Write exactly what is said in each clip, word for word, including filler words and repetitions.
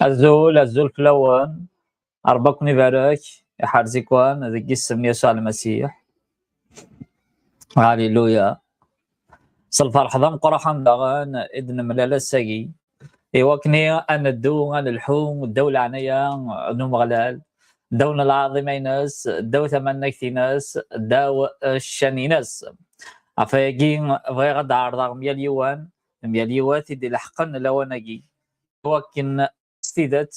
Azul, azul fell-awen. Ṛebbi ad ken-ibarek, iḥrez-iken deg yisem n Yasuɛ Lmasiḥ. Haliluya. S lferḥ d ameqqran daɣen i d-nemlal ass-agi, i wakken ad neddu ad nelḥu ddaw leɛnaya n Umeɣlal, ddaw n lɛaḍima-ines, ddaw tamannagt-ines, ddaw ccan-ines. Ɣef wayagi bɣiɣ ad d-ɛerḍeɣ mya yiwen, mya yiwet i d-ileḥqen lawan-agi, i wakken s tidet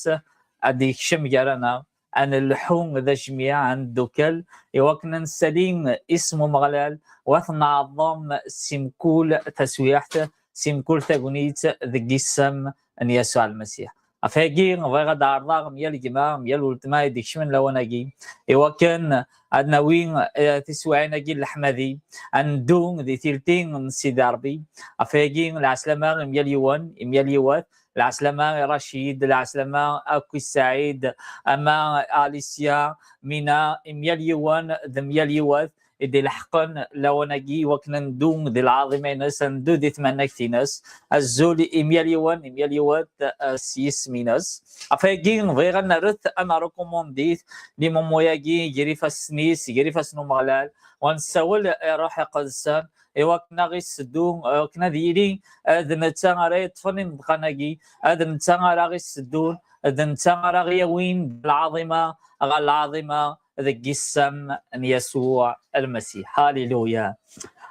ad d-yekcem gar-aneɣ, ad nelḥu d ajmiɛ, ad neddukel, i wakken ad nessali isem Umeɣlal, u ad t-nɛeḍḍem si mkul taswiɛt, si mkul tagnit deg yisem n Yasuɛ Lmasiḥ. Ɣef wayagi bɣiɣ ad d-ɛerḍeɣ mya gma, mya weltma i d-ikecmen lawan-agi, i wakken ad nawi, eh, tiswiɛin-agi n leḥmadi, ad neddu di tilti n Sidi Ṛebbi. Ɣef wayagi lɛeslama i mya yiwen, i mya yiwet, lɛeslama i Racid, lɛeslama akk i Saɛid, ama Alicia, Mina, i mya yiwen d mya yiwet i d-ileḥqen lawan-agi, i wakken ad neddu di lɛaḍima-ines, ad neddu di tmannagt-ines. Azul i mya yiwen, i mya yiwet, eh, s yisem-ines. Ɣef wayagi bɣiɣ ad nerret, ad nrekumundit limumuyagi gar ifassen-is, gar ifassen n Umeɣlal, u ad nessawel i Ṛṛuḥ Iqedsen, i wakken ad aɣ-isseddu, i wakken ad yili, eh, d netta ara yeṭṭfen imeḍqan-agi, eh, d netta ara aɣ-isseddun, eh, d netta ara aɣ-yawin d lɛaḍima ɣer lɛaḍima deg yisem n Yasuɛ Lmasiḥ. Haliluya.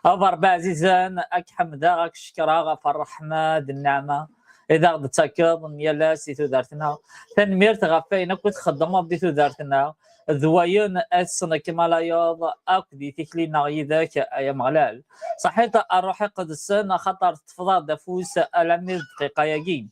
A Baba Ṛebbi ɛzizen, ad k-ḥemdeɣ, ad k-cekkreɣ ɣef ṛṛeḥma d nneɛma i d aɣ-d-tettakeḍ yal ass i tudert-nneɣ. Tanemmirt ɣef wayen akk i txeddmeḍ di tudert-nneɣ, d wayen ad tesnekmalayeḍ akk di tikli-nneɣ yid-k, ay Ameɣlal. Ṣaḥit a Ṛṛuḥ Iqedsen, axaṭer teṭṭfeḍ-aɣ-d afus alammi d ddqiqa-agi.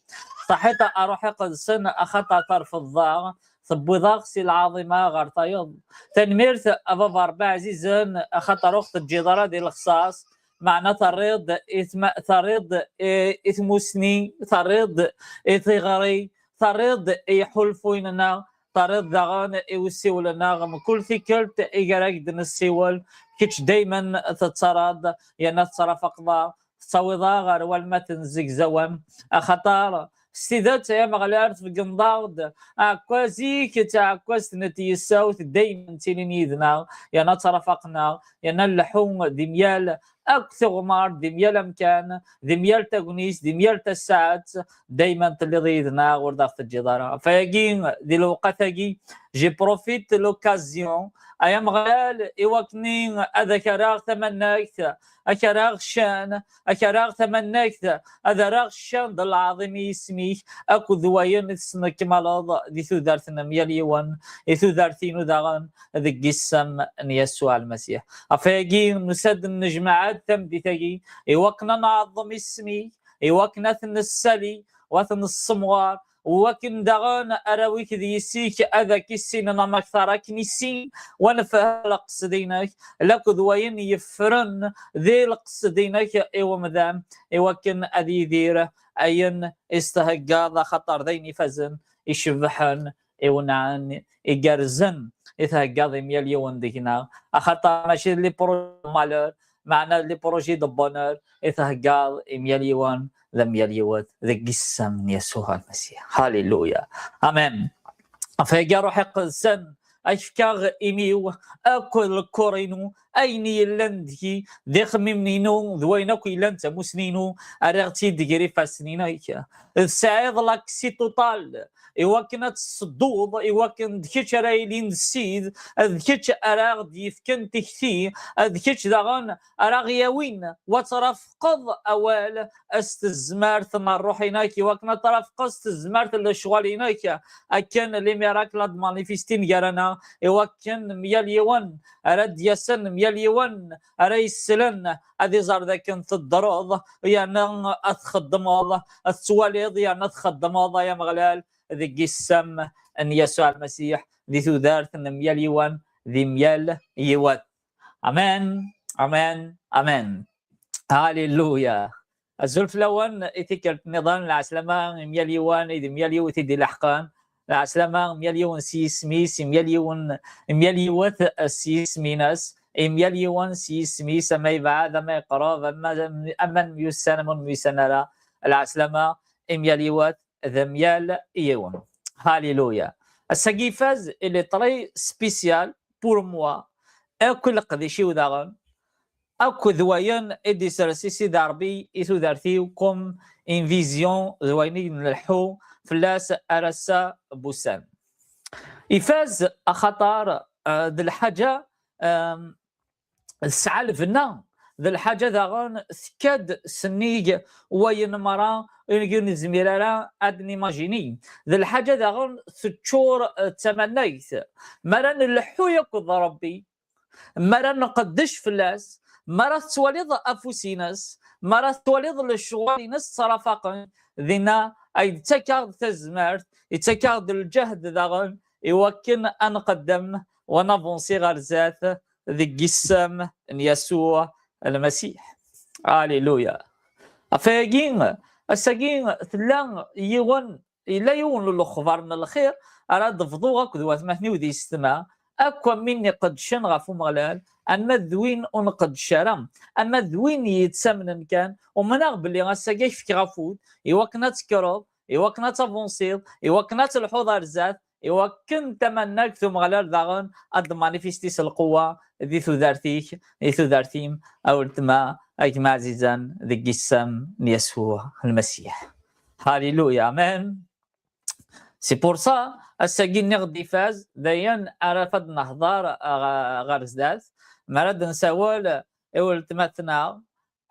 Ṣaḥit a Ṛṛuḥ Iqedsen, axaṭer terfeḍ-aɣ, tewwiḍ-aɣ si lɛaḍima ɣer tayeḍ. Tanemmirt a Baba Ṛebbi ɛzizen, axaṭer ur ɣ-teǧǧiḍ ara di lexṣaṣ, meɛna terriḍ i tma-, terriḍ i, i tmusni, terriḍ i tiɣri, terriḍ i iḥulfuyen-nneɣ, terriḍ daɣen i usiwel-nneɣ. Mkul tikkelt i gar ak-d-nessiwel, kečč daymen tettaraḍ, yerna tettrafaqeḍ-aɣ, tettawiḍ-aɣ ɣer walma tenzegzawem, axaṭer s tidet, ay Ameɣlal, tbeggneḍ-aɣ-d aɛekkaz-ik, d taɛekkazt n tyessawt, daymen ttilin yid-neɣ, yerna ttrafaqen-aɣ, yerna nleḥḥu di myal akk tiɣmert, di myal amkan, di myal tagnit, di myal tasaɛet, daymen telliḍ yid-neɣ, ur d aɣ-teǧǧiḍ ara. Ɣef wayagi, di lewqat-agi, je profite de l'occasion, ay Ameɣlal, i wakken ad ak-rreɣ tamannagt, ad ak-rreɣ ccan, ad ak-rreɣ tamannagt, ad rreɣ ccan d lɛaḍima i yisem-ik, akked wayen i tesnekmaleḍ di tudert n myal yiwen, i tudert-inu daɣen, deg yisem n Yasuɛ Lmasiḥ. Ɣef wayagi, nusa-d, nnejmaɛ-d tameddit-agi, i wakken ad nɛeḍḍem isem-ik, i wakken ad t-nessali, u ad t-nessemɣer, u wakken daɣen arraw-ik d yessi-k ad ak-issinen amaktar akken issin, u ad nefhem leqsed-inek, lakked wayen yeffren di leqsed-inek i wemdan, i wakken ad yidir ayen i s-theggaḍ, axaṭer d ayen ifazen, icebḥen, iwenɛen, igerrzen i theggaḍ i myal yiwen deg-neɣ, axaṭer mačči d les projets de malheur, meɛna d les projets de bonheur i theggaḍ i myal yiwen d myal yiwet deg yisem n Yasuɛ Lmasiḥ. Haliluya. Amen. Ɣef wayagi, Ṛṛuḥ Iqedsen, ad k-fkeɣ imi-w akk lkor-inu, ayen yellan deg-i, d ixemmimen-inu, d wayen akk yellan d tamusni-inu, rriɣ-tt-id gar ifassen-inek. Tesɛiḍ l'accès total i wakken ad tessedduḍ, i wakken d kečč ara yilin d ssid, d kečč ara aɣ-d-yefken tikti, d kečč daɣen ara ɣ-yawin, wa trafqeḍ awal s tezmert n ṛṛuḥ-inek, i wakken ad trafqeḍ s tezmert n lecɣal-inek, akken les miracles ad manifestin gar-aneɣ, i wakken myal yiwen ara d-yasen, myal yiwen ara yeslen, ad iẓer d akken teddreḍ, yerna ad txeddmeḍ, ad tettwaliḍ, yerna ad txeddmeḍ, ay Ameɣlal, deg yisem n Yasuɛ Lmasiḥ, di tudert n myal yiwen, di myal yiwet. Amen, amen, amen. Haliluya. Azul fell-awen i tikkelt nniḍen, lɛeslama i myal yiwen, i d myal yiwet i d-ileḥqen, lɛeslama i myal yiwen s yisem-is, i myal yiwen, i myal yiwet s yisem-ines, i myal yiwen s yisem-is, ama yebɛed, ama yeqreb, ama, ama nemyussan, ama ur nemyussan ara, lɛeslama i myal yiwet, d amyal yiwen. Hallelujah. Ass-agi ifaz, il est très spécial pour moi. Akk leqdic-iw daɣen, akked wayen i d-isers i Sidi Ṛebbi i tudert-iw, comme une vision d wayen i nleḥḥu fell-as ar ass-a n wussan. Ifaz axaṭer, eh, d lḥaǧa, em, tesɛa lbenna, d lḥaǧa daɣen tekka-d sennig wayen merra i ur nezmir ara ad d-nimajini. D lḥaǧa daɣen teččur, eh, d tamanagt. Mi ara nleḥḥu akked Ṛebbi, mi ara nqeddec fell-as, mi ara tettwaliḍ afus-ines, mi ara tettwaliḍ lecɣal-ines ttrafaqen, dinna ay d-ttakkaɣ-d tazmert, yettak-aɣ-d lǧehd daɣen i wakken ad nqeddem u ad navunsi ɣer zdat deg yisem n Yasuɛ Lmasiḥ. Alléluia. Ɣef wayagi, ass-agi tella yiwen, yella yiwen n lexbar n lxir ara d-bḍuɣ akked watmaten-iw di yessetma, akk am win iqeddcen ɣef Umeɣlal, ama d win ur nqeddec ara, ama d win yettamnen kan, umneɣ belli ass-agi ad k-fkeɣ afud i wakken ad tekkreḍ, i wakken ad tavunsiḍ, i wakken ad telḥuḍ ar zdat, i wakken tamanagt n Umeɣlal daɣen ad d-manifesti s lqewwa di tudert-ik, di tudert-im, a weltma, a gma ɛzizen deg yisem n Yasuɛ Lmasiḥ. Hallelujah, amen. C'est pour ça, ass-agi nniɣ-d ifaz, d ayen ara fad nehḍer, ah, ɣer zdat, mi ara d-nsawel i weltma-tneɣ,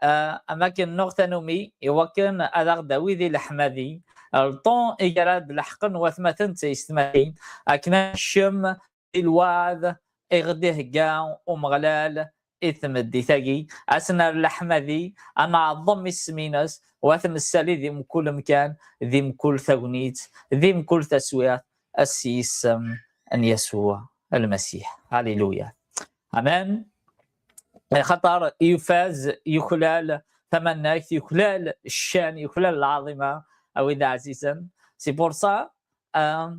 ah, am akken nuɣ tanumi, i wakken ad aɣ-d-awi di leḥmadi, le temps i ara d-leḥqen watmaten d taysetmatin, akken ad nekcem di lweɛd i ɣ-d-ihegga Umeɣlal i tmeddit-agi, ad s-nerr leḥmadi, ad nɛeḍḍem isem-ines, u ad t-nessali di mkul mkan, di mkul tagnit, di mkul taswiɛt, s yisem n Yasuɛ Lmasiḥ. Hallelujah. Amen. Axaṭer yufaz, yuklal tamanagt, yuklal ccan, yuklal lɛaḍima, a wid ɛzizen. C'est pour ça, euh,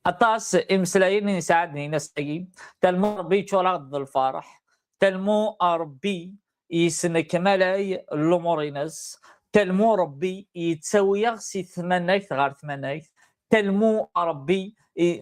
aṭas imeslayen i nesɛa ad d-nini ass-agi, talmu Ṛebbi yeččur-aɣ-d d lferḥ, talmu Ṛebbi yesnekmalay lumuṛ-ines, talmu Ṛebbi yettawi-aɣ si tmanagt ɣer tmanagt, talmu Ṛebbi i-,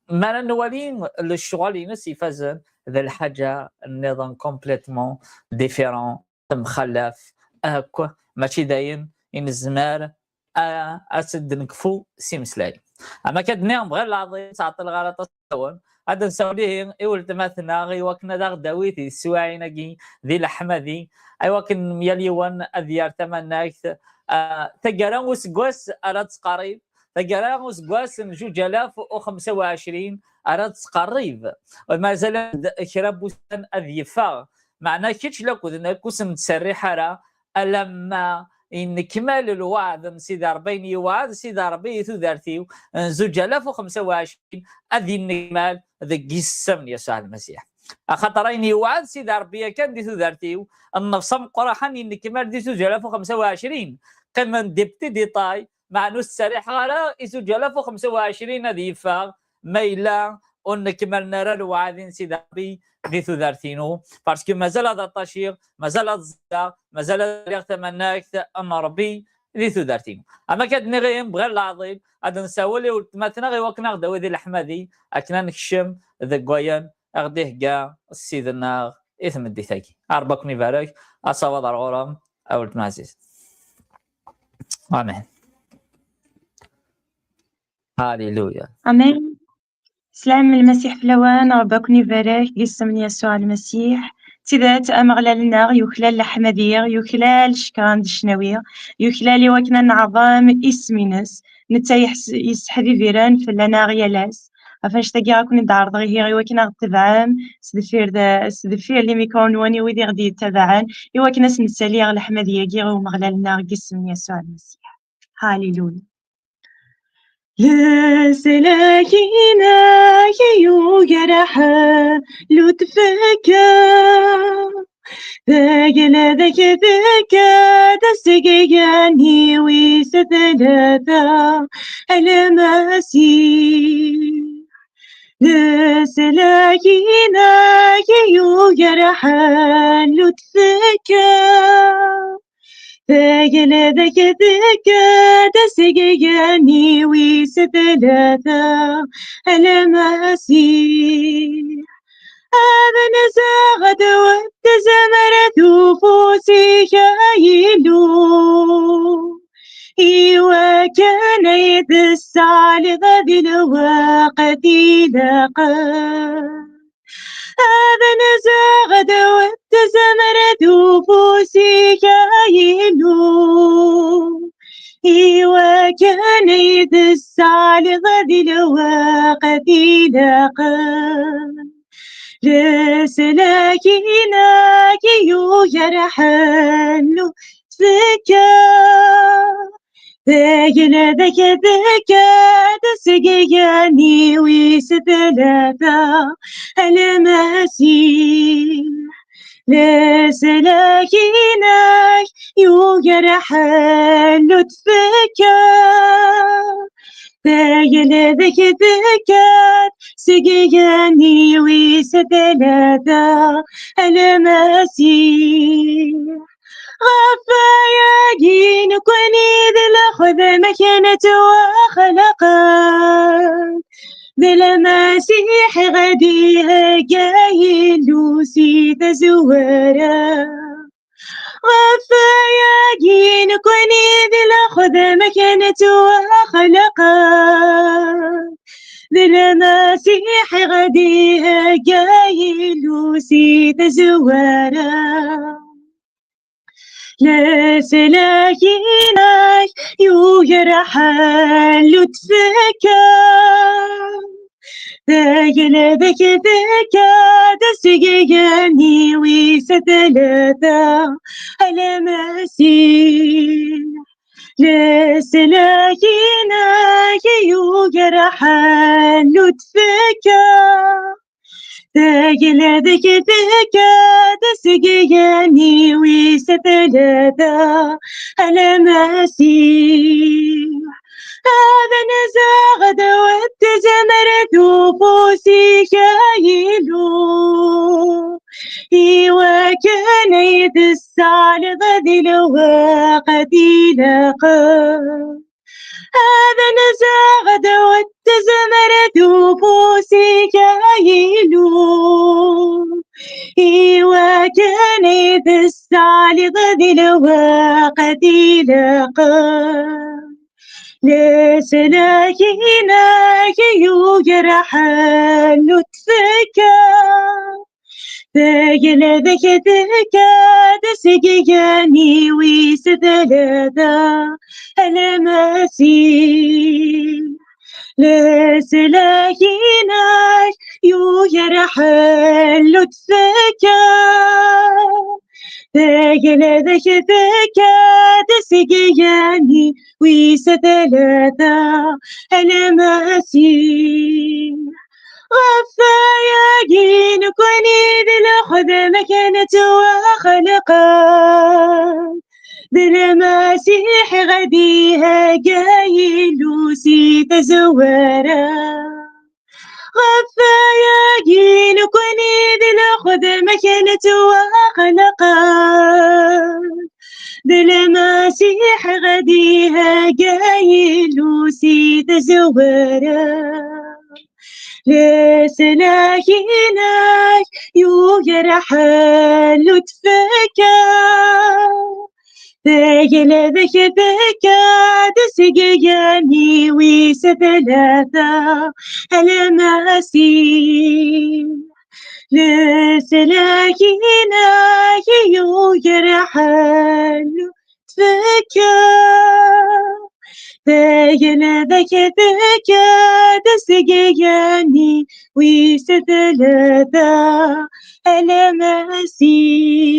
mi ara nwali lecɣal-ines ifazen, d lḥaǧa nniḍen complètement différent, temxallaf akk, mačči d ayen i nezmer a-, ad s-d-nekfu s imeslayen. Ama akka d-nniɣ, bɣiɣ leɛḍil, ur ttɛeṭṭileɣ ara aṭas fell-awen. Ad d-nessawel ihi i weltma-tneɣ i wakken ad aɣ-d-tawi di teswiɛin-agi di leḥmadi, i wakken yal yiwen ad yerr tamanagt, ah, taggara n useggas ara d-tqerrib, taggara n useggas n zuǧ alaf u xemsa u ɛecrin ara d-tqerrib. Mazal-d kra n wussan ad yeffeɣ. Meɛna kečč lakked nekk ur s-nettserriḥ ara alamma yennekmal lweɛd n Sidi Ṛebbi, ayen yewɛed Sidi Ṛebbi i tudert-iw n zuǧ alaf u xemsa u ɛecrin ad yennekmal deg yisem n Yasuɛ Lmasiḥ. Axaṭer ayen yewɛed Sidi Ṛebbi yakan di tudert-iw, nnefs ameqqran yennekmal di zuǧ alaf u xemsa u ɛecrin. Qqimen des petits détails, meɛna ur ttserriḥeɣ ara i zuǧ alaf u xemsa u ɛecrin ad yeffeɣ, ma yella ur nekmalen ara lewɛadi n Sidi Ṛebbi di tudert-inu, parce que mazal ad aṭaciɣ, mazal ad ẓẓleɣ, mazal ad waliɣ tamanagt n Ṛebbi di tudert-inu. Ama akka d-nniɣ ihi, bɣiɣ leɛḍil, ad nessawel i weltma-tneɣ i wakken ad aɣ-d-tawi di leḥmadi, akken ad nekcem deg wayen i ɣ-d-ihegga Ssid-nneɣ i tmeddit-agi. A Ṛebbi ad ken-ibarek, asawaḍ ar ɣur-m, a weltma ɛziz. Amen. Hallelujah. Amen. Slam Lmasiḥ fell-awen, Ṛebbi ad ken-ibarek deg yisem n Yasuɛ Lmasiḥ. D tidet, Ameɣlal-nneɣ yuklal leḥmadi, yuklal ccekran d ccnawi, yuklal i wakken ad neɛḍem isem-ines. Netta yeḥs-, yesseḥbibiren fell-aneɣ yal ass. Ɣef annect-agi ad ken-id-ɛerḍeɣ ihi i wakken ad ɣ-tebɛem s deffir d, s deffir limikru-nwen i wid i ɣ-d-yettabaɛen, i wakken ad s-nessali leḥmadi-agi i Umeɣlal-nneɣ deg yisem n Yasuɛ Lmasiḥ. Hallelujah. Leslak-inek yugar ḥelu tfekka, tagla deg tekka-d aseggan-iw wis tlata, a Lmasiḥ. Leslak-inek yugar ḥelu tfekka, Tagella deg tekkat aseggan-iw wis tlata, a Lmasiḥ, ad nzeɣ ad wet tezmert ufus-ik, ay Illu, iwakken ay d-tessaliḍ di lweqt ilaqen. Ad nzeɣ ad wet tezmert ufus-ik, ay Illu, iwakken ay d-tessaliḍ di lweqt ilaqen. Leslak-inek yugar ḥellu tfekka. Tagella deg tekkat aseggan-iw wis tlata, a Lmasiḥ, leslak-inek yugar ḥellu tfekka. Tagella deg tekkat aseggan-iw wis tlata, a Lmasiḥ, ɣef wayagi nekkni d lxedma-k nettwaxlaqen, d Lmasiḥ i ɣ-d-ihegga Illu si tazwara. Ɣef wayagi nekkni d lxedma-k nettwaxlaqen, d Lmasiḥ i ɣ-d-ihegga Illu si tazwara. Leslak-inek yugar ḥellu tfekka. Tagella deg tekkat aseggan-iw wis tlata, a Lmasiḥ, leslak-inek yugar ḥellu tfekka. Tagella deg tekkat aseggan-iw wis tlata, a Lmasiḥ, ad nzeɣ ad wet tezmert ufus-ik, ay Illu, iwakken ay d-tessaliḍ di lweqt ilaqen. Ad nzeɣ ad wet tezmert ufus-ik, ay Illu, iwakken ay d-tessaliḍ di lweqt ilaqen. Leslak-inek yugar ḥellu tfekka. Tagella deg tekkat aseggan-iw wis tlata, a Lmasiḥ, leslak-inek yugar ḥellu tfekka. Tagella deg tekkat aseggan-iw wis tlata, a Lmasiḥ, ɣef wayagi nekkni d lxedma-k nettwaxlaqen, d Lmasiḥ i ɣ-d-ihegga Illu si tazwara. Ɣef wayagi nekkni d lxedma-k nettwaxlaqen, d Lmasiḥ i ɣ-d-ihegga Illu si tazwara. Leslak-inek yugar ḥellu tfekka. Tagella deg tekkat aseggan-iw wis tlata, a Lmasiḥ, leslak-inek yugar ḥellu tfekka. Tagella deg tekkat aseggan-iw wis tlata, a Lmasiḥ.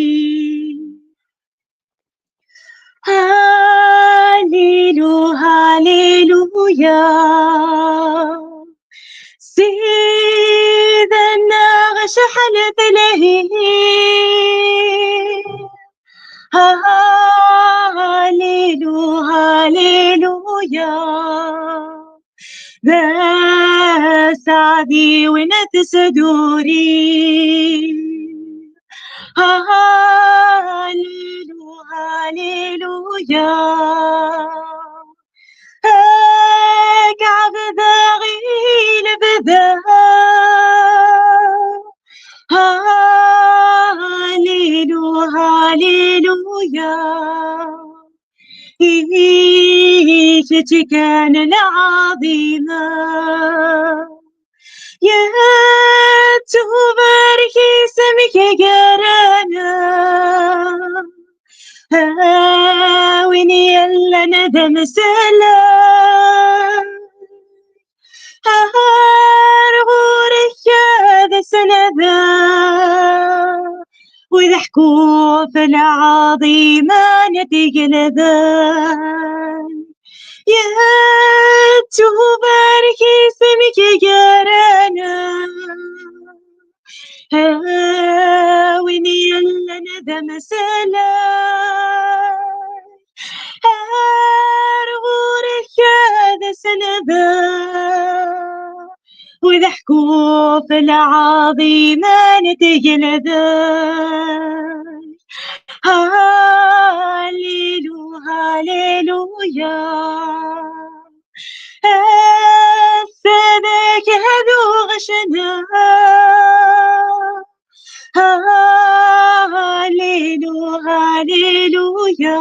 Halilu, haliluya. Sida-nneɣ acḥal telhi. Halilu, haliluya. D aseɛdi win tesduri. Halilu, Alléluia. Ad k-ɛebdeɣ i lebda. Alléluia, alléluia. I kečč kan lɛaḍima. Yettubarek isem-ik gar-aneɣ. A win yellan d ameslay, ar ɣur-k ad snadɣ, wid ḥkuɣ f lɛaḍima n tgelda. Yettubarek isem-ik gar-aneɣ. A win yellan d ameslay, ar ɣur-k ad snadɣ, wid ḥkuɣ f lɛaḍima n tgelda. Alléluia, alléluia. Ass-a deg ad uɣ ccna. Alléluia, alléluia.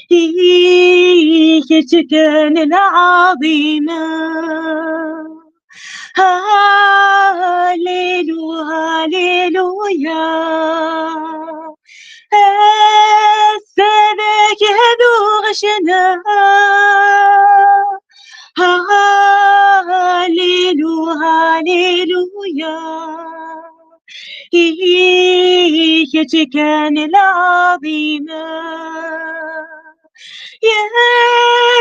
I kečč kan lɛaḍima. Alléluia, alléluia. Ass-a deg ad uɣ ccna. Alléluia, alléluia. I kečč kan lɛaḍima.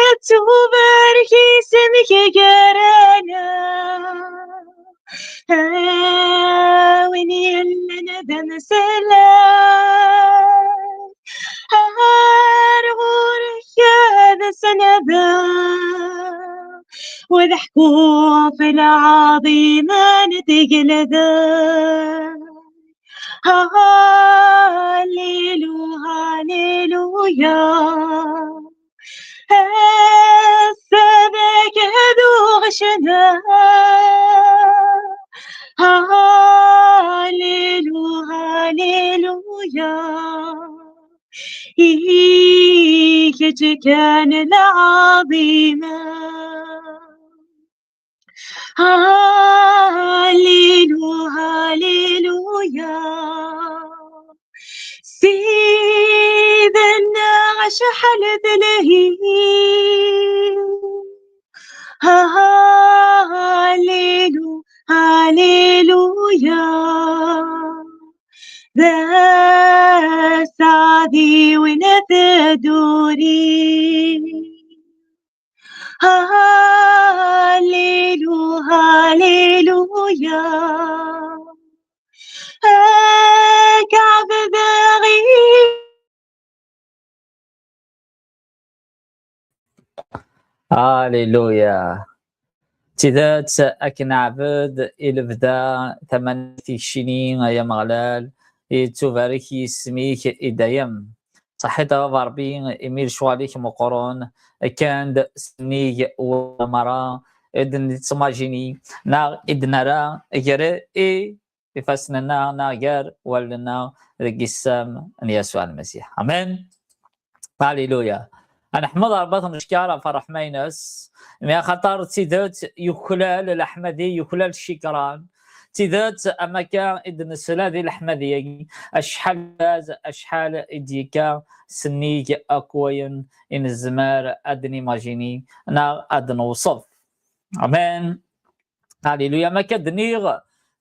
Yettubarek isem-ik gar-aneɣ. A win yellan d ameslay, ar ɣur-k ad snadɣ, wid ḥkuɣ f lɛaḍima n tgelda. Alléluia, alléluia. Ass-a deg ad uɣ ccna. Alléluia, alléluia. I kečč kan lɛaḍima. Alléluia, alléluia. Ssid-nneɣ acḥal telhi. Alléluia, alléluia. D asaɛdi win teduri. Alléluia, alléluia. Ad k-ɛebdeɣ i Alléluia. D tidet, ad k-neɛbed i lebda, tama n tikci-nni, ay Ameɣlal, yettubarek yisem-ik i dayem. Ṣaḥit a Baba Ṛebbi, imi lecɣal-ik meqqren, akken d sennig wamara i d-nettmajini, neɣ i d-nerra gar i ifassen-nneɣ neɣ gar wallen-nneɣ deg yisem n Yasuɛ Lmasiḥ. Amen. Alléluia. Ad neḥmed Ṛebbi, ad t-neckeṛ ɣef ṛṛeḥma-ines, imi axaṭer d tidet yuklal leḥmadi, yuklal ccikran. D tidet, am akka i d-nesla di leḥmadi-agi, acḥal d, acḥal i d-yekka sennig akk wayen i nezmer ad d-nimajini neɣ ad d-newṣef. Amen. Alléluia. Ma akka d-nniɣ,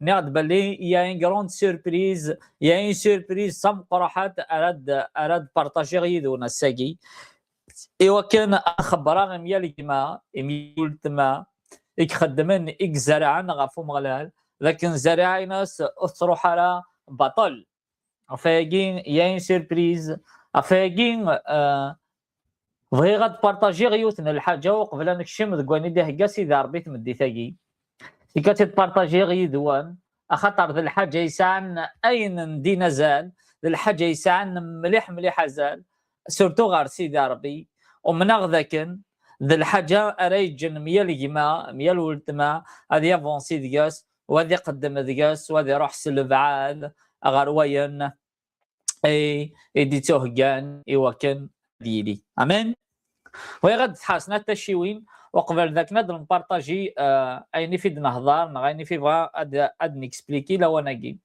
nniɣ-d belli il y a une grande surprise, il y a une surprise d tameqqraḥat ara d, ara d-partagiɣ yid-wen ass-agi. I wakken ad xebbreɣ i myal gma, i myal weltma, i ixeddmen, i izerrɛen ɣef Umeɣlal, d akken zzerriɛa-ines ur tettruḥ ara baṭel. Ɣef wayagi, il y a une surprise. Ɣef wayagi, euh, bɣiɣ ad partagiɣ yiwet n lḥaǧa uqbel ad nekcem deg wayen i d-ihegga Sidi Ṛebbi i tmeddit-agi. Sika ad tt-partagiɣ yid-wen, axaṭer d lḥaǧa yesɛan ayen n din azal, d lḥaǧa yesɛan mliḥ mliḥ azal, surtout ɣer Sidi Ṛebbi. Umneɣ dakken d lḥaǧa ara yeǧǧen myal gma, myal weltma ad yavansi deg-s, u ad iqeddem deg-s, u ad iruḥ s lebɛad ɣer wayen i, i d-ittuheggan i wakken ad yili. Amen. Bɣiɣ ad d-tḥasen at tacciwin, uqbel d akken ad npartaji, euh, ayen i fi d-nehḍer, neɣ ayen i fi bɣa ad, ad n-expliquer lawan-agi.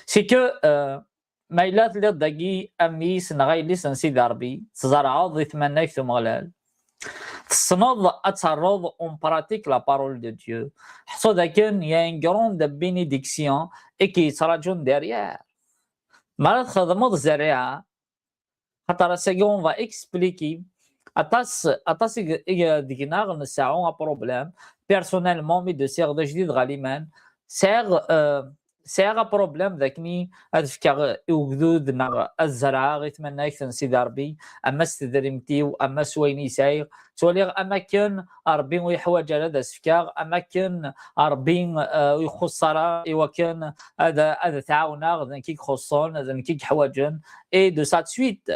C'est que, euh, ma yella telliḍ dagi a mmi-s neɣ a yelli-s n Sidi Ṛebbi, tzerɛeḍ di tmanegt Umeɣlal, tessneḍ ad terreḍ en pratique la parole de Dieu. Ḥṣu dakken il y a une grande bénédiction i k-yettraǧun derrière. Mi ara txedmeḍ zzerriɛa, xaṭer ass-agi on va expliquer aṭas, aṭas i, i deg-neɣ nseɛɛu aproblème. Personnellement, mi d-usiɣ d ajdid ɣer liman, sɛiɣ, euh, sɛiɣ aproblème d akken ad fkeɣ i ugdud neɣ ad zerɛeɣ i tmanegt n Sidi Ṛebbi, ama s tedrimt-iw, ama s wayen i sɛiɣ. Ttwaliɣ am akken Ṛebbi ur yeḥwaǧ ara ad as-fkeɣ, am akken Ṛebbi, euh, ur ixuṣṣ ara i wakken ad, ad t-ɛawneɣ, d nekk i ixuṣṣen, d nekk i yeḥwaǧen, et de ça de suite.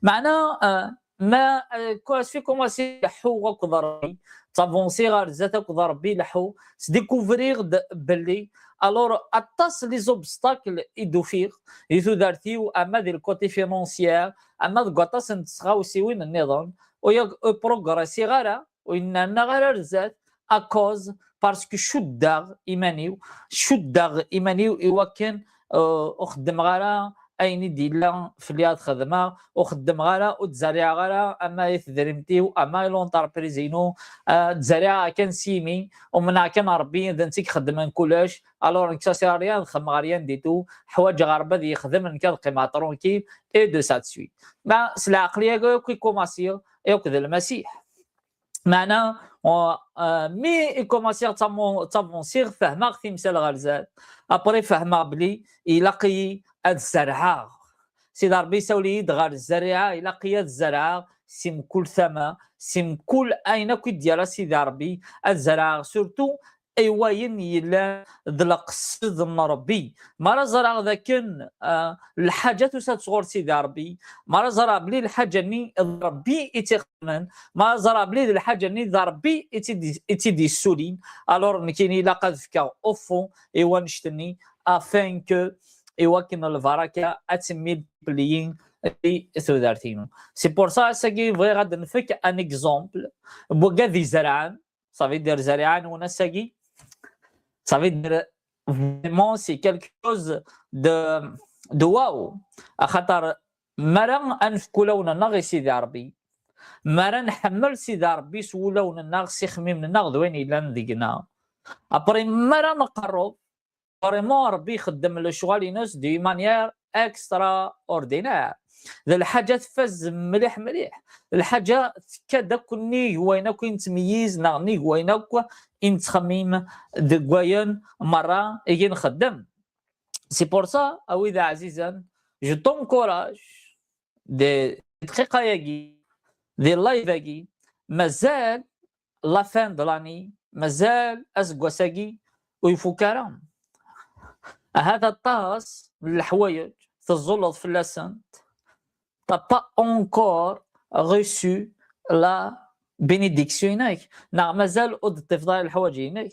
Meɛna, euh, ma, euh, quoi, sfi commencer leḥḥu akked Ṛebbi, ttavansiɣ ɣer zdat akked Ṛebbi leḥḥu, sdécouvriɣ-d belli, alors, aṭas les obstacles i d-ufiɣ di tudert-iw, ama di le côté financier, ama deg waṭas n tɣawsiwin nniḍen, ur yag-, ur progressiɣ ara, ur yennernaɣ ara ar zdat, à cause, parce que cuddeɣ iman-iw, cuddeɣ iman-iw i wakken, euh, ur xeddmeɣ ara ayen i d-yella fell-i ad xedmeɣ, ur xeddmeɣ ara, ur ttezriɛeɣ ara ama i tedrimt-iw, ama i l'entreprise-inu, euh, ttezriɛeɣ kan s yimi, umneɣ kan Ṛebbi, d netta i ixeddmen kullec, alors nekk ça sert à rien ad xedmeɣ rien du tout, ḥwaǧeɣ Ṛebbi ad yexdem, nekk ad qqimeɣ tranquille, et de ça de suite. Ma s lɛeqliya-agi akk i kumaṣiɣ, akk d Lmasiḥ. Meɛna, euh, mi i kumaṣiɣ ttavansiɣ, fehmeɣ timsal ɣer zdat. Après fehmeɣ belli ilaq-iyi ad zerɛeɣ. Sidi Ṛebbi isawel-iyi-d ɣer zzerriɛa, ilaq-iyi ad zerɛeɣ si mkul tama, si mkul ayen akk i d-yerra Sidi Ṛebbi, ad zerɛeɣ surtout i wayen yellan d leqsed n Ṛebbi. Mi ara ẓreɣ dakken, euh, lḥaǧa tusa-d sɣur Sidi Ṛebbi, mi ara ẓreɣ belli lḥaǧa-nni d Ṛebbi i tt-ixedmen, mi ara ẓreɣ belli d lḥaǧa-nni d Ṛebbi i tt-id-, i tt-id-yessulin, alors nekkini ilaq ad fkeɣ au fond i wannect-nni, afin que, i wakken lbaraka ad temmultipliyi di tudert-inu. C'est pour ça, ass-agi bɣiɣ ad d-nefk un exemple n wigad izerɛen, ça veut dire zzerriɛa-nwen ass-agi, ça veut dire vraiment c'est quelque chose de, de waouh. Axaṭer mi ara ad nefk ulawen-nneɣ i Sidi Ṛebbi, mi ara nḥemmel Sidi Ṛebbi s wulawen-nneɣ, s ixemmimen-nneɣ d wayen yellan deg-neɣ, après mi ara nqerreb, vraiment Ṛebbi ixeddem lecɣal-ines d'une manière extraordinaire. D lḥaǧa tfaz mliḥ mliḥ. D lḥaǧa tekka-d akk nnig wayen akk i nettmeyyiz neɣ nnig wayen akk i nettxemmim deg wayen merra i nxeddem. C'est pour ça, a wid ɛzizen, je t'encourage di dqiqa-agi, di live-agi, mazal la fin de l'année, mazal aseggas-agi ur ifuk ara. Ahat aṭas n leḥwayeǧ teẓẓulleḍ fell-asent, t'as pas encore reçu la bénédiction-inek, neɣ mazal ur d-teṭṭifeḍ ara leḥwayeǧ-inek.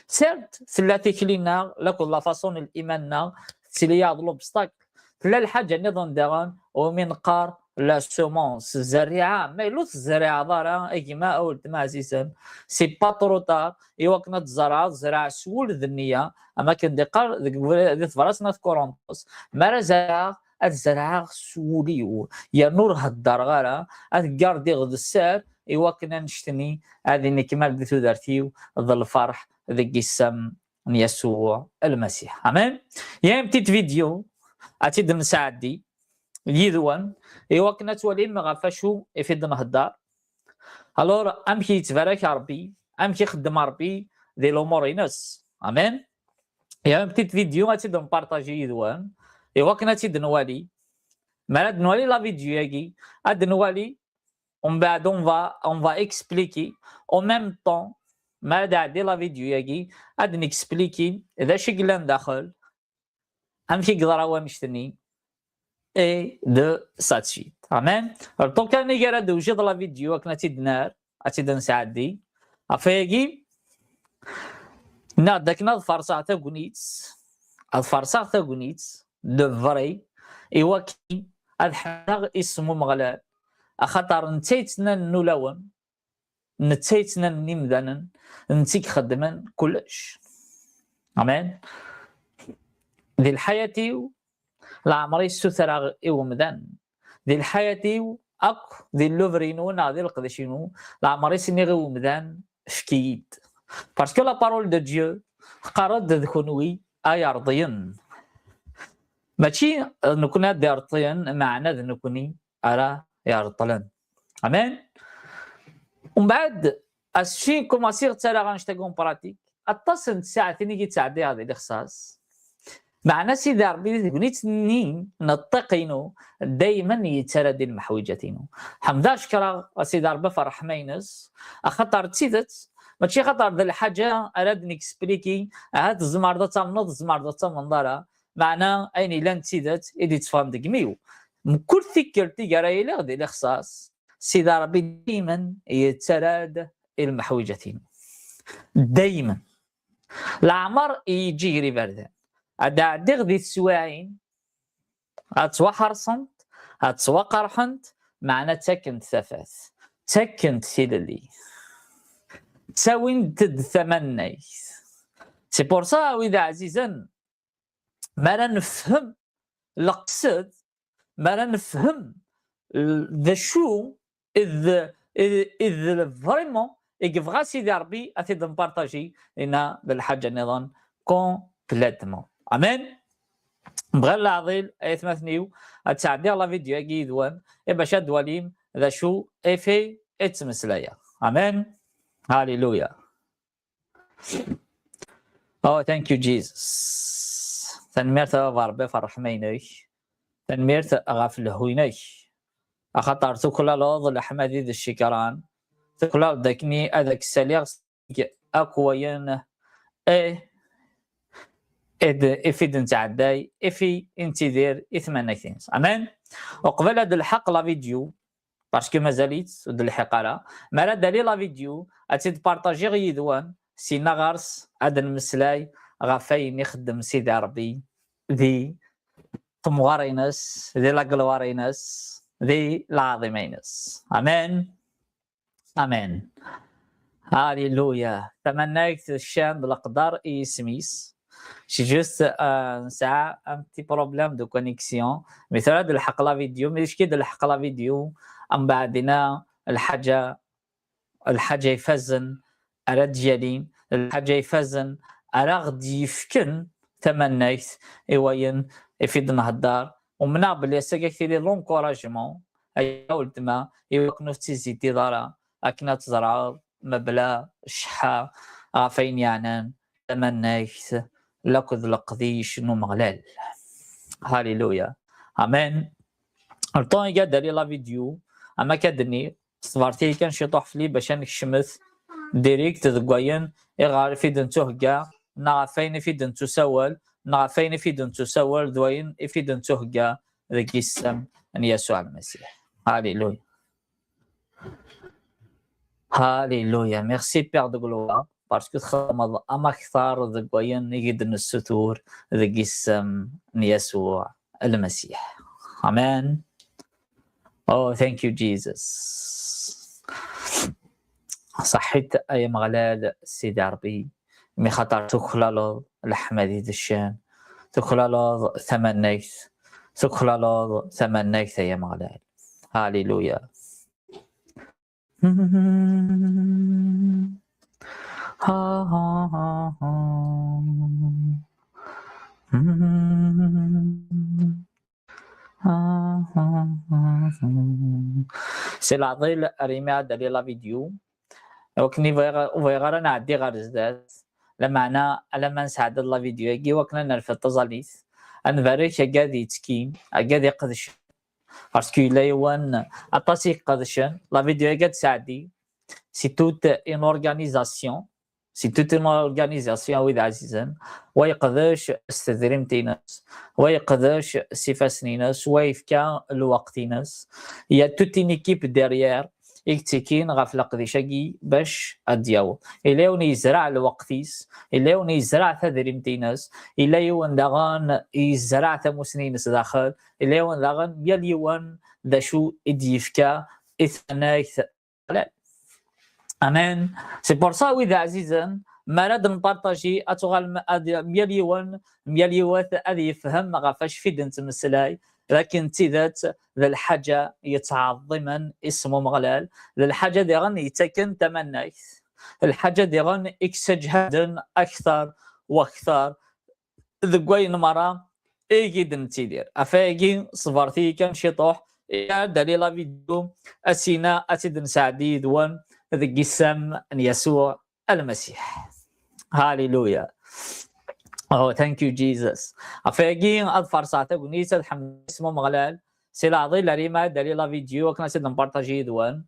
Certes, tella tikli-nneɣ, lakked la façon n liman-nneɣ, tettili-yaɣ-d l'obstacle. Tella lḥaǧa nniḍen daɣen, umi neqqar la semence, zzerriɛa. Ma yella ur tezriɛeḍ ara, a gma, a weltma ɛzizen, c'est pas trop tard, i wakken ad tzerɛeḍ, zreɛ s wul d nniya, am akken d-iqqar deg, di tebrat n At Kurintus, mi ara zerɛeɣ, ad zerɛeɣ s wul-iw, yernu ur heddreɣ ara, ad gardiɣ d sser, i wakken annect-nni ad inekmal di tudert-iw d lferḥ deg yisem n Yasuɛ Lmasiḥ. Amen. Il y a une petite vidéo ad tt-id-nesɛeddi yid-wen, i wakken ad twalim ɣef wacu i fi d-nhedder. Alors, amek yettbarak Ṛebbi, amek ixeddem Ṛebbi di lumuṛ-ines. Amen. Il y a une petite vidéo ad tt-id-npartaji yid-wen, i wakken ad tt-id-nwali. Mi ara d-nwali la vidéo-agi, ad nwali, umbeɛd on va, on va expliquer, en même temps, mi ara d-tɛeddi la vidéo-agi, ad n-expliquer d acu i yellan daxel, amek i yeḍra wannect-nni, et de sa suite. Amen. Donc, anig ara d-tewjiḍ la vidéo akken ad tt-id-nerr, ad tt-id-nesɛeddi. Ɣef wayagi, nniɣ-d akken ad farṣeɣ tagnit, ad farṣeɣ tagnit de vrai, i wakken ad ḥemdeɣ isem Umeɣlal, axaṭer netta yettnanen ulawen, netta yettnanen imdanen, netta i ixeddmen kullec. Amen. Di lḥayat-iw, leɛmer i ssutreɣ i wemdan. Di lḥayat-iw akk, di lubr-inu neɣ di leqdic-inu, leɛmer i s-nniɣ i wemdan, efk-iyi-d. Parce que la parole de Dieu teqqar-d d kunwi ay irḍiyen. Mačči d nekni ad d-irḍiyen, meɛna d nekni ara irṭlen. Amen. Umbeɛd, asfi kumaṣiɣ ttarraɣ annect-agi en pratique, aṭas n tsaɛtin i yettɛeddiɣ di lexṣaṣ. Meɛna Sidi Ṛebbi di tegnit-nni n ṭṭiq-inu, daymen yettarra-d i lmeḥwiǧat-inu. Ḥemdeɣ, cekkreɣ a Sidi Ṛebbi ɣef ṛṛeḥma-ines, axaṭer d tidet, mačči axaṭer d lḥaǧa ara d-nexpliki, ahat tzemreḍ ad tamneḍ, tzemreḍ ad tamneḍ ara, meɛna ayen yellan d tidet i d-itteffɣen deg imi-w. Mkul tikkelt i ara iliɣ di lexṣaṣ, Sidi Ṛebbi daymen yettarra-d i lmeḥwiǧat-inu. Daymen. Leɛmer i yi-yeǧǧa gar iberdan. Ad ɛeddiɣ di teswiɛin, ad ttwaḥeṛṣent, ad ttwaqerḥent, meɛna ttakkent tafat, ttakkent tilelli, ttawint-d tamannayt. C'est pour ça, a wid ɛzizen, mi ara nefhem leqsed, mi ara nefhem l-, d acu i d, i d, i d vraiment i yebɣa Sidi Ṛebbi ad t-id-npartaji, inna d lḥaǧa nniḍen complètement. Amen. Bɣiɣ leɛḍil, ay atmaten-iw, ad sɛeddiɣ la vidéo-agi yid-wen, i bac ad d-twalim d acu i fi i ttmeslayeɣ. Amen. Alléluia. Oh, thank you, Jesus. Tanemmirt a Baba Ṛebbi ɣef ṛṛeḥma-inek. Tanemmirt ɣef lehhu-inek. Axaṭer tuklaleḍ leḥmadi d ccekran. Tuklaleḍ d akken ad ak-ssaliɣ seg akk wayen, eh, ed, ifi d-nettɛedday, ifi i nettidir i tmanegt-ines. Amen. Uqbel ad d-lḥeq la vidéo, parce que mazal-itt ur d-lḥiq ara. Mi ara d-ali la vidéo, ad tt-id-partajiɣ yid-wen, sinna ɣer-s ad nmeslay ɣef wayen ixeddem Sidi Ṛebbi di temɣer-ines, di la gloire-ines, di lɛaḍima-ines. Amen. Amen. Alléluia. Tamanegt, ccan d leqder i yisem-is. C'est juste, euh, nesɛa un petit problème de connexion. Mi tura ad d-lḥeq la vidéo, mi d-lḥeq la vidéo, mbeɛd-ina lḥaǧa, lḥaǧa ifazen ara d-yalin, lḥaǧa ifazen ara ɣ-d-yefken tamanegt i wayen ifi d-nhedder. Umneɣ belli ass-agi ad k-tili d l'encouragement, ay a weltma, i wakken ur tettizitiḍ ara akken ad tzerɛeḍ mebla cceḥḥa ɣef wayen yeɛnan tamanegt lakked leqdic n Umeɣlal. Halleluya. Amen. Le temps iga d-ali la vidéo, am akka d-nniɣ, ṣbert-iyi kan ciṭuḥ fell-i bac ad nekcmet direct deg wayen iɣer ifi d-nettuhegga, neɣ ɣef wayen ifi d-nettusawal, neɣ ɣef wayen ifi d-nettusawal d wayen ifi d-nettuhegga deg yisem n Yasuɛ Lmasiḥ. Halleluya. Halleluya. Merci Père de gloire, parce que txedmeḍ amaktar deg wayen i d-nessutur deg yisem n Yasuɛ Lmasiḥ. Amen. Oh, thank you, Jesus. Ṣaḥit ay Ameɣlal Sidi Ṛebbi, mi xaṭer tuklaleḍ leḥmadi d ccan, tuklaleḍ tamanegt, tuklaleḍ tamanegt ay Ameɣlal. Halleluya. C'est la règle, Rima, d'aller la vidéo. Akken i bɣiɣ, ur bɣiɣ ara nɛeddi ɣer zdat, lameɛna alamma nesɛedda-d la vidéo-agi, wakken ad nerfed taẓallit, ad nbarek agad yettkin, agad iqedcen. Parce que yella yiwen, aṭas i iqedcen, la vidéo-agi ad tesɛeddi, c'est toute une organisation, C'est toute une organisation, a wid ɛzizen. Wa yeqdec s tedrimt-ines, wa yeqdec s ifassen-ines, wa yefka lweqt-ines. Il y a toute une équipe derrière i yettikin ɣef leqdic-agi bac ad d-yaweḍ. Yella yiwen yezreɛ lweqt-is, yella yiwen yezreɛ tadrimt-ines, yella yiwen daɣen yezreɛ tamusni-ines daxel, yella yiwen daɣen, yal yiwen d acu i d-yefka i tmanegt. Amen. C'est pour ça, wid ɛzizen, mi ara d-npartaji, ad tuɣalem ad, yal yiwen, yal yiwet ad yefhem ɣef acu i d-nettmeslay, d akken d tidet d lḥaǧa yettɛeḍḍimen isem Umeɣlal, d lḥaǧa diɣen yettaken tamannagt, d lḥaǧa diɣen i yessaǧhaden akter u akter deg wayen merra i d-nettidir. Ɣef wayagi, ṣebret-iyi kan ciṭuḥ, ad d-ali la vidéo, asina ad tt-id-nesɛeddi yid-wen deg yisem n Yasuɛ Lmasiḥ. Hallelujah. Oh, thank you, Jesus. Ɣef wayagi, ad farṣeɣ tagnit, ad ḥemdeɣ isem Umeɣlal, si leɛḍil ar yima ad d-ali la vidéo, akken ad tt-id-npartaji yid-wen.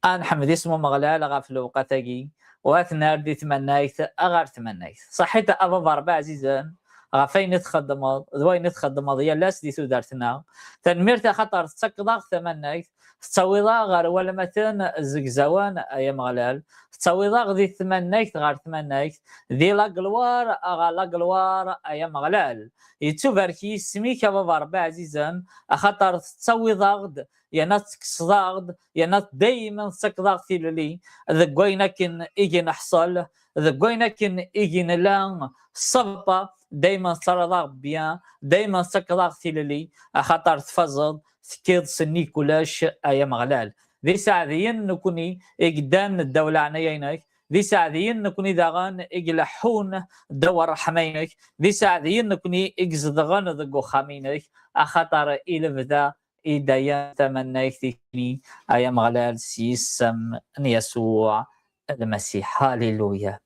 Ad nḥemd isem Umeɣlal ɣef lewqat-agi, u ad t-nerr di tmannagt ɣer tmannagt. Ṣaḥit a baba Ṛebbi ɛzizen, ɣef wayen i txeddmeḍ, d wayen i txeddmeḍ yal ass di tudert-nneɣ. Tanemmirt axaṭer tettakeḍ-aɣ tamannagt, tettawiḍ-aɣ ɣer walmaten zegzawen, ay Ameɣlal, tettawiḍ-aɣ di tmannagt ɣer tmannagt, di la gloire ɣer la gloire, ay Ameɣlal. Yettubarek yisem-ik a baba Ṛebbi ɛzizen, axaṭer tettawiḍ-aɣ-d yerna tekkseḍ-aɣ-d, yerna daymen tettakeḍ-aɣ tilelli deg wayen akken i gi-neḥṣel, deg wayen akken i gi-nella, ṣṣabṭa, daymen tettarraḍ-aɣ bien, daymen tettakeḍ-aɣ tilelli, axaṭer tfazeḍ, tekkiḍ sennig ulac, ay Ameɣlal. D iseɛdiyen nekni i yeddan ddaw leɛnaya-inek, d iseɛdiyen nekni daɣen i ileḥḥun ddaw ṛṛeḥma-inek, d iseɛdiyen nekni i izedɣen deg uxxam-inek, axaṭer i lebda i dayem tamannagt i kini, ay Ameɣlal, s yisem n Yasuɛ Lmasiḥ. Hallelujah.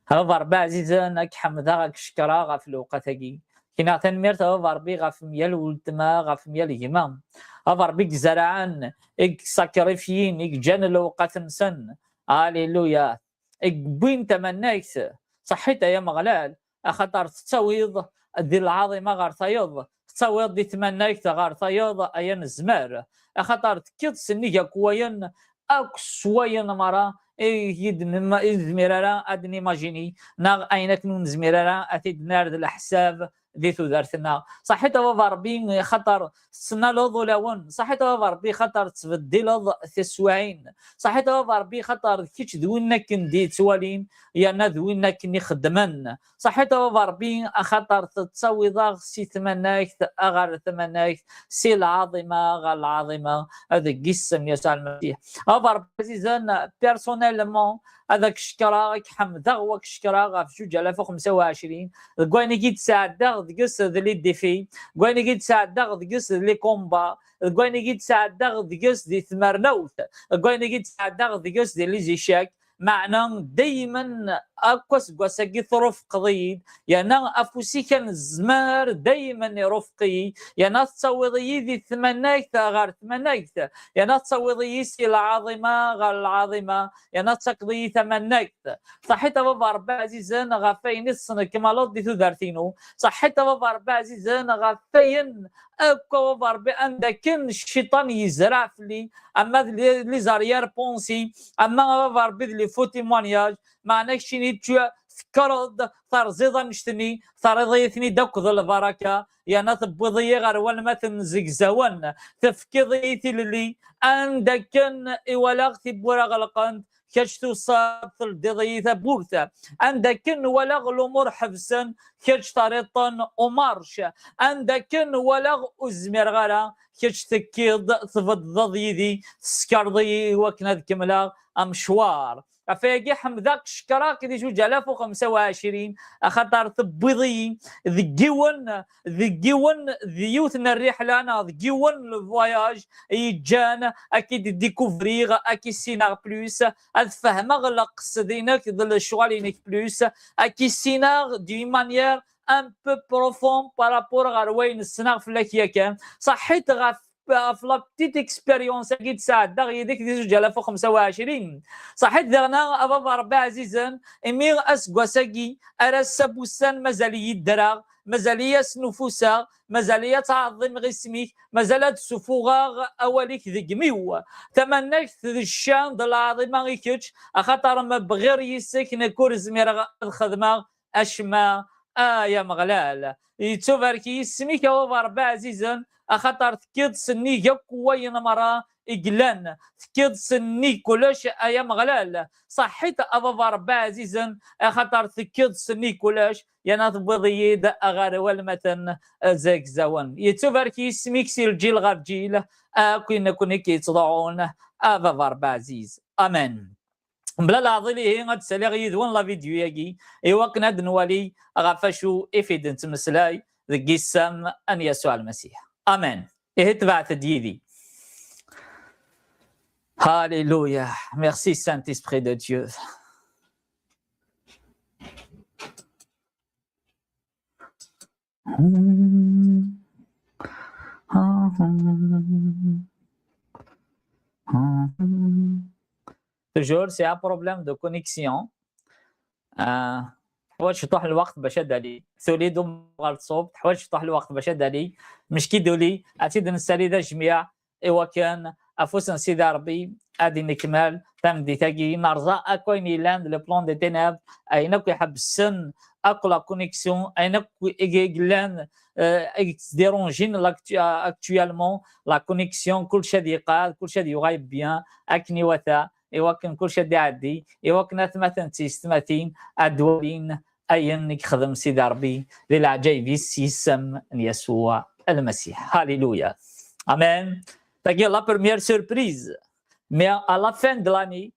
A baba Ṛebbi ɛzizen, ad k-ḥemdeɣ, ad k-cekkreɣ ɣef lewqat-agi. Kini tanemmirt a baba Ṛebbi ɣef myal weltma, ɣef myal gma. A baba Ṛebbi i izerɛen, i yessakrifyin, i iǧǧan lewqat-nsen. Hallelujah. I yewwin tamannagt. Ṣaḥit ay Ameɣlal, axaṭer tettawiḍ di lɛaḍima ɣer tayeḍ, tettawiḍ di tmannagt ɣer tayeḍ, ay anezmar, axaṭer tekkiḍ sennig akk wayen, akk s wayen mara i d-nem-, i nezmir ara ad nimajini, neɣ ayen akken ur nezmir ara ad t-id-nerr d leḥsab di tudert-nneɣ. Ṣaḥit a baba Ṛebbi, axaṭer tettnaleḍ ulawen. Ṣaḥit a baba Ṛebbi, axaṭer tettbeddileḍ tiswiɛin. Ṣaḥit a baba Ṛebbi, axaṭer d kečč d win akken d-yettwalin, yerna d win akken ixeddmen. Ṣaḥit a baba Ṛebbi, axaṭer tettawiḍ-aɣ si tmanagt ɣer tmanagt, si lɛaḍima ɣer lɛaḍima, deg yisem Yasuɛ Lmasiḥ. A baba Ṛebbi ɛzizen, personnellement, ad ak-cekkreɣ, ad k-ḥemdeɣ, u ad k-cekkreɣ ɣef zuǧ alaf u xemsa u ɛecrin, deg wayen i d-sɛeddaɣ deg-s d les défis, deg wayen i d-sɛeddaɣ deg-s d les combats, deg wayen i d-sɛeddaɣ deg-s di tmernawt, deg wayen i d-sɛeddaɣ deg-s di les échecs, meɛna daymen akk aseggas-agi trufqeḍ-iyi-d, yerna afus-ik anezmar daymen irufeq-iyi, yerna tettawiḍ-iyi di tmanagt ɣer tmanagt, yerna tettawiḍ-iyi si lɛaḍima ɣer lɛaḍima, yerna tettakeḍ-iyi tamannagt. Ṣaḥit a baba Ṛebbi ɛzizen ɣef wayen i tesnekmaleḍ di tudert-inu. Ṣaḥit a baba Ṛebbi ɛzizen ɣef wayen akk a baba Ṛebbi anda akken cciṭan yezreɛ fell-i, ama d les, les arrière-pensées, ama a baba Ṛebbi d les faux témoignages, meɛna keččini tu tekkreḍ, terẓiḍ annect-nni, terriḍ-iyi-ten-id akked lbaraka, yerna tewwiḍ-iyi ɣer walmaten zegzawen, tefkiḍ-iyi tilelli, anda akken i walaɣ tiwwura ɣelqent, kečč tusaḍ teldiḍ-iyi tawwurt. Anda akken walaɣ lumuṛ ḥebsen, kečč terriḍ-ten au marche. Anda akken walaɣ ur zmireɣ ara, kečč tekkiḍ tbeddeḍ yid-i, teskerḍ-iyi i wakken ad kemmleɣ amecwar. Ɣef wayagi ḥemdeɣ-k, cekkreɣ-k di zuǧ alaf u xemsa u ɛecrin, axaṭer tewwiḍ-iyi deg yiwen, deg yiwen, d yiwet n rriḥla neɣ deg yiwen le voyage yeǧǧan ad k-id-découvriɣ, ad k-issineɣ plus, ad fehmeɣ leqsed-inek d lecɣal-inek plus, ad k-issineɣ d'une manière un peu profond par rapport ɣer wayen ssneɣ fell-ak yakan. Ṣaḥit ɣef ɣef la petite expérience-agi d-sɛeddaɣ yid-k di zuǧ alaf u xemsa u ɛecrin. Ṣaḥit daɣen a baba Ṛebbi ɛzizen, imi aseggas-agi ar ass-a n wussan mazal-iyi ddreɣ, mazal-iyi ad snufuseɣ, mazal-iyi ad ttɛeḍḍimeɣ isem-ik, mazal ad d-ssufuɣeɣ awal-ik deg imi-w. Tamanagt d ccan d lɛaḍima i kečč, axaṭer ma bɣiɣ yis-k nekk ur zmireɣ ad xedmeɣ acemma, ay Ameɣlal. Yettubarek yisem-ik a baba Ṛebbi ɛzizen, axaṭer tekkiḍ sennig akk wayen merra i yellan, tekkiḍ sennig kullec ay Ameɣlal. Ṣaḥit a baba Ṛebbi ɛzizen, axaṭer tekkiḍ sennig kullec, yerna tewwiḍ-iyi-d ɣer walmaten zegzawen. Yettubarek yisem-ik si lǧil ɣer lǧil, akk i nekkni k-yettḍuɛun a baba Ṛebbi ɛziz. Amen. Mebla leɛḍil ihi ad d-saliɣ yid-wen la vidéo-agi, i wakken ad nwali ɣef acu i f-id-nettmeslay deg yisem n Yasuɛ Lmasiḥ. Amen. Ihi tebɛet-d yid-i. Alléluia. Merci Saint-Esprit de Dieu. Toujours, c'est un problème de connexion. آه، تحواج شطوح الوقت باش ادالي. تولي دوم غير تصوب، تحواج شطوح الوقت باش ادالي. مشكي دولي، اتيد نسالي ذا جميع. ايوا كان افوس سيدي ربي، ادي نكمل. تم دي تاقي نرزا اكوين يلان لو بلون دي تيناب، اين اكو يحبسن اكو لا كونيكسيون، اين اكو يلان، آه، ديرونجين actuellement la connexion، كل شيء يقال، كل شيء يغايب بيان، اكني وثا. Iwakken kulci ad d-iɛeddi, iwakken atmaten d tiyessetmatin ad d-walin ayen i yexdem Sidi Ṛebbi di leɛǧayeb-is s yisem n Yasuɛ Lmasiḥ. Haliluya. Amen. Tagi la première surprise. Mais à la fin de l'année,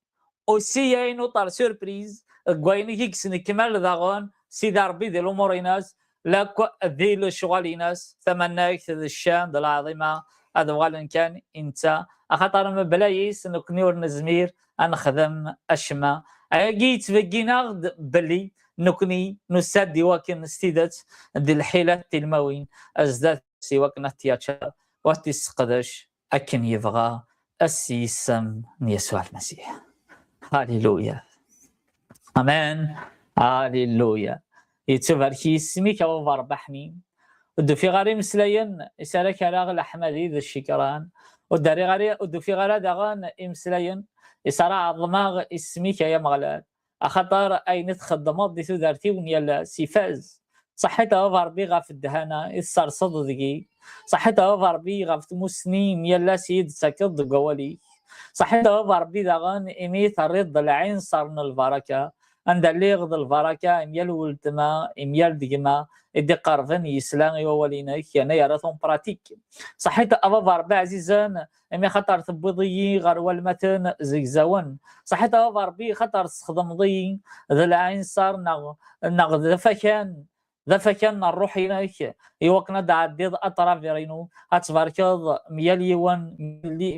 aussi il y a une autre surprise. Deg wayen i yesnekmal daɣen Sidi Ṛebbi di lumuṛ-ines, lakk di lecɣal-ines, tamanagt d ccan d lɛaḍima ad uɣalen kan i netta, axaṭer mebla yis nekni ur nezmir ad nexdem acemma. Ayagi yettbeggin-aɣ-d belli nekni nusa-d iwakken s tidet di lḥila tilmawin zdat-s iwakken ad t-yaččar u ad t-isseqdec akken yebɣa s yisem n Yasuɛ Lmasiḥ. Haliluya. Amen. Haliluya. Yettubarek yisem-ik a baba Ṛebbi aḥnin. Ur d-ufiɣ ara imeslayen is ara k-rreɣ leḥmadi d ccekran. Ur d-rriɣ ara, ur d-ufiɣ ara daɣen imeslayen is ara ɛeḍmeɣ isem-ik ay Ameɣlal. Axaṭer ayen i txeddmeḍ di tudert-iw n yal ass ifaz. Ṣaḥit a baba Ṛebbi ɣef ddhana i tserseḍ deg-i. Ṣaḥit a baba Ṛebbi ɣef tmussni n yal ass i yi-d-tettakeḍ deg wawal-ik. Ṣaḥit a baba Ṛebbi daɣen imi terriḍ-d lɛinṣer n lbaraka. Anda lliɣ d lbaraka i myal weltma, i myal d gma i d-iqerben yesla i wawal-inek yerna yerra-t en pratique. Ṣaḥit a baba Ṛebbi ɛzizen, imi xaṭer tewwiḍ-iyi ɣer walmaten zegzawen. Ṣaḥit a baba Ṛebbi xaṭer tesxedmeḍ-iyi d lɛinṣer neɣ, neɣ d afakan, d afakan n ṛṛuḥ-inek, iwakken ad d-tɛeddiḍ atraver-inu, ad tbarkeḍ myal yiwen,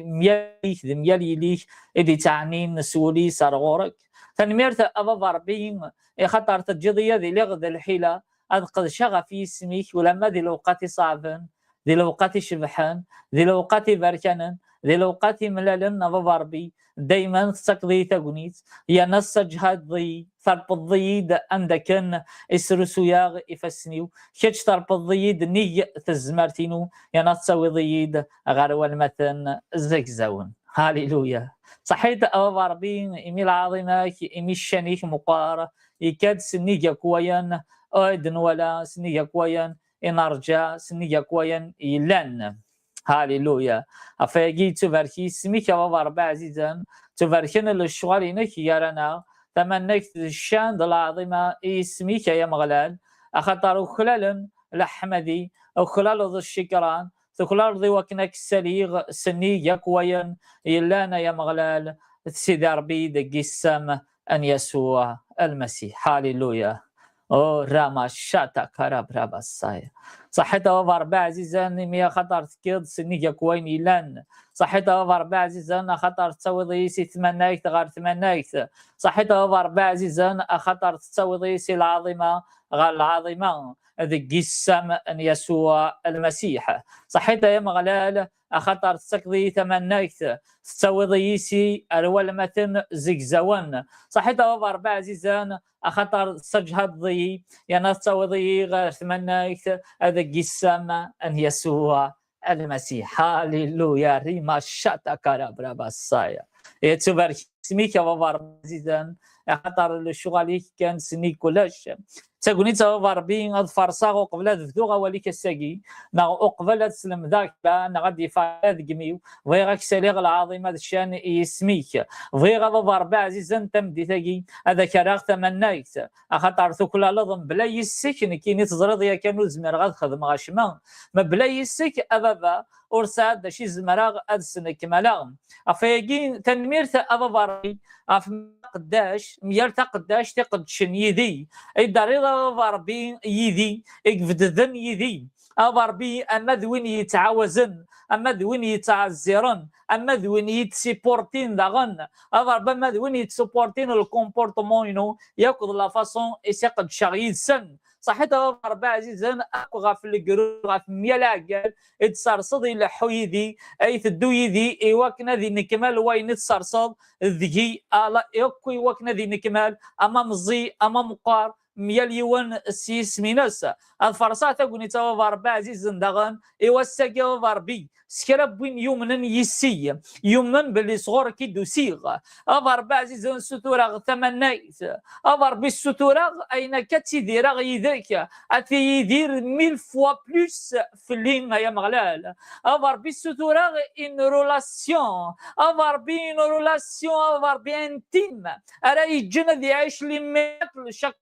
myal-ik d myal yili-k i d-ittɛennin s wul-is ar ɣur-k. Tanemmirt a baba Ṛebbi, i xaṭer teǧǧiḍ-iyi ad iliɣ d lḥila, ad qedceɣ ɣef yisem-ik ulamma di lewqat iṣeɛben, di lewqat icebḥen, di lewqat iberkanen, di lewqat imlalen a baba Ṛebbi, dayman tettakeḍ-iyi tagnit, yerna tessaǧhadeḍ-iyi, terfdeḍ-iyi-d anda akken i srusuyeɣ ifassen-iw, kečč terfdeḍ-iyi-d nnig tezmert-inu, yerna tettawiḍ-iyi-d ɣer walmaten zegzawen. Haliluya. Ṣaḥit a baba Ṛebbi, imi lɛaḍima-k, imi ccan-ik meqqar, ikad sennig akk wayen ur d-nwala, sennig akk wayen i nerǧa, sennig akk wayen yellan. Haliluya. Ɣef wayagi yettubarek yisem-ik a baba Ṛebbi ɛzizen, ttubarken lecɣal-inek gar-aneɣ, tamanegt d ccan d lɛaḍima i yisem-ik ay Ameɣlal, axaṭer uklalen leḥmadi, uklaleḍ ccekran, tuklaleḍ iwakken ad k-ssaliɣ sennig akk wayen yellan ay Ameɣlal, d Sidi Ṛebbi deg yisem n Yasuɛ Lmasiḥ. Haliluya. O rama shata karab rabasaya. Ṣaḥit a baba Ṛebbi ɛzizen, imi axaṭer tekkiḍ sennig akk wayen yellan. Ṣaḥit a baba Ṛebbi ɛzizen, axaṭer tettawiḍ-iyi si tmanagt ɣer tmanagt. Ṣaḥit a baba Ṛebbi ɛzizen, axaṭer tettawiḍ-iyi si lɛaḍima ɣer lɛaḍima, deg yisem n Yasuɛ Lmasiḥ. Ṣaḥit ay Ameɣlal, axaṭer tettakeḍ-iyi tamanagt, tettawiḍ-iyi si ar walmaten zegzawen. Ṣaḥit a baba Ṛebbi ɛzizen, axaṭer tessejhadeḍ-iyi, yerna tettawiḍ-iyi ɣer tmanagt, deg yisem n Yasuɛ Lmasiḥ. Hallelujah, rima shata karabra basaya. Yettubarek isem-ik a baba Ṛebbi ɛzizen, axaṭer lecɣal-ik kan sennig kullec. D tagnit a baba Ṛebbi ad farṣeɣ uqbel ad bduɣ awal-ik ass-agi, neɣ uqbel ad slemdeɣ kra, neɣ ad d-yeffeɣ kra deg imi-w. Bɣiɣ ad k-saliɣ lɛaḍima d ccan i yisem-ik. Bɣiɣ a baba Ṛebbi ɛzizen tameddit-agi ad ak-rreɣ tamanagt, axaṭer tuklaleḍ mebla yis-k, nekkini teẓriḍ yakan ur zmireɣ ad xedmeɣ acemma. Mebla yis-k a baba ur sɛiɣ d acu i zemreɣ ad snekmaleɣ. Ɣef wayagi, tanemmirt a baba Ṛebbi, ɣef myal taqeddact, myal taqeddact iqeddcen yid-i, i d-terriḍ a baba Ṛebbi yid-i, i ibedden yid-i. A baba Ṛebbi, ama d win yettɛawazen, ama d win yettɛezziren, ama d win yettsupportin daɣen, a baba Ṛebbi, ama d win yettsupportin le comportement-inu, yakk d la façon i s-iqeddceɣ yid-sen. Ṣaḥit a baba Ṛebbi ɛzizen, akk ɣef legru, ɣef myal aɛeggal i d-serseḍ ileḥḥu yid-i, ay teddu yid-i, i wakken ad inekmal wayen i tserseḍ deg-i, ala, akk i wakken ad inekmal, ama meẓẓi, ama meqqar, myal yiwen s yisem-ines. Ad farṣeɣ tagnit a baba Ṛebbi ɛzizen daɣen, i wass-agi a baba Ṛebbi, s kra n win yumnen yis-i, yumen belli sɣur-k i d-usiɣ. A baba Ṛebbi ɛzizen, ssutureɣ tamanagt. A baba Ṛebbi, ssutureɣ ayen akka ttidireɣ yid-k, ad t-yidir mille fois plus fell-i, ay Ameɣlal. A baba Ṛebbi, ssutureɣ une relation, a baba Ṛebbi, une relation, a baba Ṛebbi, intime, ara yeǧǧen ad iɛic les miracles chaque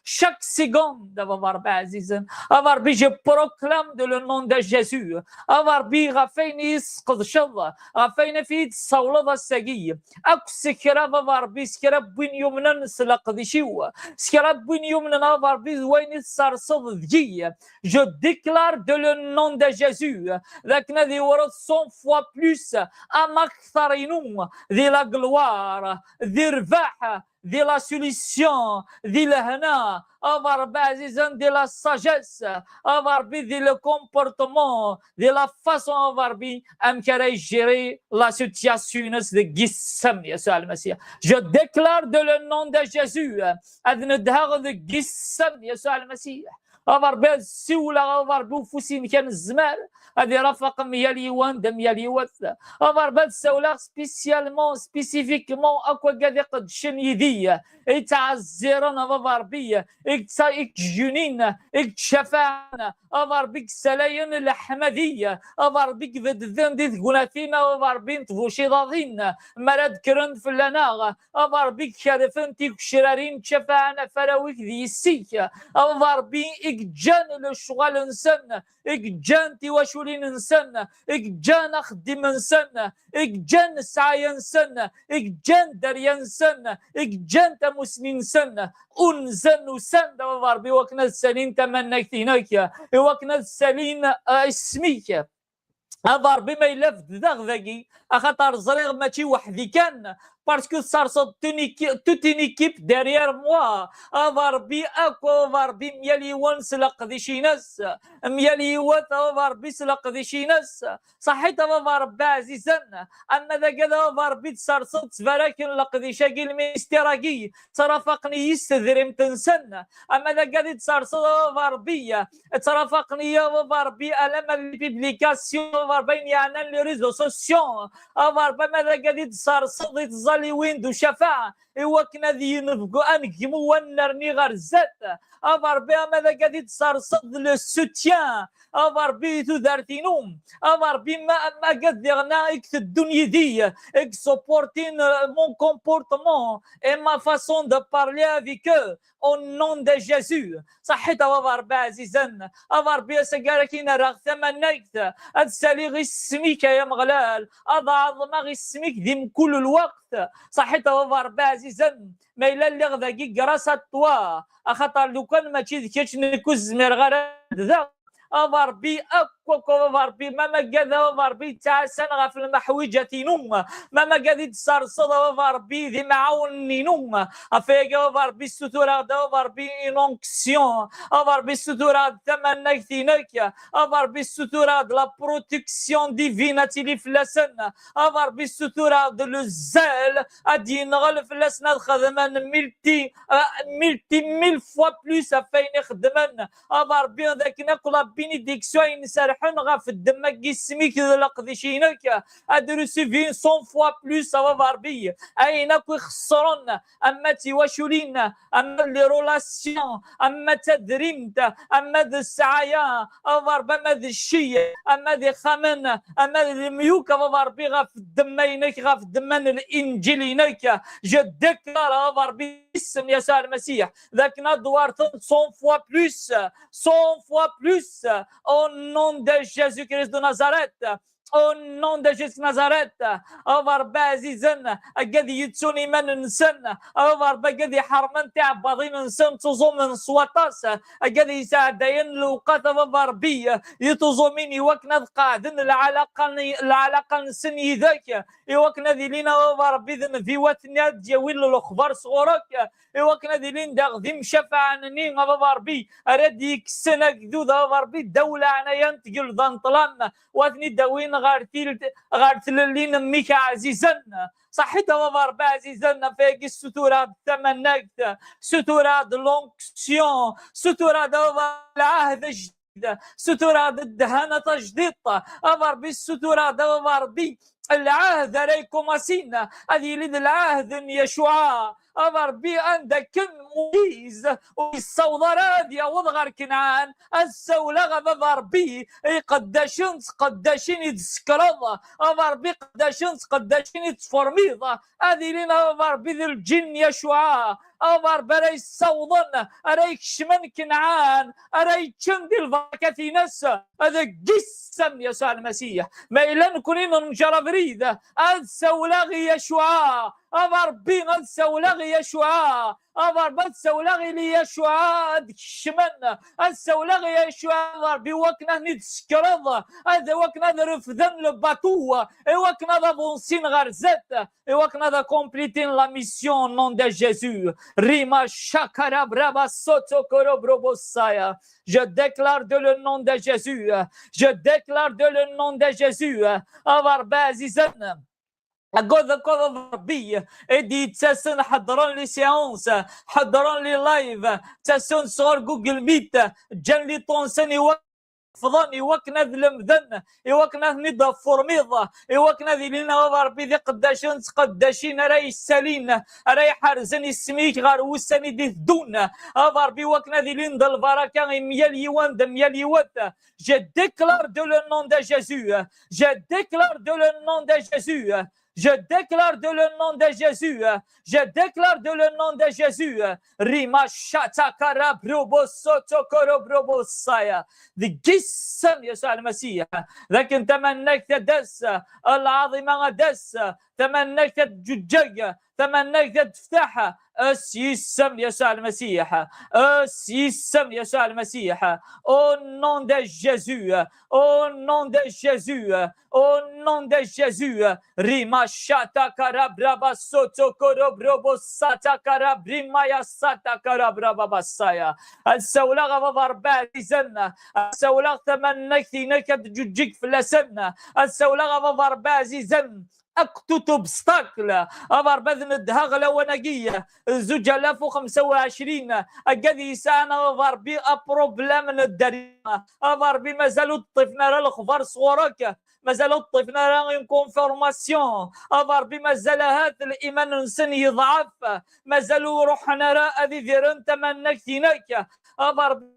chaque seconde, a baba Ṛebbi ɛzizen. A baba Ṛebbi, je proclame de le nom de Jésus. A baba Ṛebbi, ɣef ayen i yi-tesqedceḍ, ɣef ayen ɣef i yi-d-tessawleḍ ass-agi, akk s kra, a baba Ṛebbi, s kra n win yumnen s leqdic-iw, s kra n win yumnen, a baba Ṛebbi, d wayen i tserseḍ deg-i. Je déclare de le nom de Jésus, d akken ad iwreḍ cent fois plus, am akter-inu, di la gloire, di rrbeḥ, di la solution, di lehna, a baba Ṛebbi ɛzizen, di la sagesse, a baba Ṛebbi, di le comportement, di la façon, a baba Ṛebbi, amek ara yejjiri la situation-ines deg yisem n Yasuɛ Lmasiḥ. Je déclare de le nom de Jésus, ad nedheɣ deg yisem n Yasuɛ Lmasiḥ. A baba Ṛebbi, ad ssiwleɣ, a baba Ṛebbi, ufus-inek anezmar ad irafaq myal yiwen d myal yiwet. A baba Ṛebbi, ad ssawleɣ spécialement, spécifiquement, akk wagad iqeddcen yid-i, i yettɛezziren, a baba Ṛebbi, i yettjunin, i yettcafaɛen, a baba Ṛebbi, i yessalayen leḥmadi, a baba Ṛebbi, i ibedden di tegnatin, a baba Ṛebbi, n tbuciḍaḍin, mi ara d-kkrent fell-aneɣ, a baba Ṛebbi, i ikerfen tigecrarin, ttcafaɛen ɣef warraw-ik d yessi-k, a baba Ṛebbi, i yeǧǧan lecɣal-nsen, i yeǧǧan tiwaculin-nsen, i yeǧǧan axeddim-nsen, i yeǧǧan ssɛaya-nsen, i yeǧǧan dderya-nsen, i yeǧǧan tamusni-nsen, unzen, usan-d, a baba Ṛebbi, wakken ad ssalin tamannagt-inek, i wakken ad ssalin, eh, isem-ik. A baba Ṛebbi, ma yella beddeɣ dagi, axaṭer ẓriɣ mačči weḥd-i kan, parce que tesserseḍ toute une équi-, toute une équipe derrière moi. A baba Ṛebbi, akk, a baba Ṛebbi, myal yiwen s leqdic-ines, myal yiwet, a baba Ṛebbi, s leqdic-ines. Ṣaḥit a baba Ṛebbi ɛzizen, ama d agad a baba Ṛebbi, tesserseḍ ttbaraken leqdic-agi, lmistira-agi, ttrafaqen-iyi s tedrimt-nsen. Ama d agad i tesserseḍ a baba Ṛebbi, ttrafaqen-iyi a baba Ṛebbi, alamma d les publications, a baba Ṛebbi, ayen yeɛnan les réseaux sociaux, a baba Ṛebbi, ama d agad i tesserseḍ i tẓaliwin d ucafaɛ, i wakken ad yenebgu anegmu, ad nnerni ɣer zdat. A baba Ṛebbi, ama d agad i tesserseḍ le soutien, a baba Ṛebbi, i tudert-inu, a baba Ṛebbi, ma, ma agad diɣen i iteddun yid-i, i yessupportin, euh, mon comportement et ma façon de parler avec eux, au nom de Jésus. Ṣaḥit a baba Ṛebbi ɛzizen, a baba Ṛebbi, ass-agi ara k-in-rreɣ tamanagt, ad ssaliɣ isem-ik, ay Ameɣlal, ad ɛeḍmeɣ isem-ik di mkul lweqt. Ṣaḥit a baba Ṛebbi ɛzizen, ma yella lliɣ dagi grâce à toi, axaṭer lukan mačči d kečč, nekk ur zmireɣ ara ad d-daɣ. A baba Ṛebbi, akk Koko a baba Ṛebbi, ma magad a baba Ṛebbi yettɛassan ɣef lmeḥwiǧat-inu, ma magad i d-tserseḍ a baba Ṛebbi d imɛawnen-inu, ɣef wayagi a baba Ṛebbi ssutureɣ-d a baba Ṛebbi une onction, a baba Ṛebbi ssutureɣ-d tamannagt-inek, a baba Ṛebbi ssutureɣ-d la protection divine ad tili fell-asen, a baba Ṛebbi ssutureɣ-d le zèle ad d-yenɣel fell-asen ad xedmen multi, euh, multi mille fois plus ɣef wayen i xeddmen, a baba Ṛebbi d akken akk la bénédiction ayen serḥen ɣef ddemma n yisem-ik d leqdic-inek ad d-resuvin cent fois plus a baba Ṛebbi ayen akk ixeṣṣren, ama d tiwaculin, ama d les relations, ama d tadrimt, ama d ssɛaya a baba Ṛebbi, ama d cci, ama d ixxamen, ama d lemyuk a baba Ṛebbi ɣef ddemma-inek, ɣef ddemma n linǧil-inek. Je déclare a baba Ṛebbi isem Yasuɛ Lmasiḥ d akken ad d-werten cent fois plus, cent fois plus, au nom de Jésus-Christ de Nazareth, au nom de Jésus Nazareth, a baba Ṛebbi ɛzizen, agad yettun iman-nsen, a baba Ṛebbi agad iḥermen tiɛebbaḍin-nsen ttuẓumen s waṭas, agad yesɛeddayen lewqat a baba Ṛebbi i tuẓumin i wakken ad qeɛden lɛalaqa-nsen yid-k, i wakken ad ilin a baba Ṛebbi d nnbiwat-nni ad d-yawin lexbar sɣur-k, i wakken ad ilin daɣ d imcafaɛen-nni a baba Ṛebbi ara d-yekksen agdud a baba Ṛebbi ddaw leɛnaya n tgelda n ṭṭlam, u ad ten-id-awin ɣer tlelli n mmi-k ɛzizen. Ṣaḥit a baba Ṛebbi ɛzizen, ɣef wayagi ssutureɣ-d tamannagt, ssutureɣ-d l'onction, ssutureɣ-d a baba lɛahd ajdid, ssutureɣ-d ddhana tajdiṭ, a baba Ṛebbi ssutureɣ-d a baba Ṛebbi lɛahd ara yekumasin ad yili d lɛahd n Yacuɛa, a baba Ṛebbi anda akken Muyiz ur yessaweḍ ara ad yaweḍ ɣer Kenɛan, ad ssawleɣ a baba Ṛebbi i iqeddacen d tqeddacin i d-tsekreḍ, a baba Ṛebbi iqeddacen d tqeddacin i d-tfermiḍ, ad ilin a baba Ṛebbi d lǧin n Yacuɛa, a baba Ṛebbi ara yessawḍen, ara ikecmen Kenɛan, ara yeččen di lbarakat-ines, deg yisem n Yasuɛ Lmasiḥ. Ma yella nekni nenǧer abrid, ad sawleɣ i Yacuɛa, a baba Ṛebbi ad sawleɣ i Yacuɛa, a baba Ṛebbi ad sawleɣ i Yacuɛa ad kecmen, ad sawleɣ i Yacuɛa a baba Ṛebbi wakken ad ten-id-tsekreḍ, ad wakken ad refden le bateau, i wakken ad avansin ɣer zdat, i wakken ad accomplir la mission au nom de Jésus. Rima shakara braba soto koro brobo saya. Je déclare de le nom de Jésus. Je déclare de le nom de Jésus. A baba Ṛebbi ɛzizen. Agad akk a baba Ṛebbi i d-yettasen ḥeddren les séances, ḥeddren les lives, ttasen-d sɣur Google Meet, ǧǧan les temps-nsen i wa- ffḍen i wakken ad lemden, i wakken ad ten-id-tefurmiḍ, i wakken ad ilin a baba Ṛebbi d iqeddacen d tqeddacin ara yessalin, ara iḥerzen isem-ik ɣer wussan i d-iteddun, a baba Ṛebbi i wakken ad ilin d lbaraka i myal yiwen d myal yiwet. Je déclare de le nom de Jésus, je déclare de le nom de Jésus, je déclare de le nom de Jésus, je déclare de le nom de Jésus. Rima shata kara brobo soto koro brobo saya. Deg yisem Yasuɛ Lmasiḥ. D akken tamannagt ad d-tas, lɛaḍima ad d-tas, tamannagt ad d-ǧuǧǧeg, tamannagt ad d-tefteḥ. S yisem Yasuɛ Lmasiḥ. S yisem Yasuɛ Lmasiḥ. Au nom de Jésus. Au nom de Jésus. Au nom de Jésus. Rima shata kara braba soto koro brobo sata kara brima ya sata kara braba basaya. Ad sawleɣ a baba Ṛebbi ɛzizen. Ad sawleɣ tamannagt-inek ad d-ǧuǧǧeg fell-asen. Ad sawleɣ a baba Ṛebbi ɛzizen. Akk tout obstacle. A baba Ṛebbi ad nedheɣ lawan-agi. Zuǧ alaf u xemsa u ɛecrin. Agad yesɛan a baba Ṛebbi aproblem n dderya. A baba Ṛebbi mazal ur d-ṭṭifen ara lexbar sɣur-k. Mazal ur ṭṭifen ara une confirmation. A baba Ṛebbi mazal ahat liman-nsen yeḍɛef. Mazal ur ruḥen ara ad idiren tamannagt-inek. A baba Ṛebbi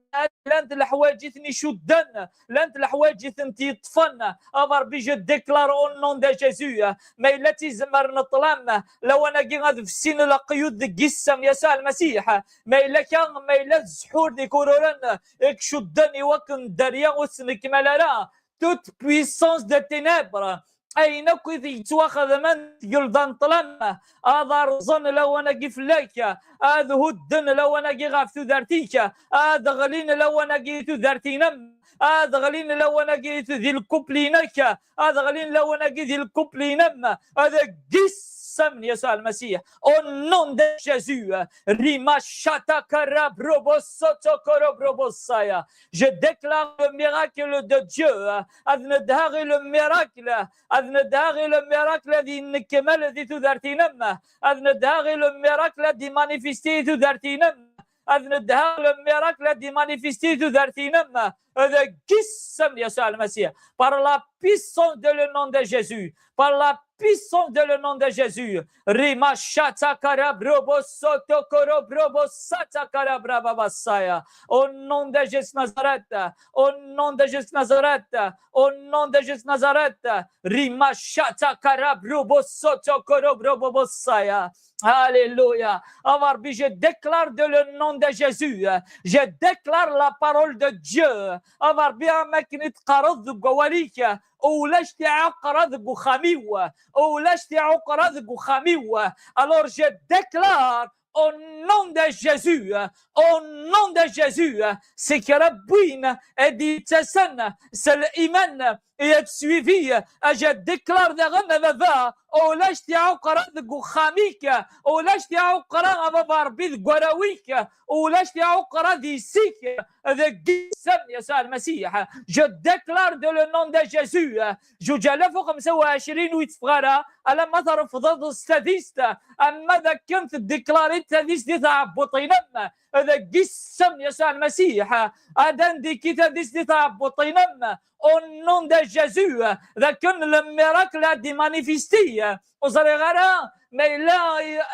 llant leḥwayeǧ i ten-icudden, llant leḥwayeǧ i tent-yeṭṭfen. A baba Ṛebbi, je déclare au nom de Jésus. Ma yella tizemmar n ṭṭlam, lawan-agi ad fessin leqyud deg yisem Yasuɛ Lmasiḥ. Ma yella kan, ma yella d ssḥur d ikururen i icudden i wakken dderya ur tettnekmal ara. Toute puissance de ténèbres, ayen akk i yettwaxedmen tgelda n ṭṭlam, ad rẓen lawan-agi fell-ak, ad hudden lawan-agi ɣef tudert-ik, ad ɣlin lawan-agi tudert-inem, ad ɣlin lawan-agi di lkupli-inek, ad ɣlin lawan-agi di lkupli-inem, ad agissam n Yasuɛ Lmasiḥ. Au nom de Jésus, rima shata kara brobo soto koro brobo saya. Je déclare le miracle de Dieu. Ad nedheɣ i le miracle, ad nedheɣ i le miracle ad yennekmal di tudert-inem, ad nedheɣ i le miracle ad d-imanifesti i tudert-inem, ad nedheɣ le miracle ad d-imanifesti i tudert-inem. Deg isem n Yasuɛ Lmasiḥ, par la puissance de le nom de Jésus, par la puissance de le nom de Jésus. Rima shata kara brobo soto koro brobo sata kara braba basaya. Au nom de Jésus Nazareth, au nom de Jésus Nazareth, au nom de Jésus Nazareth. Rima shata kara brobo soto koro brobo basaya. Alléluia. A Rabbi, je déclare de le nom de Jésus. Je déclare la parole de Dieu. A Rabbi, am akken i d-teqqareḍ deg wawal-ik, ulac tiɛuqra deg uxxam-iw. Ulac tiɛuqra deg uxxam-iw. Alors, je déclare au nom de Jésus, au nom de Jésus, seg kra n win i d-yettasen s liman i ad suivi, je déclare daɣen, a baba, ulac tiɛuqra deg uxxam-ik, ulac tiɛuqra, a baba Rebbi, deg warraw-ik, ulac tiɛuqra di yessi-k, deg isem n Yasuɛ Lmasiḥ. Je déclare de le nom de Jésus, zuǧ alaf u xemsa u ɛecrin ur yetteffeɣ ara, alamma trefdeḍ s tadist, ama d akken teddiklariḍ tadist di tɛebbuṭ-inem, deg isem n Yasuɛ Lmasiḥ, ad d-tekki tadist di tɛebbuṭ-inem, au nom de Jésus, d akken le miracle ad d-imanifesti. Ur ẓriɣ ara ma yella,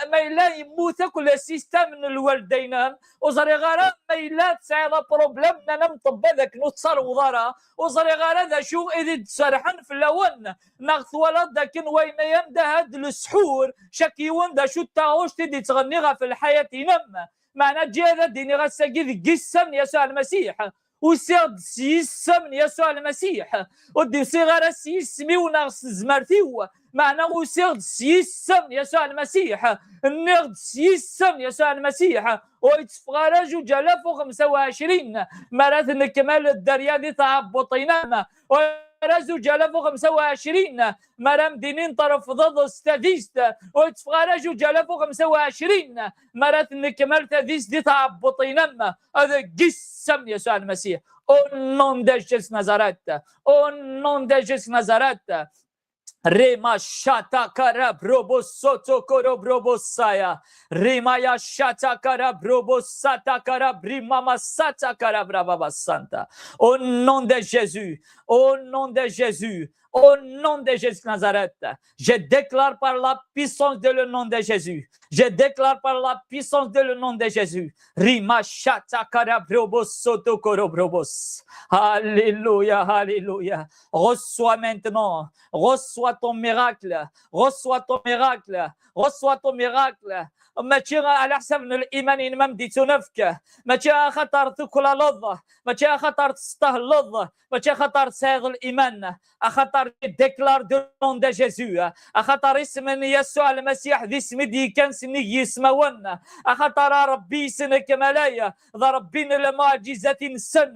ma yella yemmut akk le système n lwaldaynem, ur ẓriɣ ara ma yella tesɛiḍ aproblème, nnan amṭebba d akken ur tettareweḍ ara, ur ẓriɣ ara d acu i d-serḥen fell-awen, neɣ twalaḍ d akken wayen-a yamda had lesḥur, cak yiwen d acu d taɣect i d-ittɣenni ɣef lḥayat-inem. Meɛna ǧǧi ad d-iniɣ ass-agi deg yisem n Yasuɛ Lmasiḥ. Usiɣ-d s yisem n Yasuɛ Lmasiḥ. Ur d-usiɣ ara s yisem-iw neɣ s tezmert-iw. Meɛna usiɣ-d s yisem n Yasuɛ Lmasiḥ. Nniɣ-d s yisem n Yasuɛ Lmasiḥ. Ur yetteffeɣ ara zuǧ alaf u xemsa u ɛecrin mi ara tennekmal dderya di tɛebbuṭ-inem. Ur ara zuǧ alaf u xemsa u ɛecrin mi ara m-d-inin trefdeḍ s tadist. Ur yetteffeɣ ara zuǧ alaf u xemsa u ɛecrin mi ara tennekmal tadist di tɛebbuṭ-inem. Deg yisem n Yasuɛ Lmasiḥ. Au nom de Jésus Nazareth. Au nom de Jésus Nazareth. Rima shata kara brobo soto koro brobo saya. Rima ya shata kara brobo sata kara brima ma sata kara braba basanta. Au nom de Jésus. Au nom de Jésus. Au nom de Jésus Nazareth. Je déclare par la puissance de le nom de Jésus. Je déclare par la puissance de le nom de Jésus. Rima shata kara brobo soto koro brobos. Alléluia, alléluia. Reçois maintenant. Reçois ton miracle. Reçois ton miracle. Reçois ton miracle. Mačči ɛla ḥsab n liman-inem am d-ittunefk. Mačči axaṭer tuklaleḍ. Mačči axaṭer testehleḍ. Mačči axaṭer tesɛiḍ liman. Axaṭer déclare de nom de Jésus. Axaṭer isem n Yasuɛ Lmasiḥ d isem i d-yekkan s nnig yismawen. Axaṭer a Rebbi yesnekmalay. D Rebbi n lmuɛǧizat i nessen.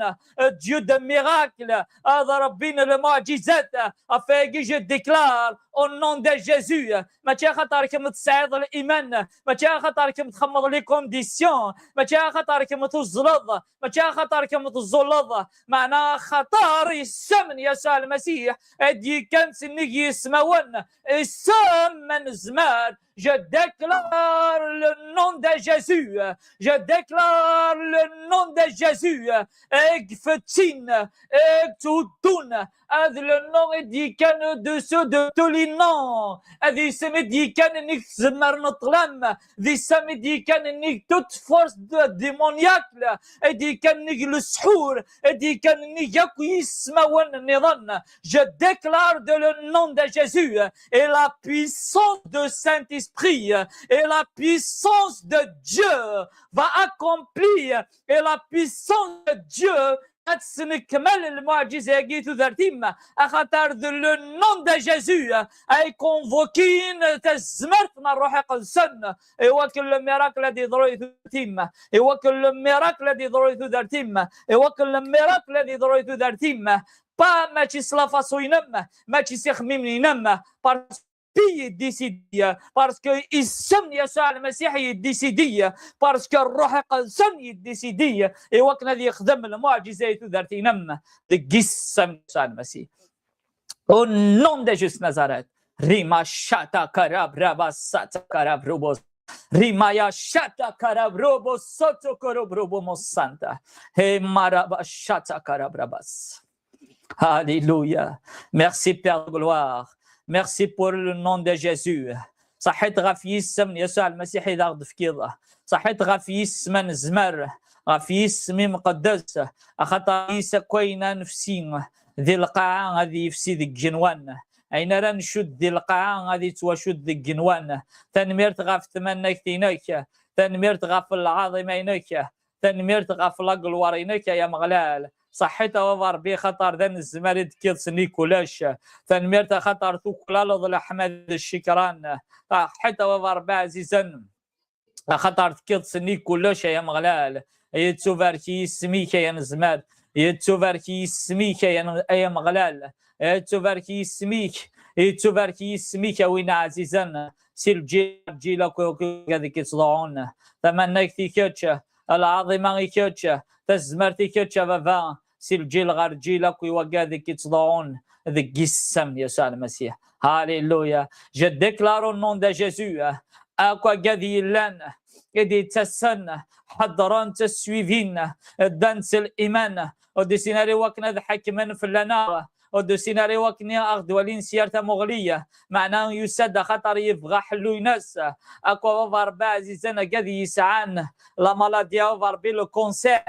Dieu de miracle. D Rebbi n lmuɛǧizat. Ɣef wayagi je déclare au nom de Jésus. Mačči axaṭer kemm tesɛiḍ liman. Mačči axaṭer kemm txemmeḍ les conditions. Mačči axaṭer kemm tuzzleḍ. Mačči axaṭer kemm teẓẓulleḍ. Meɛna axaṭer isem n Yasuɛ Lmasiḥ ad d-yekkan s nnig yismawen. Isem ma nezmer. Je déclare le nom de Jésus. Je déclare le nom de Jésus. Eg fettin, eg tuddun. Ad le nom i d-yekkan au-dessus de tous les noms. Ad isem i d-yekkan nnig tzemmar n ṭṭlam. D isem i d-yekkan nnig toute force de démoniaque. I d-yekkan nnig lesḥur. I d-yekkan nnig akk yismawen nniḍen. Je déclare de le nom de Jésus et la puissance de Saint-Esprit et la puissance de Dieu va accomplir et la puissance de Dieu ad tesnekmal lmuɛǧiza-agi tudert-im, axaṭer d le nom de Jésus ay convoquin tazmert n Ṛṛuḥ Iqedsen, i wakken le miracle ad iḍru i tudert-im, i wakken le miracle ad iḍru i tudert-im, i wakken le miracle ad iḍru i tudert-im. Pas mačči s la façon-inem, mačči s ixemmimen-inem, parce que yedisidi, parce que isem n Yasuɛ Lmasiḥ yedisidi, parce que Ṛṛuḥ Iqedsen yedisidi, i wakken ad yexdem lmuɛǧiza i tudert-inem deg isem n Yasuɛ Lmasiḥ. Au nom de Jésus Nazareth. Rima shata karab raba sata karab rubos. Rima ya shata karab rubos soto korob rubo mosanta. He maraba shata karab rabas. Alléluia. Merci, Père de gloire. Merci pour le nom de Jésus. Ṣaḥit ɣef yisem n Yasuɛ Lmasiḥ i d aɣ-d-tefkiḍ. Ṣaḥit ɣef yisem anezmar, ɣef yisem imqeddes, axaṭer yis akk ayen ad nefsi di lqaɛa ad yefsi deg igenwan. Ayen ara ncudd di lqaɛa ad yettwacudd deg igenwan. Tanemmirt ɣef tmannagt-inek. Tanemmirt ɣef lɛaḍima-inek. Tanemmirt ɣef laglwar-inek, ay Ameɣlal. Ṣaḥit a baba Ṛebbi, axaṭer d anezmar i d-tekkiḍ s nnig ulac. Tanemmirt axaṭer tuklaleḍ leḥmad d ccekran. Ṣaḥit a baba Ṛebbi ɛzizen, axaṭer tekkiḍ s nnig ulac, ay Ameɣlal. Yettubarek yisem-ik, ay anezmar. Yettubarek yisem-ik, ay an-, ay Ameɣlal. Yettubarek yisem-ik. Yettubarek yisem-ik, a win ɛzizen. Si lǧil ɣer lǧil akk, akk, akk ad k-ittḍuɛun. Tamannagt i kečč, lɛaḍima i kečč, tazmert i kečč, a baba, si lǧil ɣer lǧil akk i wagad i k-ittḍuɛun deg yisem n Yasuɛ Lmasiḥ. Alléluia. Je déclare au nom de Jésus, akk agad yellan i d-yettasen, ḥeddren, ttsuivin, ddan s liman, ur d-usin ara i wakken ad ḥekmen fell-aneɣ, ur d-usin ara i wakken ad ɣ-d-walin s yir tamuɣli, meɛna yusa-d axaṭer yebɣa ḥellu-ines. Akk a baba Ṛebbi ɛzizen, agad yesɛan la maladie, a baba Ṛebbi, le cancer,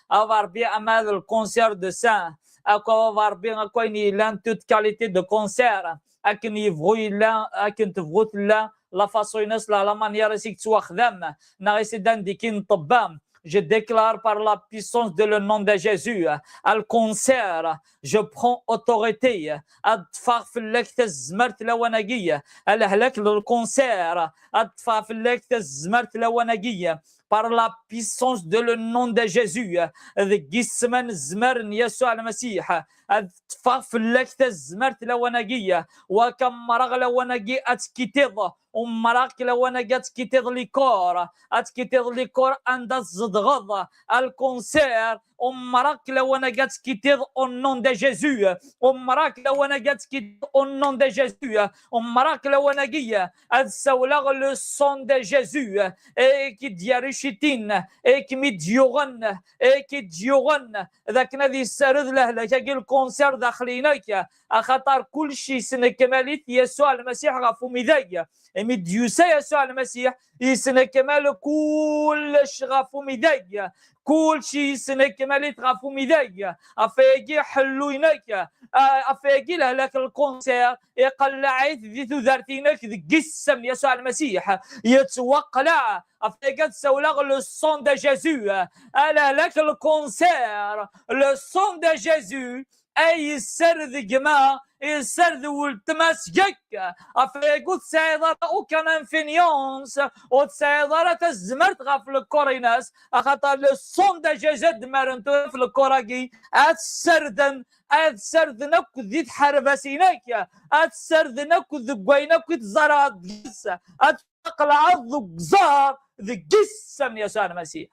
a baba Ṛebbi, ama d le cancer de sein, akk a baba Ṛebbi, akk ayen yellan toute qualité de cancer, akken yebɣu yella, akken tebɣu tella, la façon-ines, la, la manière i s-yettwaxdam, neɣ i s-d-indikin ṭṭebba. Je déclare par la puissance de le nom de Jésus, al cancer, je prends autorité, ad ṭṭfeɣ fell-ak tazmert lawan-agi, a lehlak, le cancer, ad ṭṭfeɣ fell-ak tazmert lawan-agi, par la puissance de le nom de Jésus, deg yisem anezmar n Yasuɛ Lmasiḥ, ad ṭṭfeɣ fell-ak tazmert lawan-agi, wa ka mmreɣ lawan-agi ad tkitiḍ, umreɣ-k lawan-agi ad tkitiḍ likor, ad tkitiḍ likor anda tzedɣeḍ, al cancer, umreɣ-k lawan-agi ad tkitiḍ au nom de Jésus, umreɣ-k lawan-agi ad tkitiḍ au nom de Jésus, umreɣ-k lawan-agi ad ssawleɣ le sang de Jésus, i k-id-yerrichitin, i kem-id-yuɣen, i k-id-yuɣen, d akken ad yessared lehlak-agi, le cancer daxel-inek, axaṭer kullec yesnekmal-it Yasuɛ Lmasiḥ ɣef umidag. Imi d-yusa Yasuɛ Lmasiḥ, yesnekmal kullec ɣef umidag. Kullec yesnekmal-it ɣef umidag. Ɣef wayagi ḥellu-inek, a, ɣef wayagi lehlak, le cancer, iqelleɛ-it di tudert-inek deg yisem n Yasuɛ Lmasiḥ. Yettwaqleɛ. Ɣef wayagi ad ssawleɣ le sang de Jésus. A lehlak, le cancer, le sang de Jésus, ay yessared gma, yessared weltma seg-k. Ɣef wayagi ur tesɛiḍ ara aucune influence, ur tesɛiḍ ara tazmert ɣef le corps-ines, axaṭer le sang de Jésus ad d-mmaren tura ɣef le corps-agi, ad t-ssarden, ad t-ssarden akk di tḥerbasin-ik, ad t-ssarden akk deg wayen akk i teẓraḍ deg-s, ad tqelɛeḍ deg uẓar deg yisem n Yasuɛ Lmasiḥ.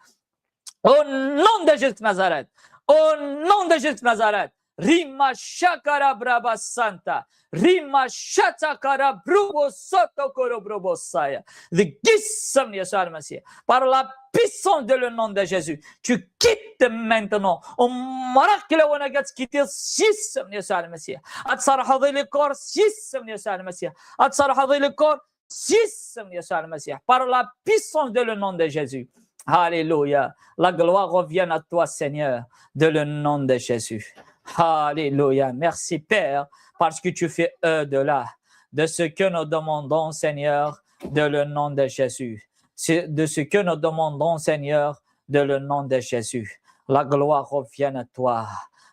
Au nom de Jésus de Nazareth. Au nom de Jésus de Nazareth. Rima shakara braba santa. Rima shatakara brubo soto koro brubo saya. Deg yisem n Yasuɛ Lmasiḥ. Par la puissance de le nom de Jésus. Tu quittes maintenant. Umreɣ-k lawan-agi ad tkitiḍ s yisem n Yasuɛ Lmasiḥ. Ad tserḥeḍ i likor s yisem n Yasuɛ Lmasiḥ. Ad tserḥeḍ i likor s yisem n Yasuɛ Lmasiḥ, par la puissance de le nom de Jésus. Alléluia. La gloire revienne à toi, Seigneur, de le nom de Jésus. Alléluia. Merci, Père, parce que tu fais au-delà de ce que nous demandons, Seigneur, de le nom de Jésus. C'est de ce que nous demandons, Seigneur, de le nom de Jésus. La gloire revient à toi.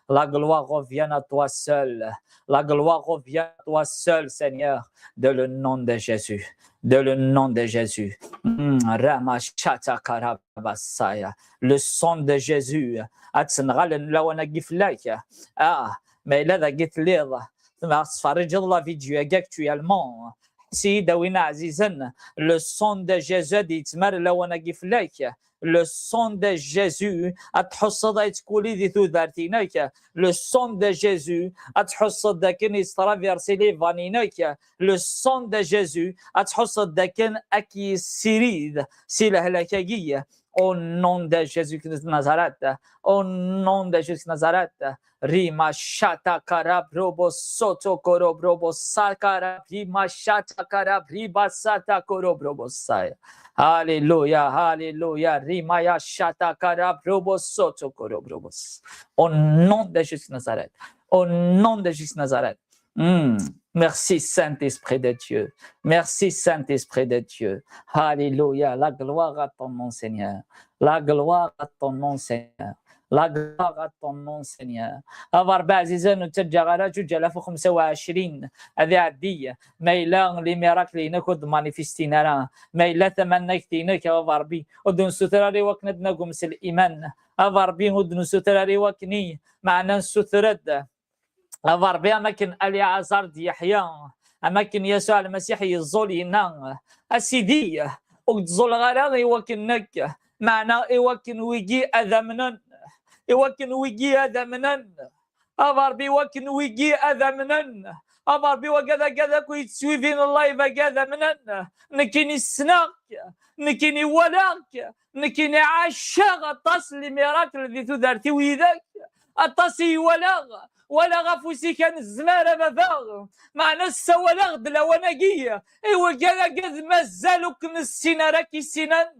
La gloire revient à toi seul. La gloire revient à toi seul, Seigneur, dans le nom de Jésus. Dans le nom de Jésus. Hmm, Ramashata Karabasaya. Le sang de Jésus. Ad tenɣalen lawan-agi fell-ak. Ah, ma yella dagi telliḍ, ma tettferriǧeḍ la vidéo-agi actuellement, ḥess-iyi-d a win ɛzizen, le sang de Jésus ad yettmar lawan-agi fell-ak. Le sang de Jésus ad tḥusseḍ ad yettkuli di tudert-inek. Le sang de Jésus ad tḥusseḍ dakken yestraversi les veines-inek. Le sang de Jésus ad tḥusseḍ dakken ad k-yessirid si lehlak-agi. Au nom de Jésus de Nazareth. Au nom de Jésus de Nazareth. Rima shata karab robo soto korob robo sakara. Rima shata karab riba sata korob robo saya. Alléluia, alléluia. Rima ya shata karab robo soto korob robo s-. Au nom de Jésus de Nazareth. Au nom de Jésus de Nazareth. Hmm. Merci Saint-Esprit de Dieu. Merci Saint-Esprit de Dieu. Alléluia. La gloire à ton nom, Seigneur. La gloire à ton nom, Seigneur. La gloire à ton nom, Seigneur. A Ṛebbi ɛzizen, ur ttaǧǧaɣ ara ǧuǧ alaf u xemsa u ɛecrin ad iɛeddi. Ma yella les miracles-inek ur d-manifestin ara, ma yella tamannagt-inek, a Ṛebbi, ur d-nessuter ara i wakken ad nagem s liman. A Ṛebbi, ur d-nessuter ara i wakken i, meɛna nessuter-d, a Ṛebbi, am akken Aliɛazar d-yeḥya, am akken Yasuɛ Lmasiḥ yeẓẓul yenna, a Sidi, ur k-ttẓulleɣ ara i wakken nekk, meɛna i wakken wigi ad amnen, i wakken wigi ad amnen, a Ṛebbi, i wakken wigi ad amnen, a Ṛebbi, wagad, agad akk yettwivin live-agi ad amnen, nekkini ssneɣ-k, nekkini walaɣ-k, nekkini ɛaceɣ aṭas n les miracles di tudert-iw yid-k, aṭas i walaɣ, walaɣ afus-ik anezmar a baba, meɛna ssawaleɣ-d lawan-agi i wigad agad mazal ur k-nessin ara k-issinen,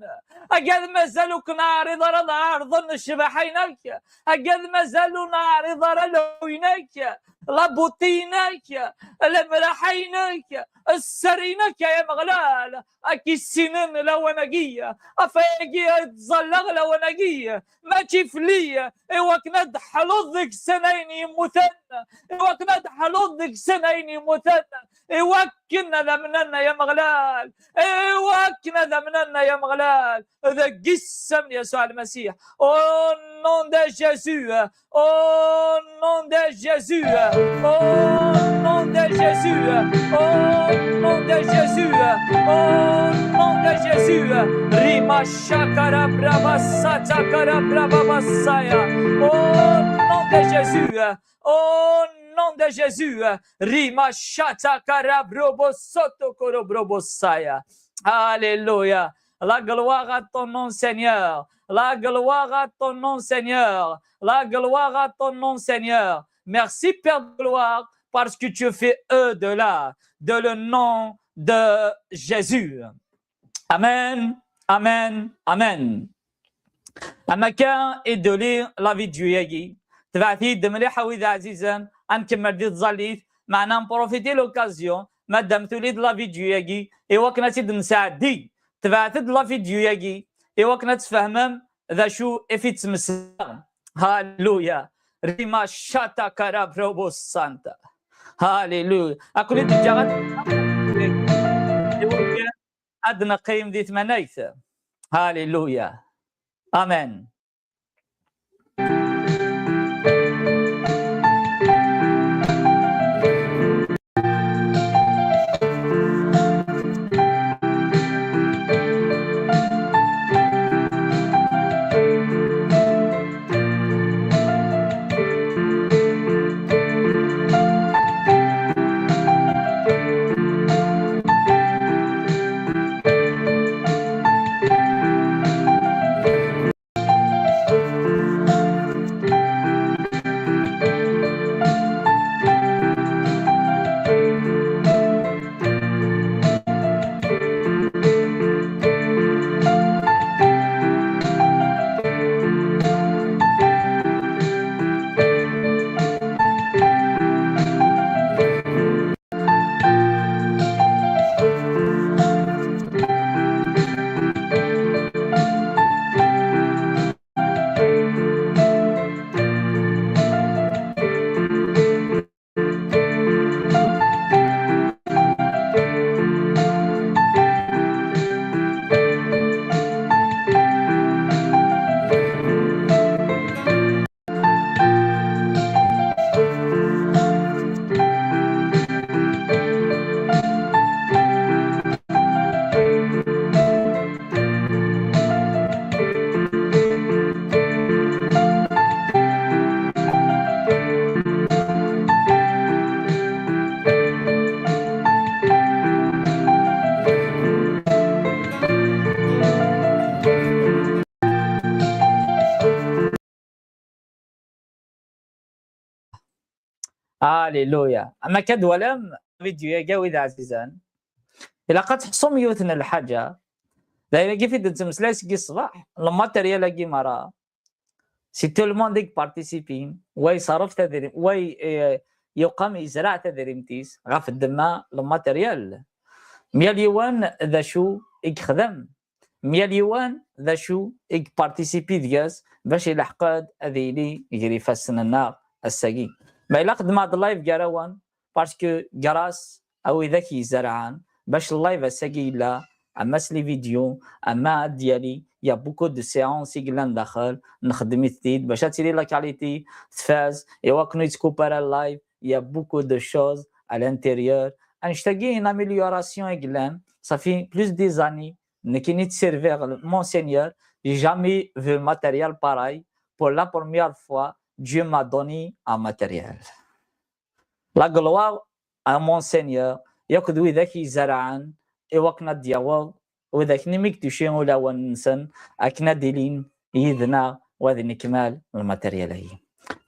agad mazal ur k-neɛriḍ ara ad ɛerḍen ccbaḥa-inek, agad mazal ur neɛriḍ ara law-inek, la beauté-inek, lemraḥa-inek, sser-inek ay Ameɣlal, ad k-issinen lawan-agi, ɣef wayagi ay ttẓallaɣ lawan-agi, mačči fell-i, i wakken ad d-ḥluḍ deg-sen ayen yemmuten, i wakken ad d-ḥluḍ deg-sen ayen yemmuten, i wakken ad amnen ay Ameɣlal, i wakken ad amnen ay Ameɣlal, deg isem n Yasuɛ Lmasiḥ. Au nom de Jésus, au nom de Jésus, au nom de Jésus, au nom de Jésus, au nom de Jésus. Rima shakara braba sata kara braba basaya. Au nom de Jésus, au nom de Jésus. Rima shata kara brobo soto koro brobo saya. Alléluia. La gloire à ton nom, Seigneur. La gloire à ton nom, Seigneur. La gloire à ton nom, Seigneur. Merci, Père de gloire, parce que tu fais eux de là, de le nom de Jésus. Amen, amen, amen. Am akka i d-tuli la vidéo-agi. Tebɛet-iyi-d mliḥ a wid ɛzizen, ad nkemmel di tẓallit, meɛna nprofiti l'occasion, madam tuli-d la vidéo-agi, i wakken ad tt-id-nesɛeddi. Tebɛet-d la vidéo-agi, i wakken ad tfehmem d acu i fi ttmeslaɣ. Halleluya. Rima shata karabrobo santa. Halleluya. Ad ken-id-ǧǧeɣ ad, ad neqqim di tmanegt. Halleluya. Amen. Alléluia. Ama akka d-twalam vidéo-agi, a wid ɛzizen, ilaq ad tḥeṣṣum yiwet n lḥaǧa. D ayen-agi i d-nettmeslay seg ṣṣbeḥ, le matériel-agi merra. Si tout le monde i yeparticipin, wa yeṣref tadrimt, wa y-, eh, yeqqim yezreɛ tadrimt-is ɣef ddemma, le matériel. Myal yiwen d acu i yexdem, myal yiwen d acu i yeparticipi deg-s bac ileḥq-d ad yili gar ifassen-nneɣ ass-agi. Ma ilaq xedmeɣ-d live gar-awen, parce que grâce a widak yezerɛen, bac live ass-agi yella, ama s les vidéos, ama ad d-yali, il y a beaucoup de séances i yellan daxel, nxeddem-it-id, bac ad tili la qualité tfaz, i wakken ur yettkup ara live, il y a beaucoup de choses à l'intérieur. Annect-agi, une amélioration i yellan, ça fait plus des années, nekkini ttserviɣ Monseigneur, j'ai jamais vu le matériel pareil. Pour la première fois, Dieu m'a donné un matériel. La gloire à Monseigneur, yakk d widak yezerɛen i wakken ad d-yaweḍ, widak-nni mi yettuci ulawen-nsen, akken ad d-ilin yid-neɣ, u ad nekmal le matériel-agi.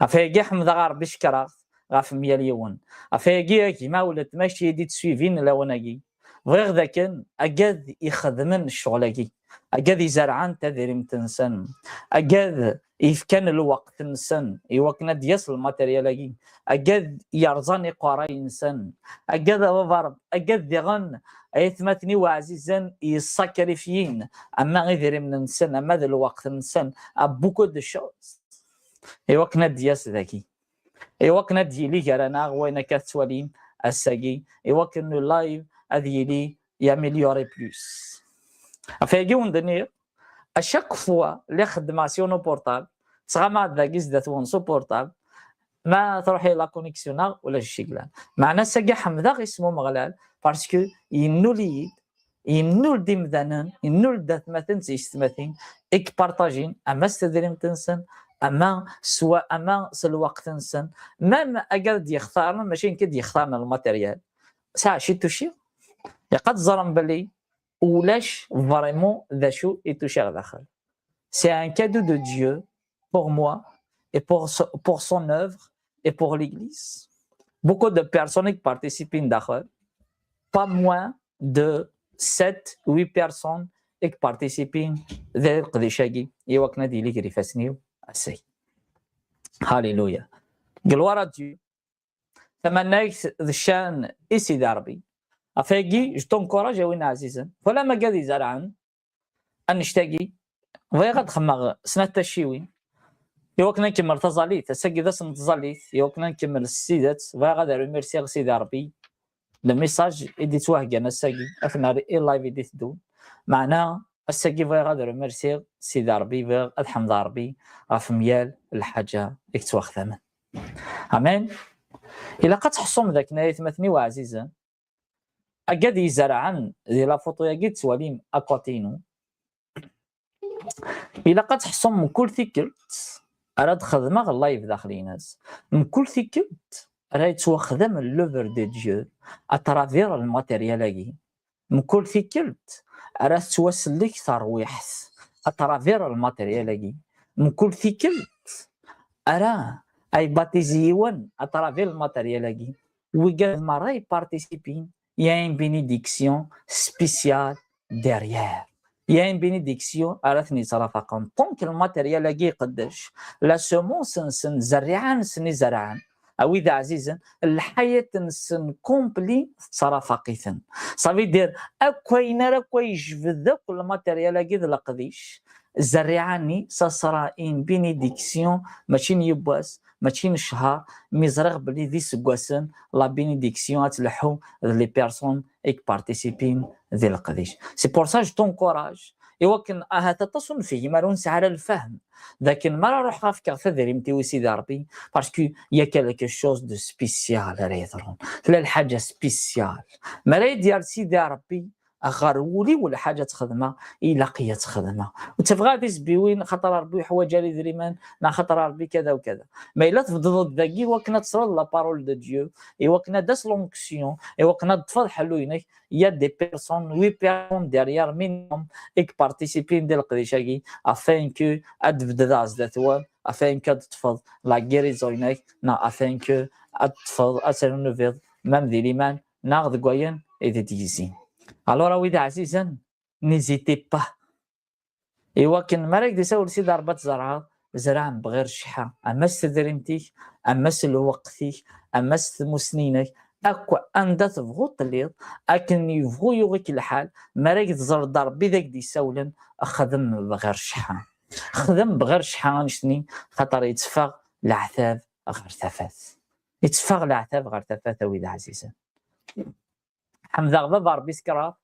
Ɣef wayagi ḥemdeɣ Ṛebbi, cekkreɣ-t ɣef myal yiwen. Ɣef wayagi, a gma u letma i d-yettsuivin lawan-agi, bɣiɣ dakken agad ixedmen ccɣel-agi, agad izerɛen tadrimt-nsen, agad yefkan lweqt-nsen i wakken ad d-yas le matériel-agi, agad yerẓan iqerray-nsen, agad a baba Ṛebbi, agad diɣen ay atmaten-iw ɛzizen yessakrifyin, ama idrimen-nsen, ama d lweqt-nsen, à beaucoup de choses, i wakken ad d-yas dagi, i wakken ad d-yili gar-aneɣ wayen akka tettwalim ass-agi, i wakken le live ad yili yamélioré plus. Ɣef wayagi wen-d-nniɣ, à chaque fois lliɣ xeddmeɣ sur le portable, sɣameɣ-d dagi zdat-wen s uportable, ma truḥ la connexion-a ulac cciklan. Meɛna ass-agi ḥemdeɣ isem Umeɣlal, parce que yennul-iyi-d, yennul-d imdanen, yennul-d atmaten d tiyessetmatin i yepartajin, ama s tedrimt-nsen, ama s wa, ama s lweqt-nsen. Même agad d-yextaren, mačči nekk i d-yextaren le matériel. Ça, ci touché. Ilaq ad teẓrem belli ulac vraiment d acu i touché daxel. C'est un cadeau de Dieu pour moi et pour, ce- pour son œuvre et pour l'Église. Beaucoup de personnes qui participent daxel, pas moins de sept, huit personnes qui participent di leqdic-agi, i wakken ad yili gar ifassen-iw ass-agi. Alléluia. Gloire à Dieu. Tamanegt d ccan i Sidi Ṛebbi. Ɣef wayagi, je t'encourage a win ɛzizen. Twala ma gad izerɛen, annect-agi, bɣiɣ ad xemmeɣ snat tacciwin, i wakken ad nkemmel taẓallit. Ass-agi d ass n tẓallit, i wakken ad nkemmel s tidet, bɣiɣ ad remercier Sidi Ṛebbi. Le message i d-ittwaheggan ass-agi, akken ar i live i d-iteddun. Meɛna, ass-agi bɣiɣ ad remercier Sidi Ṛebbi, bɣiɣ ad ḥemdeɣ Ṛebbi ɣef myal lḥaǧa i yettwaxdamen. Amen. Ilaq ad tḥeṣṣum d akken ay atmaten-iw ɛzizen, agad izerɛen di la photo-agi tettwalim à côté-inu. Ilaq ad tḥeṣṣum mkul tikkelt ara d-xedmeɣ live daxel-ines, mkul tikkelt ara yettwaxdam l'œuvre de Dieu à travers le matériel-agi, mkul tikkelt ara tettwasellek terwiḥt à travers le matériel-agi, mkul tikkelt ara ay baptiser yiwen à travers le matériel-agi. Wigad merra yparticipin, il y a une bénédiction spéciale derrière. Il y a une bénédiction ara ten-yettrafaqen. Tant que le matériel-agi iqeddec, la semence-nsen, zerriɛa-nsen i zerɛen, a wid ɛzizen, lḥayat-nsen complet tettrafaq-iten. Ça veut dire, akk ayen ara akk ay yejbed akk le matériel-agi d leqdic, zerriɛa-nni, ça sera une bénédiction, mačči n yiwwas, mačči n cchar, mi ẓriɣ belli d iseggasen, la bénédiction ad tleḥḥu d les personnes i yparticipin di leqdic. C'est pour ça je t'encourage. I wakken ahat aṭas ur nefhim ara, ur nesɛi ara lfahem. D akken mi ara ruḥeɣ ad fkeɣ tadrimt-iw i Sidi Ṛebbi, parce que y a quelque chose de spécial ara yeḍrun. Tella lḥaǧa spéciale. Mi ara yi-d-yerr Sidi Ṛebbi ɣer wul-iw lḥaǧa ad tt-xedmeɣ, ilaq-iyi ad tt-xedmeɣ. Ur ttafeɣ ara tisebbiwin, xaṭer Ṛebbi ur yeḥwaǧ ara idrimen, neɣ xaṭer Ṛebbi kada u kada. Ma yella tbeddeḍ-d dagi i wakken ad tesleḍ la parole de Dieu, i wakken ad d-tas l'onction, i wakken ad d-teṭṭfeḍ ḥellu-inek, il y a des personnes, huit personnes derrière minimum, i yparticipin di leqdic-agi, afin que ad d-beddeḍ zdat-wen, afin que ad teṭṭfeḍ la guérison-inek, neɣ afin que ad teṭṭfeḍ, ad ternuviḍ, même di liman, neɣ deg wayen i d-d-yezzin. Alors, a wid ɛzizen, n'hésitez pas. Iwakken mi ara k-d-isawel Sidi Ṛebbi ad tzerɛeḍ, zreɛ mebɣir cceḥḥa, ama s tedrimt-ik, ama s lweqt-ik, ama s tmussni-inek, akk anda tebɣuḍ telliḍ, akken yebɣu yuɣ-ik lḥal, mi ara k-d-ẓreḍ Ṛebbi d ak-d-isawlen, xdem mebɣir cceḥḥa. Xdem mebɣir cceḥḥa annect-nni, xaṭer yetteffeɣ leɛtab ɣer tafat. Yetteffeɣ leɛtab ɣer tafat, a wid ɛzizen. Ḥemdeɣ Baba Ṛebbi s kraḍ,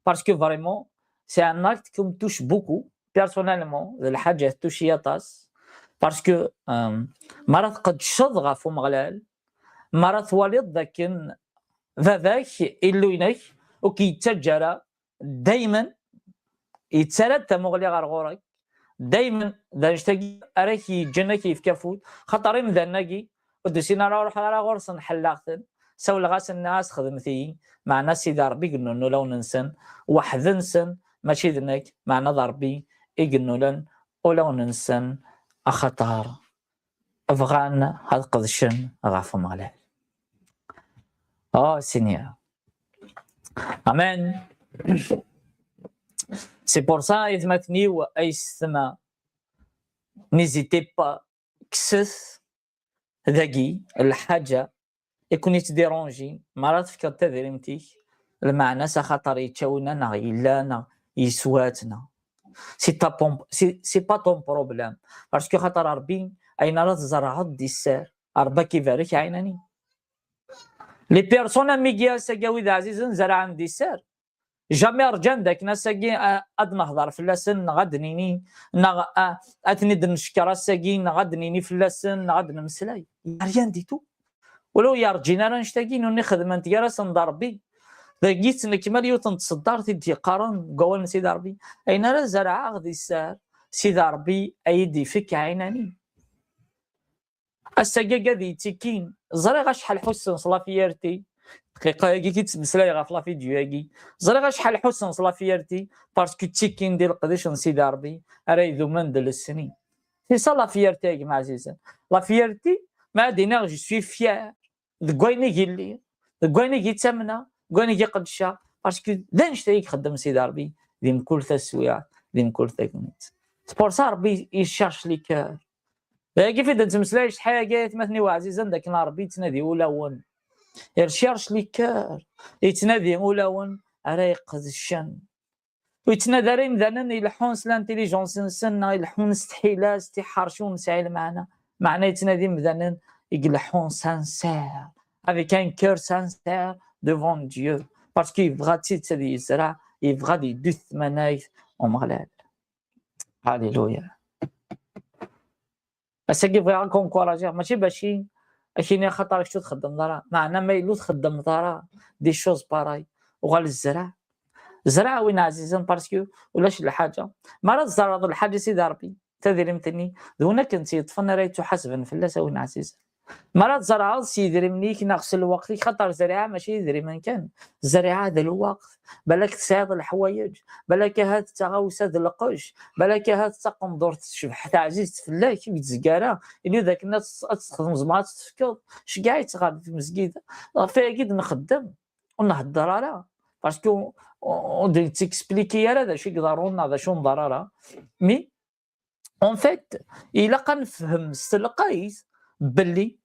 parce que vraiment, c'est un acte qui me touche beaucoup, personnellement, d lḥaǧa touche-iyi aṭas, parce que, euh, mi ara tqeddceḍ ɣef Umeɣlal, mi ara twaliḍ dakken baba-k, Illu-inek, ur k-yettaǧǧa ara, daymen yettarra-d tamuɣli ɣer ɣur-k, daymen d annect-agi ara k-yeǧǧen ad k-yefk afud, xaṭer imdanen-agi ur d-usin ara, ur ruḥeɣ ara ɣur-sen, ḥelleɣ-ten, sawleɣ-asen, nniɣ-as xedmet-iyi, meɛna Sidi Ṛebbi i yennun ulawen-nsen, weḥd-nsen, mačči d nekk, meɛna d Ṛebbi i yennulen ulawen-nsen, axaṭer bɣan ad qedcen ɣef Umeɣlal. Oh Seigneur. Amen. C'est pour ça, aytmaten-iw, aysetma, n'hésitez pas, kkset dagi lḥaǧa i ken-yettdiranjin, mi ara tefkeḍ tadrimt-ik, lmeɛna-s axaṭer yečča winna neɣ yella neɣ yeswa-tt neɣ. C'est pas ton, c'est, c'est pas ton problème. Parce que xaṭer Ṛebbi, ayen ara tzerɛeḍ di sser, Ṛebbi ad k-ibarek ɛinani. Les personnes, amigi, ass-agi, a wid ɛzizen, zerɛen di sser. Jamais rǧan dakken ass-agi, a-, ad nehḍer fell-asen, neɣ ad d-nini, neɣ a-, ad ten-id-neckeṛ ass-agi, neɣ ad d-nini fell-asen, neɣ ad d-nemmeslay. Y a rien du tout. Ula ur yerǧin ara annect-agi, nuni xedmen-t gar-asen d Ṛebbi. Dagi yettnekmal yiwet n tseddart i d-yeqqaren deg wawal n Sidi Ṛebbi, ayen ara zerɛeɣ di sser, Sidi Ṛebbi a yi-d-ifek ɛinani. Ass-agi agad yettikkin, ẓriɣ acḥal ḥussen s la fierté. Dqiqa-agi i ttmeslayeɣ ɣef la vidéo-agi. Ẓriɣ acḥal ḥussen s la fierté, parce que ttikkin di leqdic n Sidi Ṛebbi ara idumen d lesnin. C'est ça la fierté, a gma ɛzizen. La fierté, ma ad iniɣ je suis fier deg wayen i yelli, deg wayen i yettamna, deg wayen i iqeddceɣ, parce que d annect-a i ixeddem Sidi Ṛebbi di mkul taswiɛt, di mkul tagnit. C'est pour ça Ṛebbi il cherche les cœurs. Dagi fi d-nettmeslay acḥal-agi, aytmaten-iw ɛzizen, d akken Ṛebbi yettnadi ulawen. Il cherche les cœurs. Yettnadi ulawen ara iqedcen. Ur yettnadi ara imdanen ileḥḥun s l'intelligence-nsen, neɣ ileḥḥun s tḥila, s tiḥerci ur nesɛi lmeɛna. Meɛna yettnadi imdanen i ileḥḥun sincère, avec un cœur sincère devant Dieu. Parce que yebɣa d tidet ad yezreɛ, yebɣa ad yeddu s tmanegt Umeɣlal. Alléluia. Ass-agi bɣiɣ ad k-encourager, mačči bac i ak-iniɣ xaṭer kečč ur txeddmeḍ ara, meɛna ma yella ur txeddmeḍ ara des choses pareilles, uɣal zreɛ. Zreɛ a win ɛzizen, parce que ulac lḥaǧa. Mi ara tzerɛeḍ lḥaǧa, Sidi Ṛebbi, tadrimt-nni, d win akken tt-yeṭṭfen ara yettuḥasben fell-as, a win ɛzizen. Mi ara tzerɛeḍ s yidrimen-ik neɣ s lweqt-ik, xaṭer zriɛa mačči d idrimen kan, zriɛa d lweqt. Balak tesɛiḍ leḥwayeǧ, balak ahat d taɣawsa d lqecc, balak ahat d taqendurt tecbeḥ taɛzizt fell-ak i ur tezgi ara, ili d akken ad tt-, ad tt-txedmeḍ, zemreɣ ad tt-tefkeḍ, ceggeɛ-itt ɣer tmezgida. Ɣef wayagi i d-nxeddem, ur nhedder ara, parce que ur, ur d-nettexpliki ara d acu i iḍerrun neɣ d acu ur nḍerr ara. Mais en fait, ilaq ad nefhem s telqayt belli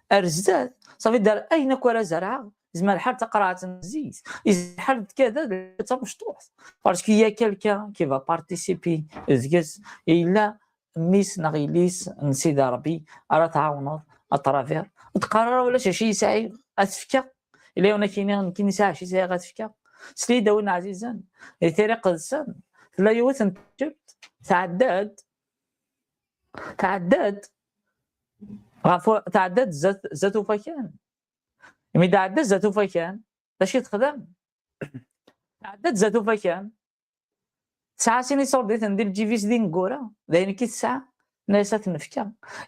ar zdat, ça veut dire ayen akk ara zerɛeɣ, yezmer lḥal d taqerɛet n zzit, yezmer lḥal d kada, d tamecṭuḥt. Parce qu'il y a quelqu'un qui va participer deg-s, yella mmi-s neɣ yelli-s n Sidi Ṛebbi ara tɛawneḍ à travers. Ur d-qqar ara ulac acu i sɛiɣ ad t-fkeɣ. Ila yiwen ad k-yini nekkini sɛiɣ acu i sɛiɣ ad t-fkeɣ. Sli-d a win ɛzizen, di Tira Iqedsen, tella yiwet n tǧebt, tɛedda-d, tɛedda-d, ɣef wa-, tɛedda-d zdat, zdat ufakan. Imi d-tɛedda zdat ufakan, d acu i texdem? Tɛedda-d zdat ufakan, tesɛa sin iṣurditen di lǧib-is d ineggura, d ayen kan i tesɛa, tenna-yas ad ten-nefk.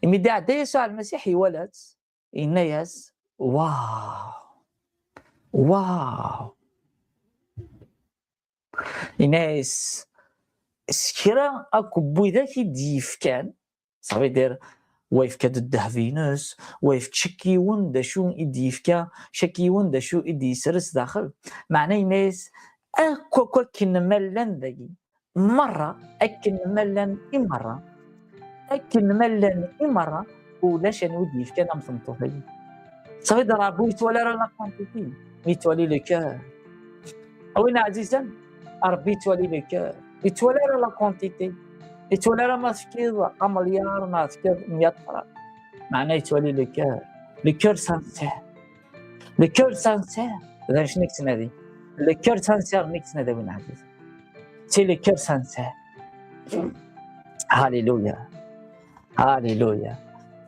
Imi d-iɛedda Yasuɛ Lmasiḥ, iwala-tt, yenna-yas: "Waw! Waw!" Yenna-yas: "S kra akk n widak i d-yefkan, ça veut dire, wa yefka-d ddheb-ines, wa yef-, ccak yiwen d acu i d-yefka, ccak yiwen d acu i d-yesres daxel. Meɛna yenna-yas, akk, akk akken ma llan dagi, merra, akken ma llan i merra, akken ma llan i merra, ulac anwa i d-yefkan am tmeṭṭut-agi. Safi d Ṛebbi ur yettwali ara la quantité, yettwali le cœur. A win ɛzizen, Ṛebbi yettwali le cœur. Yettwali ara la quantité. Yettwali ara ma tefkiḍ amelyaṛ, ma tefkiḍ mya ṭṭrad. Meɛna yettwali le cœur. Le cœur sincère. Le cœur sincère, d acu i yettnadi? Le cœur sincère i yettnadi a win ɛzizen. C'est le cœur sincère. Alléluia. Alléluia.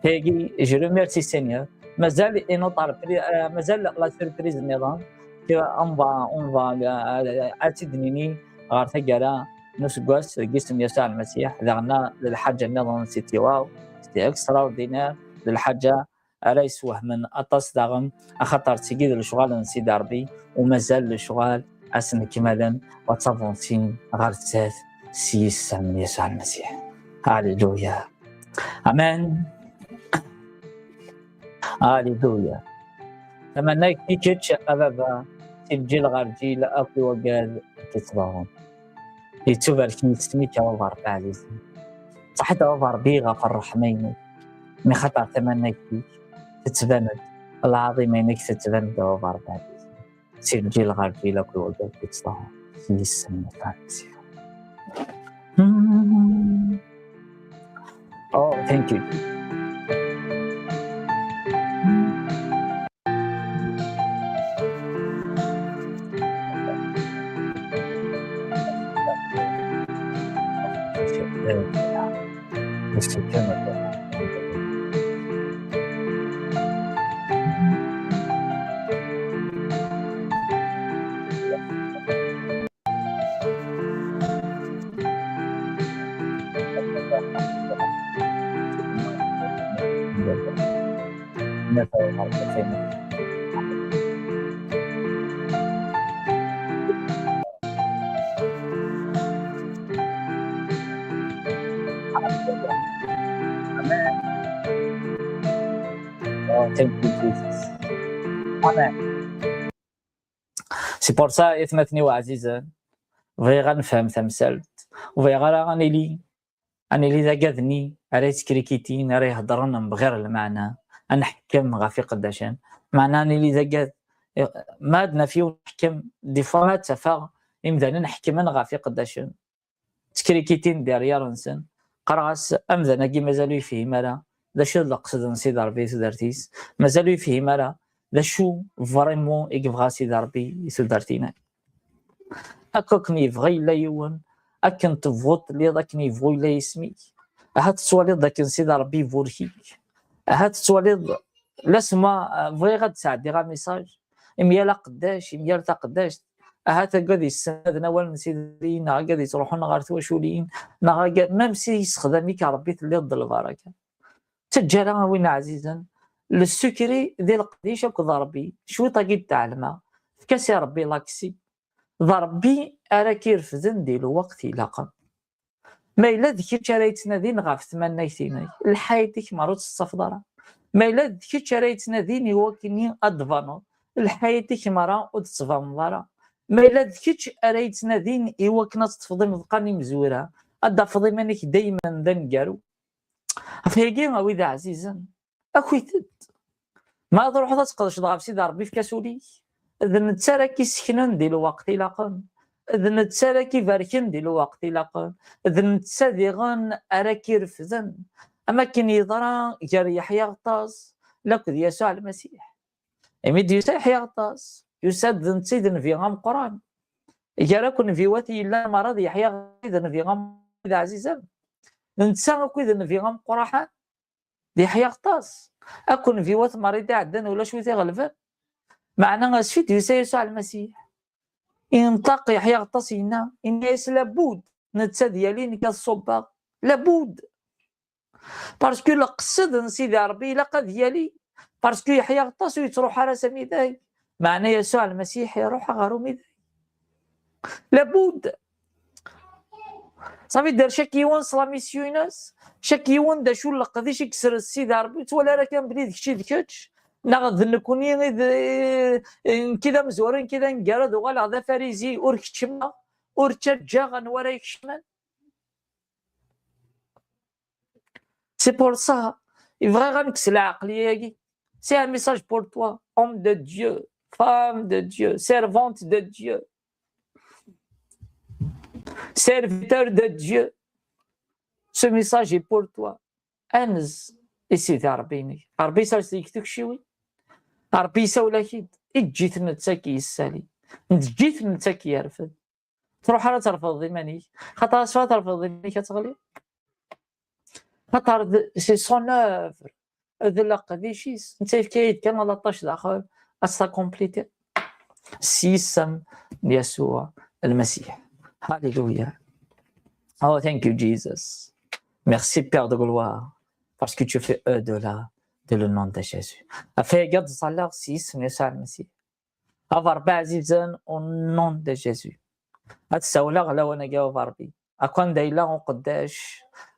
Tagi, je remercie Seigneur. Mazal une autre pri-, euh, mazal la surprise nniḍen. Que on va, on va, euh, ad tt-id-nini ɣer taggara n useggas deg isem n Yasuɛ Lmasiḥ. Daɣen d lḥaǧa nniḍen, c'est, waw, c'est extraordinaire. D lḥaǧa ara yeswehmen aṭas daɣen, axaṭer d tigi d lecɣal n Sidi Ṛebbi, u mazal lecɣal ad s-nekmalen, wa d tavansin ɣer zdat s yisem n Yasuɛ Lmasiḥ. Alléluia. Amen. Alléluia. Tamanna i kečč, a baba, si lǧil ɣer lǧil, akk i wagad i k-ittbaɣen. Yettubarek yisem-ik a baba Ṛebbi ɛzizen. Ṣaḥit a baba Ṛebbi ɣef ṛṛeḥma-inek, mi xaṭer tamanna-ik tettban-d, lɛaḍima-inek tettban-d a baba Ṛebbi ɛzizen. Si lǧil ɣer lǧil akk i wagad yettḍaɛun s yisem n Yasuɛ Lmasiḥ. Hmm. Oh, thank you. Amen. Oh, thank you, Jesus. Amen. C'est pour ça, aytmaten-iw ɛzizen, bɣiɣ ad nefhem tamsalt, ur bɣiɣ ara ad nili, ad nili d agad-nni ara yettkrikitin, ara iheddren mebɣir lmeɛna, ad nḥekkem ɣef iqeddacen. Meɛna ad nili d agad, ma ad naf yiwen ḥkem, des fois ad tafeɣ imdanen ḥekmen ɣef iqeddacen. Ttekrikitin derrière-nsen. Qqareɣ-as, amdan-agi mazal ur yefhim ara d acu d leqsed n Sidi Ṛebbi i tudert-is, mazal ur yefhim ara d acu vraiment i yebɣa Sidi Ṛebbi i tudert-ina. Akk akken yebɣa yella yiwen, akken tebɣuḍ telliḍ, akken yebɣu yella yisem-ik. Ahat tettwaliḍ d akken Sidi Ṛebbi iburek-ik. Ahat tettwaliḍ, lasma, eh, bɣiɣ ad d-sɛeddiɣ amisaj, i myal aqeddac, i myal taqeddact, ahat agad yessanaden awal n Sidi, neɣ agad yettruḥun ɣer twaculin, neɣ agad, même si yessexdam-ik Ṛebbi, telliḍ d lbaraka. Ttaǧǧa ara a win ɛzizen, le secret di leqdic akked Ṛebbi, cwiṭ-agi d-tɛelmeɣ, efk-as i Ṛebbi l'accès. D Ṛebbi ara k-irefden di lweqt ilaqen. Ma yella d kečč ara yettnadin ɣef tmannayt-inek, lḥayat-ik merra ur tt-tettafeḍ ara. Ma yella d kečč ara yettnadin i wakken ad d-tbaneḍ, lḥayat-ik merra ur d-tettbaneḍ ara. Ma yella d kečč ara yettnadin i wakken ad teṭṭfeḍ imeḍqan imezwura, ad d-tafeḍ iman-ik daymen d aneggaru. Ɣef wagi, a wid ɛzizen, akit-d. Ma ad truḥeḍ ad tqedceḍ ɣef Sidi Ṛebbi, efk-as ul-ik. D netta ara k-iseknen di lweqt ilaqen. D netta ara k-ibarken di lweqt ilaqen. D netta diɣen ara k-irefden. Am akken yeḍra gar Yeḥya Aɣeṭṭas lakked Yasuɛ Lmasiḥ. Imi d-yusa Yeḥya Aɣeṭṭas, yusa-d d netta i d nnbi ameqqran. Gar akk nnbiwat i yellan, merra d Yeḥya i d nnbi am-, d ɛzizen. D netta akk i d nnbi ameqqraḥen. D Yeḥya Aɣeṭṭas. Akk nnbiwat merra i d-iɛeddan, ulac wi t-iɣelben. Meɛna asfi d-yusa Yasuɛ Lmasiḥ, inṭaq Yeḥya Aɣeṭṭas, yenna, yenna-yas: "Labud netta ad yali, nekk ad ṣubbeɣ." Labud. Parce que leqsed n Sidi Ṛebbi ilaq ad yali. Parce que Yeḥya Aɣeṭṭas ur yettruḥ ara s amidag. Meɛna Yasuɛ Lmasiḥ iruḥ ɣer umidag. Labud. Ça veut dire chaque yiwen s la mission-ines, chaque yiwen d acu n leqdic i yesres Sidi Ṛebbi, ur yettwali ara kan belli d kečč i d kečč, neɣ d nekkni i d, eh, nekk d amezwaru, nekk d aneggarad, uɣaleɣ d afarizi, ur keččmeɣ, ur ttaǧǧaɣ anwa ara ikecmen. C'est pour ça, bɣiɣ ad nekkes lɛeqliya-agi. C'est un message pour toi, homme de Dieu, femme de Dieu, servante de Dieu, serviteur de Dieu. Ce message est pour toi. Anez i Sidi Ṛebbi-inek. Ṛebbi isers deg tukciwin. Ṛebbi isawel-ak-id. Eǧǧ-it netta k-yessali. Eǧǧ-it netta k-yerfed. Truḥ ara terfeḍ iman-ik. Xaṭer asfa terfeḍ iman-ik ad teɣliḍ. Xaṭer d, c'est son œuvre. D leqdic-is. Netta yefka-yi-d kan laṭac daxel. Ad s-takomplitiḍ. S yisem n Yasuɛ Lmasiḥ. Hallelujah. Oh, thank you, Jesus. Merci, Père de gloire, parce que tu fais au-delà de le nom de Jésus. Ɣef wayagi ad ẓẓalleɣ s yisem n Yasuɛ Lmasiḥ. A Ṛebbi ɛzizen, au nom de Jésus. Ad ssawleɣ lawan-agi, a Ṛebbi. Akk anda yella uqeddac,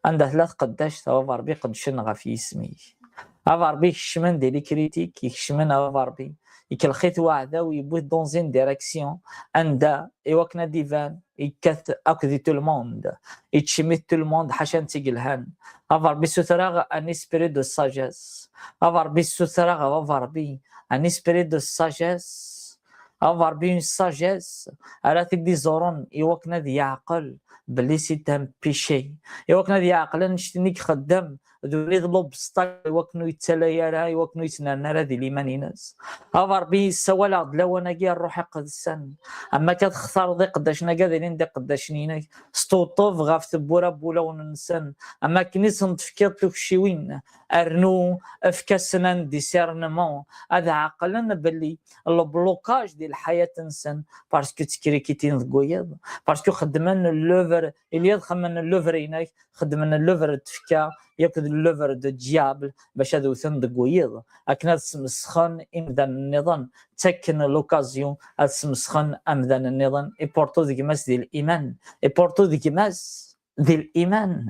anda tella tqeddact, a Ṛebbi, qeddcen ɣef yisem-ik. A Ṛebbi, ikecmen di les critiques, ikecmen, a Ṛebbi, ikellex-it waɛdaw, yewwi-t dans une direction, anda, i wakken ad d-iban, yekkat akk di tout le monde, yettcemmit tout le monde, ḥaca netta i yelhan. A Ṛebbi, ssutreɣ un esprit de sagesse. A Ṛebbi, ssutreɣ, a Ṛebbi, un esprit de sagesse. A Ṛebbi, une sagesse ara t-id-iẓuren i wakken ad yeɛqel belli c'est un péché, i wakken ad yeɛqel annect-nni i ixeddem d win i d l'obstacle i wakken ur yettalay ara, i wakken ur yettnerni ara di liman-ines. A Ṛebbi, ssawaleɣ-d lawan-agi a Ṛṛuḥ Iqedsen, am akka textareḍ iqeddacen-agi ad ilin d iqeddacen-inek, sṭewṭev ɣef tewwura n wulawen-nsen, am akken i sen-tefkiḍ tukciwin, rnu efk-asen un discernement, ad ɛeqlen belli le blocage di lḥayat-nsen, parce que ttekrikitin deg wiyeḍ, parce que xeddmen l'œuvre, iliḍ xemmen l'œuvre-inek, xeddmen l'œuvre n tfekka, yakk d l'œuvre de diable, bac ad wten deg wiyeḍ, akken ad smesxen imdanen nniḍen, ttaken l'occasion ad smesxen amdan nniḍen, iportu d gma-s di liman, iportu d gma-s di liman.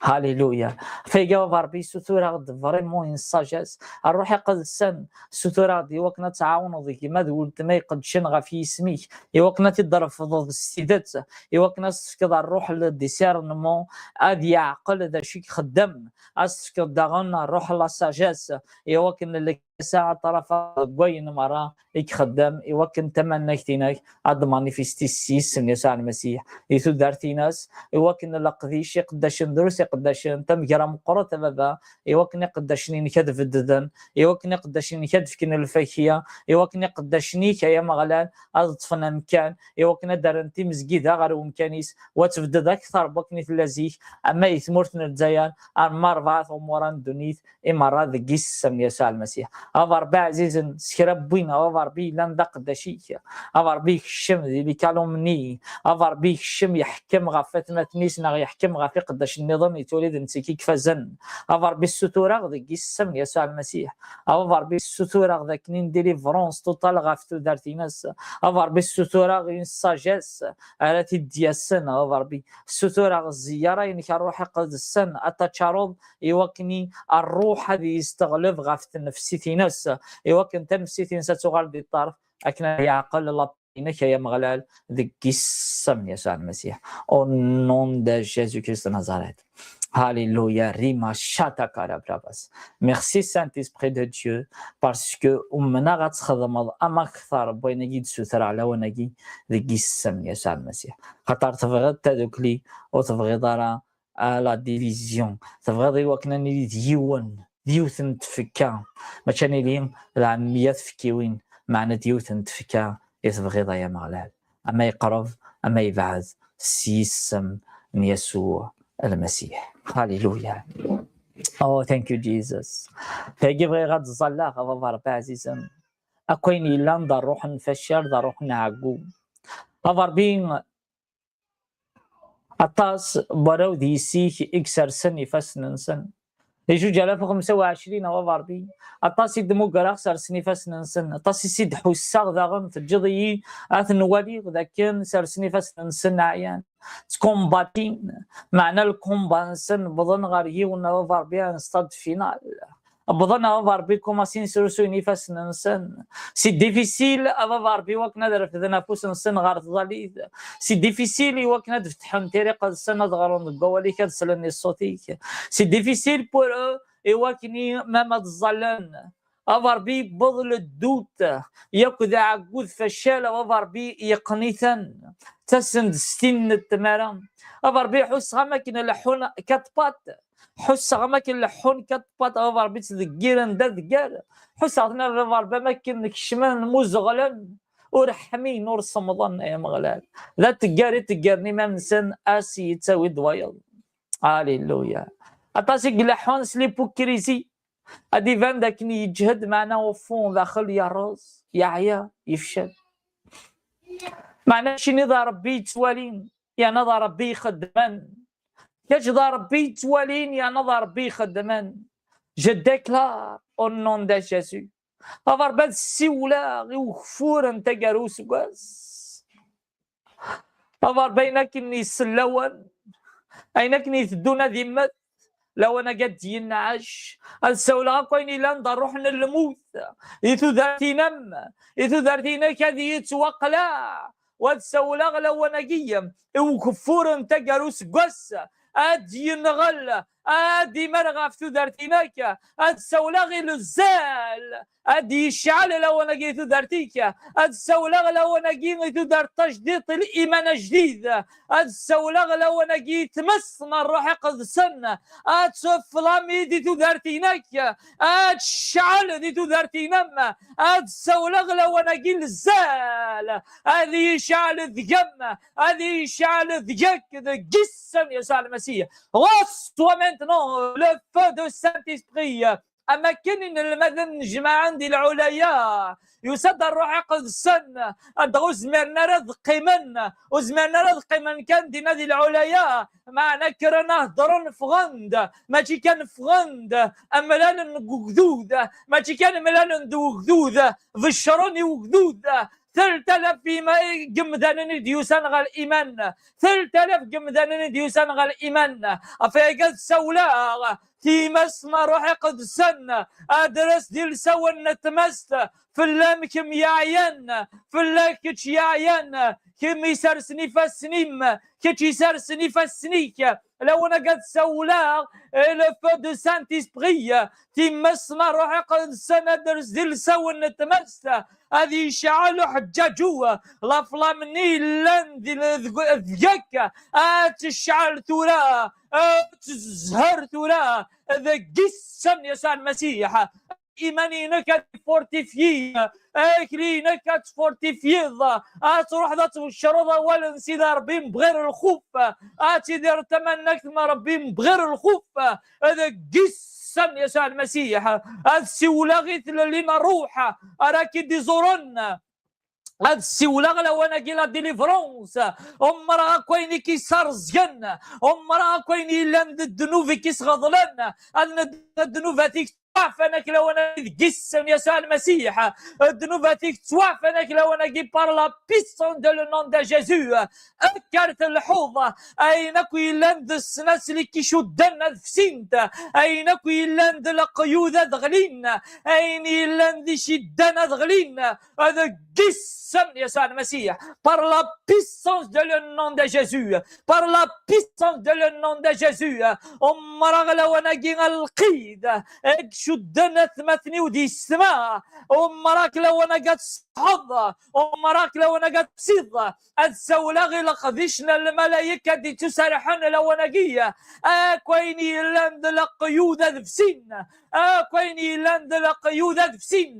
Hallelujah. Ɣef wayagi a Ṛebbi, ssutureɣ-d vraiment une sagesse. A Ṛṛuḥ Iqedsen, ssutureɣ-d i wakken ad tɛawneḍ gma d weltma iqeddcen ɣef yisem-ik, i wakken ad t-id-trefdeḍ s tidet, i wakken ad s-tefkeḍ ṛṛuḥ n discernement, ad yeɛqel d acu i ixeddem, ad s-tefkeḍ daɣen ṛṛuḥ n la sagesse, i wakken ass-a ad ṭṭrafeɣ deg wayen merra i ixeddem, i wakken tamannagt-inek ad d-manifesti s yisem n Yasuɛ Lmasiḥ di tudert-ines, i wakken leqdic, iqeddacen, drus iqeddacen, tamegra meqqret a Baba, i wakken iqeddacen-inek ad bedden, i wakken iqeddacen-inek ad fken lfakya, i wakken iqeddacen-ik, ay Ameɣlal, ad ṭṭfen amkan, i wakken ad d-rren timezgida ɣer umkan-is, u ad tebded akteṛ n wakken i tella zik, ama di tmurt n Lezzayer, ama rebɛa tɣemmura n ddunit, i merra deg yisem n Yasuɛ Lmasiḥ. A Ṛebbi ɛzizen, s kra n win, a Ṛebbi yellan d aqeddac-ik, a Ṛebbi ikcem di les calomnies, a Ṛebbi ikcem yeḥkem ɣef atmaten-is neɣ yeḥkem ɣef iqeddacen nniḍen yettwali d netta i ifazen. A Ṛebbi ssutureɣ deg yisem n Yasuɛ Lmasiḥ. A Ṛebbi ssutureɣ d akken une délivrance totale ɣef tudert-ines. A Ṛebbi ssutureɣ une sagesse ara t-id-yasen, a Ṛebbi. Ssutureɣ zziyyara-inek a Ṛṛuḥ Iqedsen ad taččareḍ i wakken i ṛṛuḥ ad yesteɣleb ɣef tnefsit-ines, i wakken tanefsit-ines ad tuɣal di ṭṭerf, akken ad yeɛqel la paix-inek, ay Ameɣlal, deg yisem n Yasuɛ Lmasiḥ. Au nom de Jésus-Christ de Nazareth. Hallelujah. Rima shata karabravas. Merci Saint-Esprit de Dieu, parce que umneɣ ad txedmeḍ amakteṛ n wayen i d-ssutreɣ lawan-agi deg yisem n Yasuɛ Lmasiḥ. Xaṭer tebɣiḍ tadukli, ur tebɣiḍ ara à la division. Tebɣiḍ i wakken ad nili d yiwen, d yiwet n tfekka. Mačči ad nili d ɛemmiya tfekkiwin, meɛna d yiwet n tfekka i tebɣiḍ, ay Ameɣlal. Ama yeqreb, ama yebɛed, s yisem n Yasuɛ Lmasiḥ. Hallelujah. Oh, thank you, Jesus. Tagi bɣiɣ ad ẓẓalleɣ, a Baba Ṛebbi ɛzizen. Akk ayen yellan d ṛṛuḥ n facal, d ṛṛuḥ n ɛeggu. A Baba Ṛebbi, aṭas n warraw d yessi-k i isersen ifassen-nsen. Di zuǧ alaf u xemsa u ɛecrin, a baba Ṛebbi, aṭas i d-mmugreɣ sersen ifassen-nsen, aṭas i s-id-ḥusseɣ daɣen, teǧǧiḍ-iyi ad ten-waliɣ dakken sersen ifassen-nsen ɛyan, ttkumbatin, meɛna lkumba-nsen wwḍen ɣer yiwen, a baba Ṛebbi, un stade final. Wwḍen, a baba Ṛebbi, kumasin srusuyen ifassen-nsen. C'est difficile, a baba Ṛebbi, i wakken ad refden afus-nsen ɣer tẓallit. C'est difficile i wakken ad fetḥen tiriqt-nsen, ad ɣren deg wawal-ik, ad slen i ṣṣut-ik. C'est difficile pour eux i wakken i, même ad ẓẓallen. A baba Ṛebbi, yewweḍ le doute, yakk d aɛeggu d facal, a baba Ṛebbi, yeqqen-iten. Ttasen-d s tin n tmara. A baba Ṛebbi, ḥusseɣ am akken leḥḥun quatre pattes. Ḥusseɣ am akken leḥḥun quatre pattes, a baba Ṛebbi, ttdeggiren d adeggar. Ḥusseɣ-ten, a baba Ṛebbi, am akken kecmen, muzeɣlen, ur ḥmin, ur semmḍen, ay Ameɣlal. D ateggar i ṭeggren iman-nsen, a s-yettawi-d wayeḍ. Alléluia. Aṭas i ileḥḥun s l'hypocrisie. Ad iban d akken yeǧhed, meɛna au fond, daxel, yerreẓ, yeɛya, yefcel. Meɛna keččini d Ṛebbi yettwalin, yerna d Ṛebbi ixeddmen. Kečč d Ṛebbi yettwalin, yerna d Ṛebbi ixeddmen. Je déclare au nom de Jésus. A baba Ṛebbi, ad ssiwleɣ i ugeffur n taggara useggas. A baba Ṛebbi, ayen akken isell lawan, ayen akken iteddun ad immet, lawan-agi ad d-yenɛec. Ad ssawleɣ akk ayen yellan d ṛṛuḥ n lmut i tudert-inem, i tudert-inek ad yettwaqleɛ. U ad ssawleɣ lawan-agi i ugeffur n taggara useggas, ad yenɣel, ad imer ɣef tudert-inek. Ad ssawleɣ i lzal, ad yecɛel lawan-agi i tudert-ik. Ad ssawleɣ lawan-agi i tudert tajdiṭ, liman ajdid. Ad ssawleɣ lawan-agi i tmes n Ṛṛuḥ Iqedsen, ad teflamed i tudert-inek, ad tecɛel di tudert-inem. Ad ssawleɣ lawan-agi lzal, ad yecɛel deg-m, ad yecɛel deg-k, deg isem n Yasuɛ Lmasiḥ. Reçois maintenant le feu de Saint-Esprit. Am akken inelmaden nnejmaɛen di lɛulaya, yusa-d Ṛṛuḥ Iqedsen, dɣa ur zmiren ara ad qqimen, ur zmiren ara ad qqimen kan dinna di lɛulaya, meɛna kkren a heddren, ffɣen-d, mačči kan ffɣen-d, mlalen deg ugdud, mačči kan mlalen d ugdud, beccren i ugdud, telt alaf ima-, n yemdanen i d-yusan ɣer liman, telt alaf n yemdanen i d-yusan ɣer liman. Ɣef wayagi ad ssawleɣ, times n Ṛṛuḥ Iqedsen, adres d ilsawen n tmest, fell-am kemm yeɛyan, fell-ak kečč yeɛyan, kemm isersen ifassen-im, kečč isersen ifassen-ik. Lawan-agi ad ssawleɣ, eh, le feu de Saint-Esprit, times n Ṛṛuḥ Iqedsen, adres d ilsawen n tmest, ad yecɛel uḥeǧǧaǧu, la flamme-nni yellan di, deg, deg-k, ad tecɛel tura, ad tezher tura, deg isem n Yasuɛ Lmasiḥ. Iman-inek ad fortifié, akli-inek ad tfortifiḍ, ad truḥeḍ ad tbecreḍ awal n Sidi Ṛebbi mebɣir lxuf, ad tidireḍ tamannagt n Ṛebbi mebɣir lxuf, deg isem n Yasuɛ Lmasiḥ. Ad ssiwleɣ i tlelli n Ṛṛuḥ ara k-id-iẓuren. Ad ssiwleɣ lawan-agi la délivrance. Umreɣ akk ayen i k-isarẓgen. Umreɣ akk ayen yellan d ddnub i k-isɣeḍlen. Ad ned-, ddnubat-ik ttwaɛfan akk lawan-agi deg isem n Yasuɛ Lmasiḥ. Ddnubat-ik ttwaɛfan akk lawan-agi par la puissance de le nom de Jésus. Akker telḥuḍ, ayen akk yellan d ssnasel i k-icudden ad fsint, ayen akk yellan d leqyud ad ɣlin, ayen yellan d iciddan ad ɣlin, deg isem n Yasuɛ Lmasiḥ, par la puissance de le nom de Jésus, par la puissance de le nom de Jésus, umreɣ lawan-agi a lqid, i icudden atmaten-iw di ssma, umreɣ lawan-agi ad tṣeḥḥeḍ, umreɣ lawan-agi ad tfsiḍ, ad ssawleɣ i leqdic n lmalayek ad d-ittuserḥen lawan-agi, akk ayen yellan d leqyud ad fsin, akk ayen yellan d leqyud ad fsin,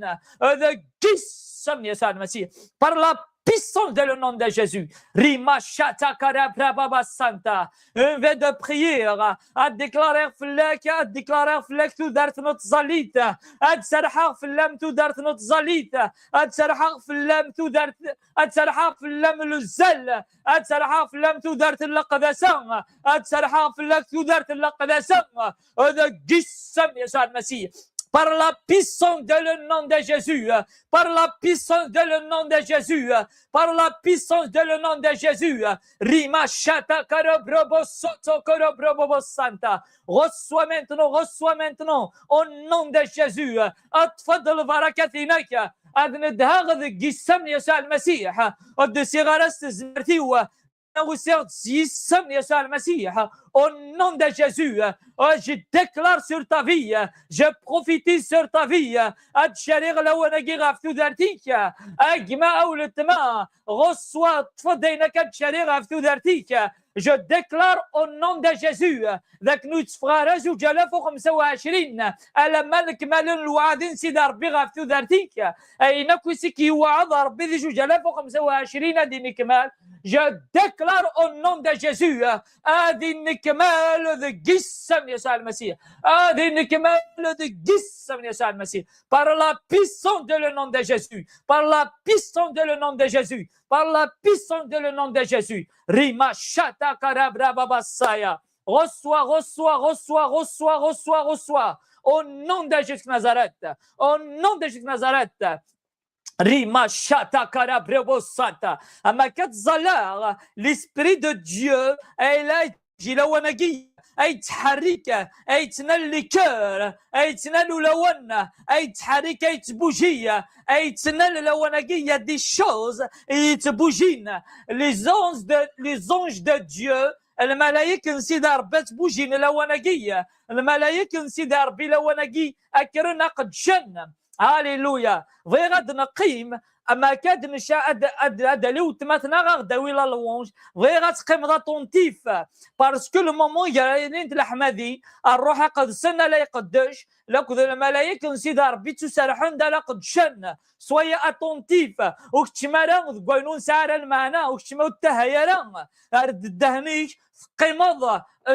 deg isem n Yasuɛ Lmasiḥ, par la puissance de le nom de Jésus. Rima shata kara brababa santa. Une veille de prière. Ad déclarer fell-ak, ad déclarer fell-ak tudert n tẓallit. Ad serḥeɣ fell-am tudert n tẓallit. Ad serḥeɣ fell-am tudert, ad serḥeɣ fell-am luzzal. Ad serḥeɣ fell-am tudert n leqdasa. Ad serḥeɣ fell-ak tudert n leqdasa. Deg isem n Yasuɛ Lmasiḥ. Par la puissance de le nom de Jésus. Par la puissance de le nom de Jésus. Par la puissance de le nom de Jésus. Rima shata karo brobo soto koro brobo santa. Reçois maintenant, reçois maintenant, au nom de Jésus. Ad tfeḍ lbarakat-inek. Ad nedheɣ deg isem n Yasuɛ Lmasiḥ. Ur d-usiɣ ara s tezmert-iw. Usiɣ-d s yisem n Yasuɛ Lmasiḥ. Au nom de Jésus. Oh, je déclare sur ta vie. Je prophétise sur ta vie. Ad cariɣ lawan-agi ɣef tudert-ik. A gma, a weltma, reçois, ṭṭef-d ayen akka ad cariɣ ɣef tudert-ik. Je déclare au nom de Jésus. D akken ur yetteffeɣ ara zuǧ alaf u xemsa u ɛecrin, alamma nekmalen lewɛadi n Sidi Ṛebbi ɣef tudert-ik. Ayen akk i s-ik-yewɛed Ṛebbi di zuǧ alaf u xemsa u ɛecrin ad innekmal. Je déclare au nom de Jésus. Ad innekmal deg isem n Yasuɛ Lmasiḥ. Ad innekmal deg isem n Yasuɛ Lmasiḥ. Par la puissance de le nom de Jésus. Par la puissance de le nom de Jésus. Par la puissance de le nom de Jésus. Rima shata kara brababa saya. Reçois, reçois, reçois, reçois, reçois, reçois. Au nom de Jésus de Nazareth. Au nom de Jésus de Nazareth. Rima shata kara brebo sata. Ama kat zala, l'Esprit de Dieu est là, lawan-agi ay yettḥerrik, ay yettnal les cœurs, ay yettnal ulawen, ay yettḥerrik, ay yettbuji, ay yettnal lawan-agi. Il y a des choses i yettbujin. Les anges de, les anges de Dieu, lmalayek n Sidi Ṛebbi ttbujin lawan-agi. Lmalayek n Sidi Ṛebbi lawan-agi akkren aqedcen. Alléluia. Bɣiɣ ad neqqim, ama akka ad nca-, ad, ad, ad ali weltma-tneɣ a ɣ-d-awi la louange. Bɣiɣ ad teqqimeḍ attentif, parce que le moment gar-ayen n leḥmadi, Ṛṛuḥ Iqedsen ala iqeddec, lakked lmalayek n Sidi Ṛebbi ttuserḥen-d ala qeddcen. Soyez attentif. Ur keččem ara deg wayen ur nesɛi ara lmeɛna, ur keččem ur ttahay ara. Err-d ddehn-ik, teqqimeḍ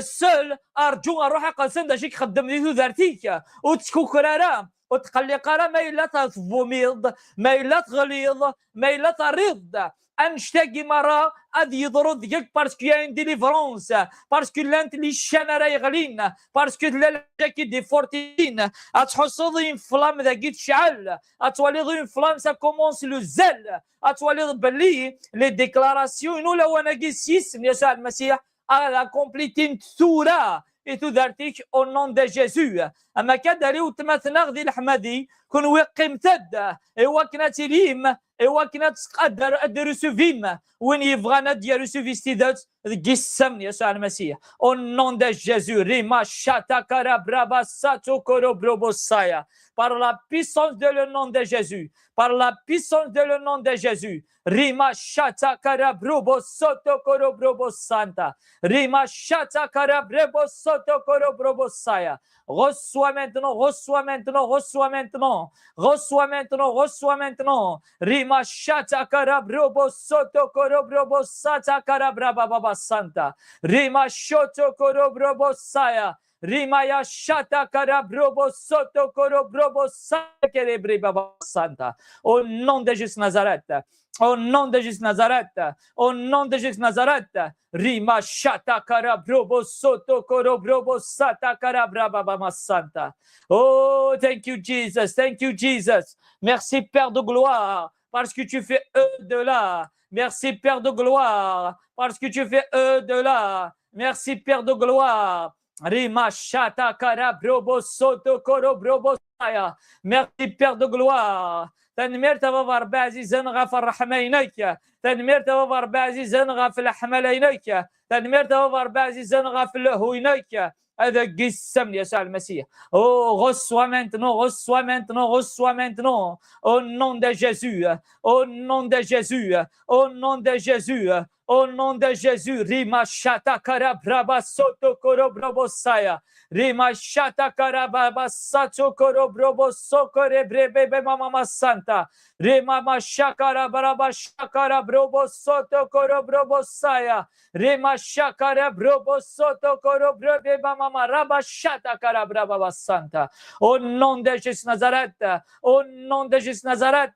seul, rǧu Ṛṛuḥ Iqedsen d acu i ixeddem di tudert-ik. Ur ttkuker ara, ur tqelliq ara ma yella tebbumiḍ, ma yella teɣliḍ, ma yella terriḍ-d. Annect-agi merra ad yeḍru deg-k parce qu'il y a une délivrance, parce que llant les chaînes ara yeɣlin, parce que tella lḥaǧa i d-ifortisin. Ad tḥusseḍ une flamme dagi tecɛel, ad twaliḍ une flamme, ça commence le zèle, ad twaliḍ belli les déclarations n ulawen-agi s yisem n Yasuɛ Lmasiḥ ad accomplitint tura i tudert-ik au nom de Jésus. Ama akka ad ali weltma-tneɣ di leḥmadi, kunwi qqimet-d i wakken ad tilim, i wakken ad, ad, ad d-rusuvim win yebɣan ad d-yarusuvi s tidet deg yisem n Yasuɛ Lmasiḥ. Au nom de Jésus, rima shata kara braba sato koro brobo saya. Par la puissance de le nom de Jésus, par la puissance de le nom de Jésus, rima shata kara brobo soto koro brobo santa. Rima shata kara brobo soto koro brobo saya. Reçois maintenant, reçois maintenant, reçois maintenant. Reçois maintenant, reçois maintenant. Rima shata kara brobo soto koro brobo sata kara braba baba santa. Rima shoto koro brobo saya. Rima ya shata kara brobo soto koro brobo sata kere bre baba santa. Au nom de Jésus Nazareth. Au nom de Jésus Nazareth. Au nom de Jésus Nazareth. Rima shata kara brobo soto koro brobo sata kara braba baba santa. Oh, thank you, Jesus. Thank you, Jesus. Merci, Père de gloire, parce que tu fais au-delà. Merci, Père de gloire, parce que tu fais au-delà. Merci, Père de gloire. Rima shata kara brobo soto koro brobo saya. Merci, Père de gloire. Tanemmirt a Baba Ṛebbi ɛzizen ɣef ṛṛeḥma-inek. Tanemmirt a Baba Ṛebbi ɛzizen ɣef leḥmala-inek. Tanemmirt a Baba Ṛebbi ɛzizen ɣef lehhu-inek. Deg isem n Yasuɛ Lmasiḥ. Oh, reçois maintenant, reçois maintenant, reçois maintenant. Au nom de Jésus, au nom de Jésus, au nom de Jésus. Au nom de Jésus, Rima Shata Karabraba Soto Korobrobosaya. Rima Shata Karababa Sato Korobrobo Sokore Brebe Mama Santa. Rima Mashakara Braba Shakara Brobo Soto Korobrobosaya. Rima Shakara Brobo Soto Korobrebe Mama Raba Shata Karabraba Santa. Au nom de Jésus Nazareth. Au nom de Jésus Nazareth.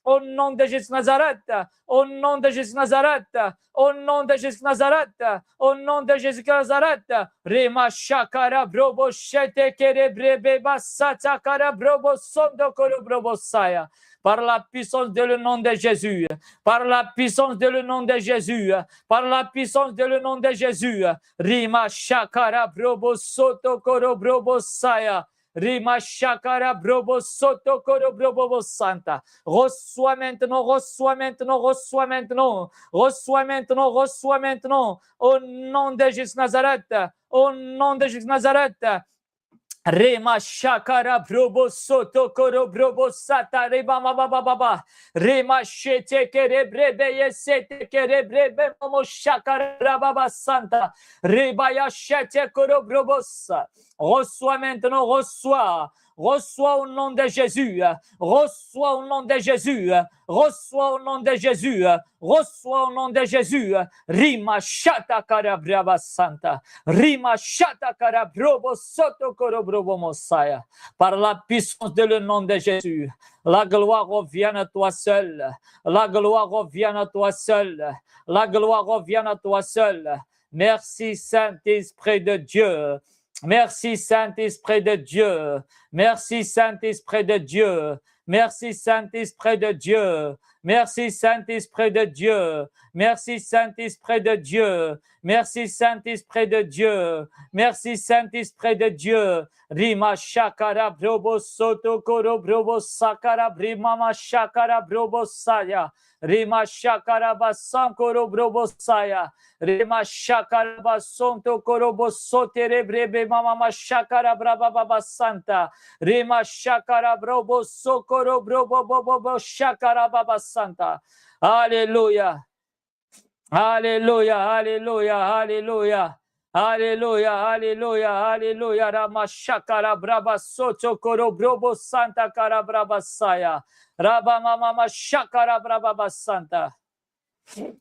Au nom de Jésus Nazareth. Au nom de Jésus Nazareth. Au nom de Jésus Nazareth. Au nom de Jésus Nazareth. Rima Shakara Brobo Shete Kere Brebe Basata Kara Brobo Sondo Koro Brobo Saya. Par la puissance de le nom de Jésus. Par la puissance de le nom de Jésus. Par la puissance de le nom de Jésus. Rima Shakara Brobo Soto Koro Brobo Saya. Rima Shakara Brobo Soto Koro Brobo Santa. Reçois maintenant, reçois maintenant, reçois maintenant, reçois maintenant, reçois maintenant. Au nom de Jésus Nazareth, au nom de Jésus Nazareth. Rima Shakara Brobo Soto Koro Brobo Sata Rima Baba Baba. Rima Shete Kere Brebe Yesete Kere Brebe Momo Shakara Baba Santa. Ribaya Shete Koro Brobosa. Reçois maintenant, reçois. Reçois au nom de Jésus. Reçois au nom de Jésus. Reçois au nom de Jésus. Reçois au nom de Jésus. Rima Shata Karabraba Santa. Rima Shata Karabrobo Soto Korobrobo Mosaya. Par la puissance de le nom de Jésus. La gloire revient à toi seul. La gloire revient à toi seul. La gloire revient à toi seul. Merci Saint-Esprit de Dieu. Merci Saint-Esprit de Dieu. Merci Saint-Esprit de Dieu. Merci Saint-Esprit de Dieu. Merci Saint-Esprit de Dieu. Merci Saint-Esprit de Dieu. Merci Saint-Esprit de Dieu. Merci Saint-Esprit de Dieu. Rima Shakara Brobo Soto Koro Brobo Sakara Brimama Shakara Brobo Saya. Rima Shakara Basan Koro Brobo Saya. Rima Shakara Basonto Koro Bosote Rebrebe Mama Shakara Braba Baba Santa. Rima Shakara Brobo Sokoro Brobo Bobo Shakara Baba Santa. Alléluia. Alléluia, alléluia, alléluia. Alléluia, alléluia, alléluia. Rama Shakara Braba Soto Koro Brobo Santa Kara Braba Saya. Raba Mama Shakara Braba Santa.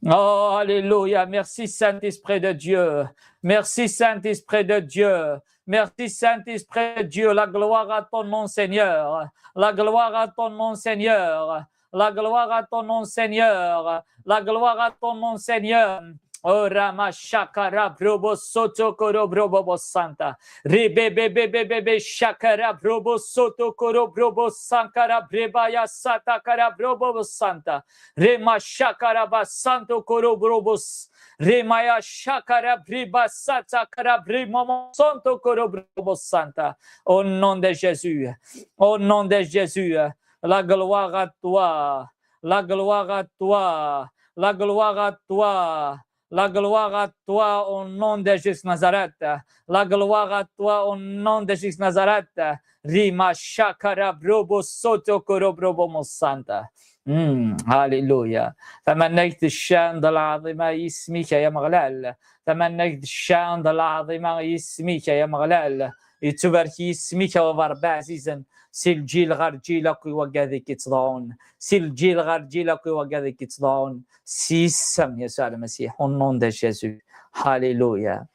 Oh, alléluia. Merci Saint-Esprit de Dieu. Merci Saint-Esprit de Dieu. Merci Saint-Esprit de Dieu. La gloire à ton nom, Seigneur. La gloire à ton nom, Seigneur. La gloire à ton nom, Seigneur. La gloire à ton nom, Seigneur. Oh, Rama Shakara Brobo Soto Koro Brobo Santa. Rebe Bebe Bebe Shakara Brobo Soto Koro Brobo Sankara Brebaya Sata Kara Brobo Santa. Rema Shakara Basanto Koro Brobos. Remaya Shakara Briba Sata Kara Brimomo Santo Koro Brobo Santa. Au nom de Jésus. Au nom de Jésus. La gloire à toi. La gloire à toi. La gloire à toi. La gloire à toi au nom de Jésus Nazareth. La gloire à toi au nom de Jésus Nazareth. Rima Shakara Brobo Soto Koro Brobo Mosanta. Mm, alléluia. Tamanagt ccan d lɛaḍima yismik ay Ameɣlal. Tamanagt ccan d lɛaḍima yismik ay Ameɣlal. Yettubarek yismik a baba Rebbi ɛzizen. Si lǧil ɣer lǧil akk i wagad i k-ittḍaɛun. Si lǧil ɣer lǧil akk i wagad i k-ittḍaɛun. S yisem Yasuɛ Lmasiḥ, au nom de Jésus. Alléluia.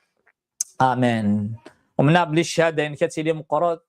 Amen. Umneɣ belli ccahada-inek ad tili meqqret.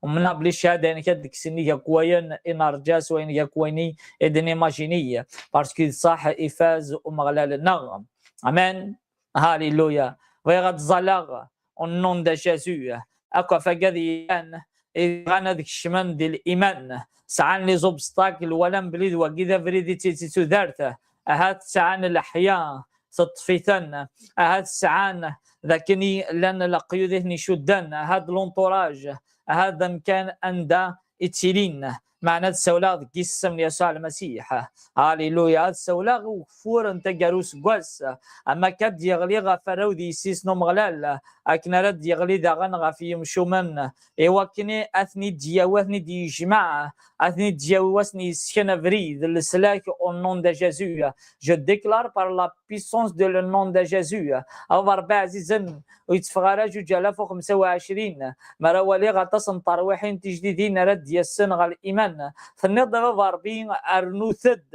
Umneɣ belli ccahada-inek ad d-tekkes nnig akk wayen i nerǧa s wayen akk wayen i d-nimajini. Parce que d ṣṣaḥ ifaz Umeɣlal-nneɣ. Amen. Alléluia. Bɣiɣ ad ẓẓaleɣ au nom de Jésus. Akk ɣef wagad yellan, i bɣan ad kecmen di liman. Sɛan les obstacles, walan belli d wagi d abrid i tt-, i tt-, tudert. Ahat sɛan leḥya, teṭṭef-iten. Ahat sɛan d akken i llan leqyud i ten-icudden. Ahat l'entourage. Ahat d amkan anda i ttilin. Meɛna ad ssawleɣ deg yisem n Yasuɛ Lmasiḥ. Haleluya. Ad ssawleɣ i ugeffur n taggara useggas, am akka ad d-yeɣli ɣef warraw d yessi-s n Umeɣlal, akken ara d-yeɣli daɣen ɣef yimcumen, i wakken ad ten-id-yawi, ad ten-id-yejmeɛ, ad ten-id-yawi, ad sen-yessken abrid, leslak, au nom de Jésus. Je déclare par la puissance de le nom de Jésus. A Ṛebbi ɛzizen, ur yetteffeɣ ara juǧ alaf u xemsa u ɛecrin, mi ara waliɣ aṭas n terwiḥin tijdidin ara d-yassen ɣer liman. Tenniḍ a Baba Ṛebbi, rnut-d,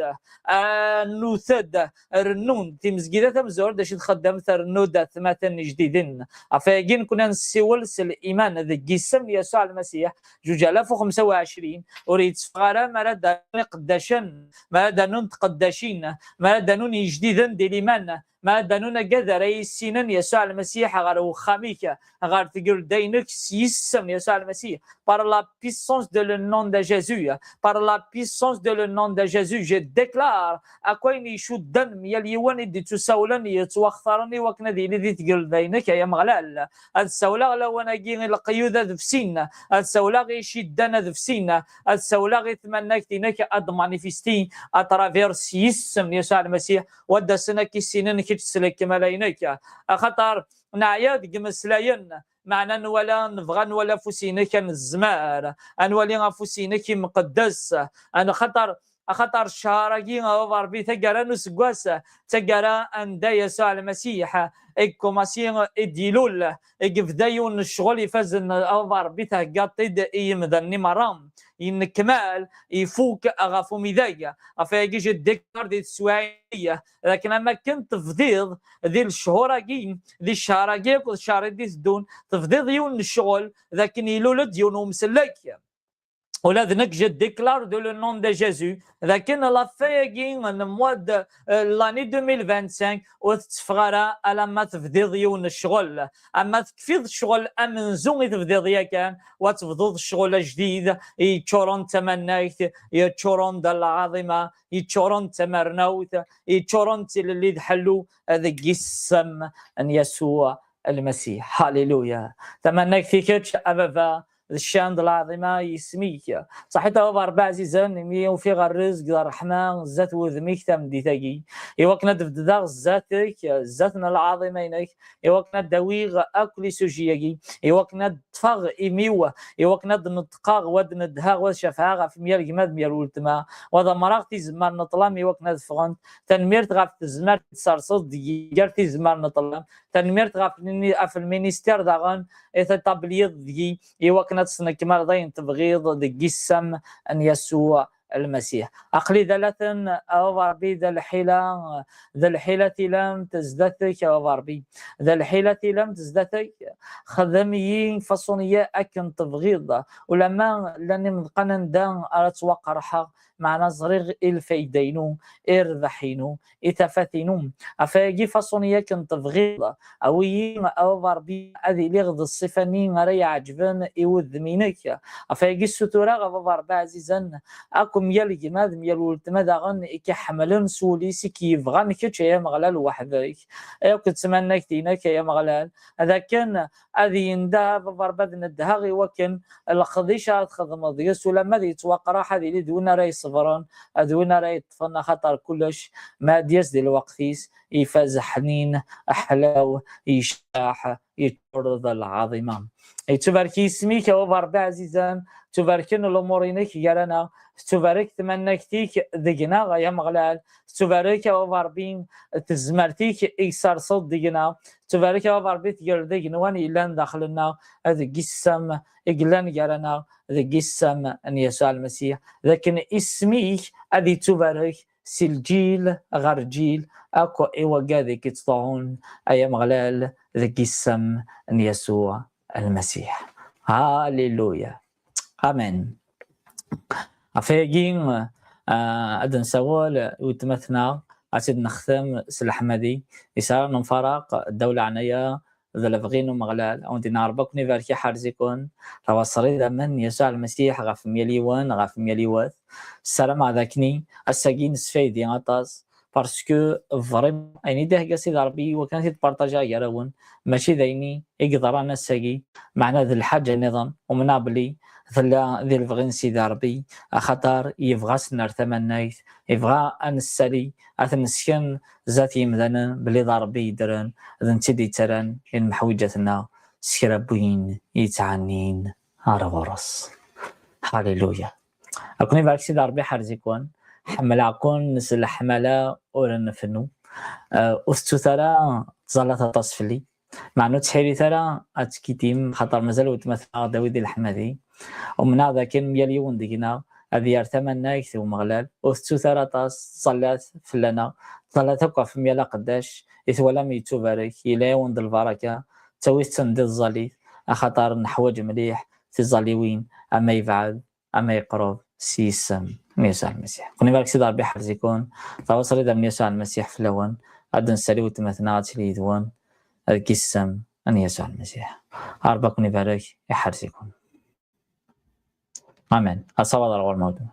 rnut-d, rennun. Timezgida tamezwarut d acu txeddem? Ternu-d atmaten ijdiden. Ɣef wayagi nekni ad nessiwel s liman deg yisem n Yasuɛ Lmasiḥ, juǧ alaf u xemsa u ɛecrin, ur yetteffeɣ ara mi ara d-rnun iqeddacen, mi ara d-rnun tqeddacin, mi ara d-rnun ijdiden di liman, mi ara d-rnun agad ara yissinen Yasuɛ Lmasiḥ ɣer uxxam-ik, ɣer tgelda-inek s yisem n Yasuɛ Lmasiḥ, par la puissance de le nom de Jésus, par la puissance de le nom de Jésus, je déclare akk ayen icudden myal yiwen i d-ittusawlen, yettwaxtaren i wakken ad yili di tgelda-inek, ay Ameɣlal. Ad ssawleɣ lawan-agi i leqyud ad fsin, ad ssawleɣ i ciddan ad fsin, ad ssawleɣ i tmannagt-inek ad manifesti à travers s yisem n Yasuɛ Lmasiḥ, u ad d-asen ad k-issinen kečč s lekmal-inek. Axaṭer neɛya deg imeslayen, meɛna nwala, nebɣa nwala afus-inek anezmar, ad nwali afus-inek imqeddes, axaṭer, axaṭer cchar-agi a Baba Ṛebbi, taggara n useggas, d taggara anda Yasuɛ Lmasiḥ i ikumasi, i d-ilul, i yebda yiwen n ccɣel ifazen a Baba Ṛebbi, theggaḍ-t-id i yimdanen-nni merra, yennekmal, ifuk ɣef umidag. Ɣef wayagi je déclare di teswiɛin-agi d akken am akken tebdiḍ di lechur-agi, di cchar-agi akked cchar i d-iteddun, tebdiḍ yiwen n ccɣel d akken ilul-d yiwen umsellek. Ula d nekk je déclare de le nom de Jésus d akken la fin-agi n mois de, euh, l'année deux mille vingt-cinq ur tetteffeɣ ara alamma tebdiḍ yiwen n ccɣel. Ama tekfiḍ ccɣel amenzu i tebdiḍ yakan, wa tebduḍ ccɣel ajdid yeččuren d tamannagt, yeččuren d lɛaḍima, yeččuren d tamernawt, yeččuren d tilelli d ḥellu deg yisem n Yasuɛ Lmasiḥ. Haleluya. Tamannagt i kečč a Baba, d ccan d lɛaḍima yisem-ik. Ṣaḥit a Baba Ṛebbi ɛzizen, imi ufiɣ rrezg d ṛṛeḥma zdat wudem-ik tameddit-agi, i wakken ad d-beddeɣ zdat-k, zdat n lɛaḍima-inek, i wakken ad d-awiɣ akk les sujets-agi, i wakken ad ṭṭfeɣ imi-w, i wakken ad d-neṭqeɣ, wa d-nedheɣ, wa d-cafɛeɣ ɣef myal gma d myal weltma, wa d amreɣ tizemmar n ṭṭlam i wakken ad ffɣent. Tanemmirt ɣef tezmert i d-tserseḍ deg gar tizemmar n ṭṭlam. Tanemmirt ɣef lmini-, ɣef lministir daɣen i tatabliḍ deg-i, i wakken ad tesnekmaleḍ ayen tebɣiḍ deg yisem n Yasuɛ Lmasiḥ. Aql-i d alaten, a Baba Ṛebbi, d lḥila, d lḥila tilamt zdat-k, a Baba Ṛebbi. D lḥila tilamt zdat-k. Xdem-iyi, faṣun-iyi akken tebɣiḍ. Ulamma llan imeḍqan anda ara ttwaqerḥeɣ, meɛna ẓriɣ i lfayda-inu, i rrbeḥ-inu, i tafat-inu. Ɣef wayagi faṣun-iyi akken tebɣiḍ. Awi-yi, a Baba Ṛebbi, ad iliɣ d ṣṣifa-nni ara iɛeǧben i wudem-inek. Ɣef wayagi ssutureɣ, a Baba Ṛebbi ɛzizen, akk myal gma d myal weltma daɣen i k-iḥemmlen s wul-is, i k-yebɣan kečč, ay Ameɣlal, weḥd-k, akked tmannagt-inek, ay Ameɣlal, d akken ad yendeh, a Baba Ṛebbi, ad nedheɣ i wakken leqdic ara txedmeḍ deg-s, ulamma ad yettwaqraḥ, ad yili d win ara iṣebren, d win ara yeṭṭfen, axaṭer kullec ma ad d-yas di lweqt-is, ifaz ḥnin, ḥlaw, yecbeḥ, yeččur d lɛaḍima. Yettubarek yisem-ik, a Baba Ṛebbi ɛzizen, ttubarken lumuṛ-inek gar-aneɣ, tettubarek tmannagt-ik deg-neɣ, ay Ameɣlal, tettubarek, a Baba Ṛebbi, tezmert-ik i tserseḍ deg-neɣ, tettubarek, a Baba Ṛebbi, tger-d igenwan yellan daxel-nneɣ, deg yisem i yellan gar-aneɣ, deg yisem n Yasuɛ Lmasiḥ, d akken isem-ik ad yettubarek si lǧil ɣer lǧil, akk i wagad i k-ittḍuɛun, ay Ameɣlal, deg yisem n Yasuɛ Lmasiḥ. Haleluya. Amen. Ɣef wayagi, ah, ad d-nsawel i weltma-tneɣ, ad tt-id-nextem s leḥmadi, i s ara nemfaraq, ddaw leɛnaya d lebɣi n Umeɣlal. A wen-d-inna Ṛebbi ad ken-ibarek, iḥerz-iken, tawaṣri d amen n Yasuɛ Lmasiḥ ɣef myal yiwen, ɣef myal yiwet. Ssarameɣ d akken ass-agi nesfaydi aṭas, parce que vraiment ayen i d-ihegga Sidi Ṛebbi i wakken ad t-id-partajiɣ gar-awen, mačči d ayen i yeḍran ass-agi, meɛna d lḥaǧa nniḍen, umneɣ belli tella di lebɣi n Sidi Ṛebbi, axaṭer yebɣa ad s-nerr tamannayt, yebɣa ad nessali, ad t-nesken zdat yimdanen belli d Ṛebbi yeddren, d netta i d-yettarran i lemḥewǧat-nneɣ s kra n win yettɛennin ar ɣur-s. Halleluya. Ad ken-ibarek Sidi Ṛebbi, ḥerz-iken. Ḥemmleɣ-ken s leḥmala ur nfennu. Eh, ur tettut ara ttẓallat aṭas fell-i. Meɛna ur ttḥirit ara ad tekkitim, xaṭer mazal weltma-tneɣ Dawid Leḥmadi. Umneɣ dakken yal yiwen deg-neɣ ad yerr tamannayt i Umeɣlal. Ur tettut ara aṭas, ttẓallat fell-aneɣ. Ttẓallat akk ɣef mmi Ala Qeddac, i twalam yettubarek, yella-yawen-d lbaraka, ttawit-ten di tẓallit, axaṭer neḥwaǧ mliḥ tiẓalliwin, ama yebɛed ama yeqreb, s yisem n Yasuɛ Lmasiḥ. Ken ibarek Sidi Ṛebbi, ḥerz-iken. Tawaṣlit n Yasuɛ Lmasiḥ fell-awen. Ad d-nessali weltma-tneɣ ad tili yid-wen deg yisem n Yasuɛ Lmasiḥ. Ṛebbi ad ken ibarek, iḥerz-iken. Amen. Asawaḍ ar ɣur-m a weltma.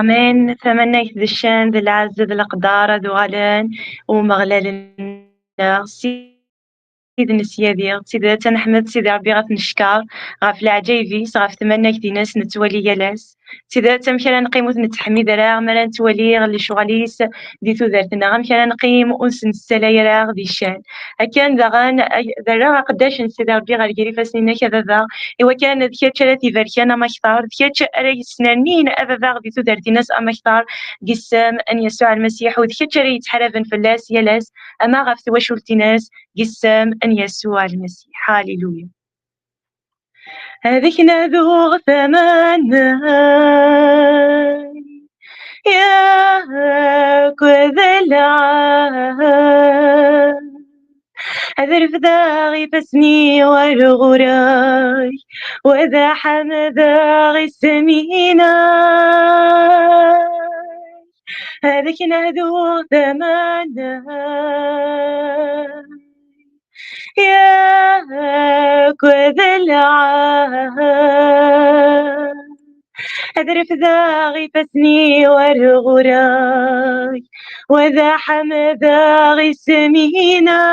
Amen. Tamannayt d ccan, d lɛezz, d leqder ad uɣalen i Umeɣlal-nneɣ, Ssid n ssyadi, d tidet ad neḥmed Sidi Ṛebbi ɣef neckeṛ, ɣef leɛǧayeb-is, ɣef tmannayt-ines nettwali yal ass. D tidet amek ara neqqim ur t-nettḥemmid ara mi ara nettwali lecɣal-is di tudert-nneɣ, amek ara neqqim ur s-nessalay ara di ccan. Akken daɣen, ay, derreɣ aqeddac n Sidi Ṛebbi ɣer gar ifassen-inek, a Baba, i wakken d kečč ara t-ibarken amaktar, d kečč ara yesnernin, a Baba, di tudert-ines amaktar, deg isem n Yasuɛ Lmasiḥ, u d kečč ara yettḥaraben fell-as yal ass, ama ɣef twacult-ines, deg isem n Yasuɛ Lmasiḥ. Haliluya. Ad ak-naduɣ tamanna yakk d lɛahed, ad refdeɣ ifassen-iw ar ɣur-k, u ad ḥemdeɣ isem-inek. Ad ak-naduɣ tamanna yakk d lɛahed, ad refdeɣ ifassen-iw ar ɣur-k, u ad ḥemdeɣ isem-inek.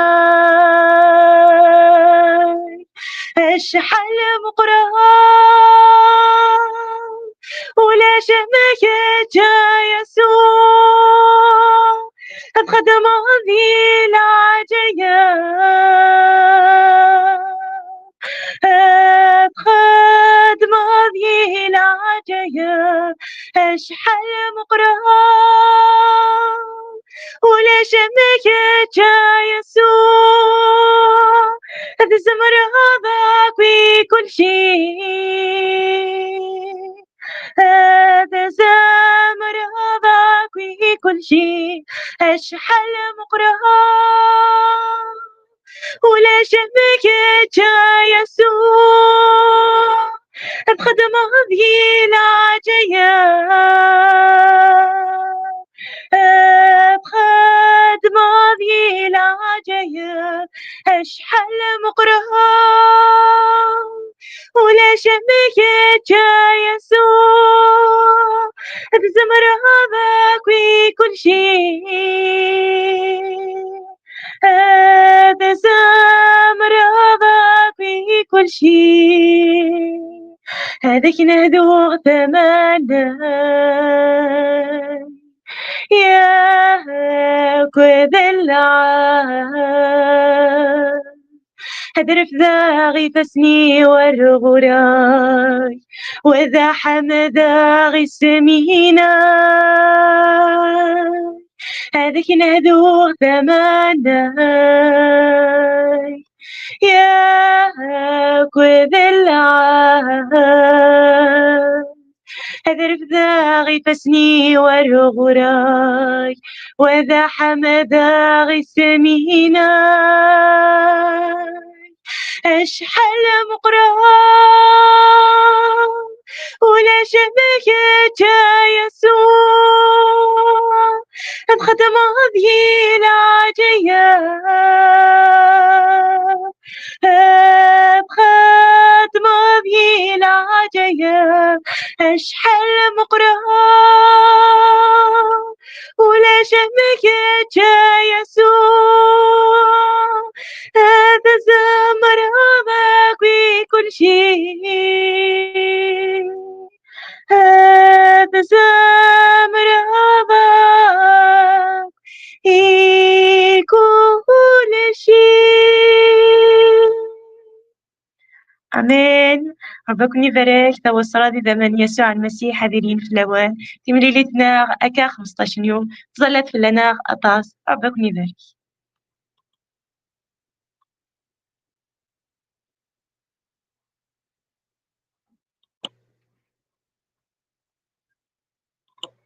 Acḥal meqqren ulac am kečč, a Yasuɛ, ad txedmeḍ di leɛǧayeb, ad txedmeḍ di leɛǧayeb, acḥal meqqren ulac am kečč, a Yasuɛ, tzemreḍ akk i kulci, tzemreḍ akk i kulci, acḥal meqqren ulac am kečč, a Yasuɛ, ad txedmeḍ di leɛǧayeb, ad txedmeḍ di leɛǧayeb, acḥal meqqren ulac am kečč, a Yasuɛ, tzemreḍ akk i kulci, tzemreḍ akk i kulci. Ad ak-naduɣ tamanna yakk d lɛahed, ad refdeɣ ifassen-iw ar ɣur-k, u ad ḥemdeɣ isem-inek. Ad ak-naduɣ tamanna yakk d lɛahed, ad refdeɣ ifassen-iw ar ɣur-k, u ad ḥemdeɣ isem-inek. Acḥal meqqren ulac am kečč, a Yasuɛ, ad txedmeḍ di leɛǧayeb, ad txedmeḍ di Ǧǧaya acḥal meqqreɣ, ulac am kečč a Yasuɛ, ad tzemreḍ akk i kulci, ad tzemreḍ akk i kulci. Amen. Ṛebbi ad ken-ibarek, taweṣra di daman n Yasuɛ Lmasiḥ ad ilin fell-awen. Timlilit-nneɣ akka xmesṭac n yum, tẓallat fell-aneɣ aṭas. Ṛebbi ad ken-ibarek.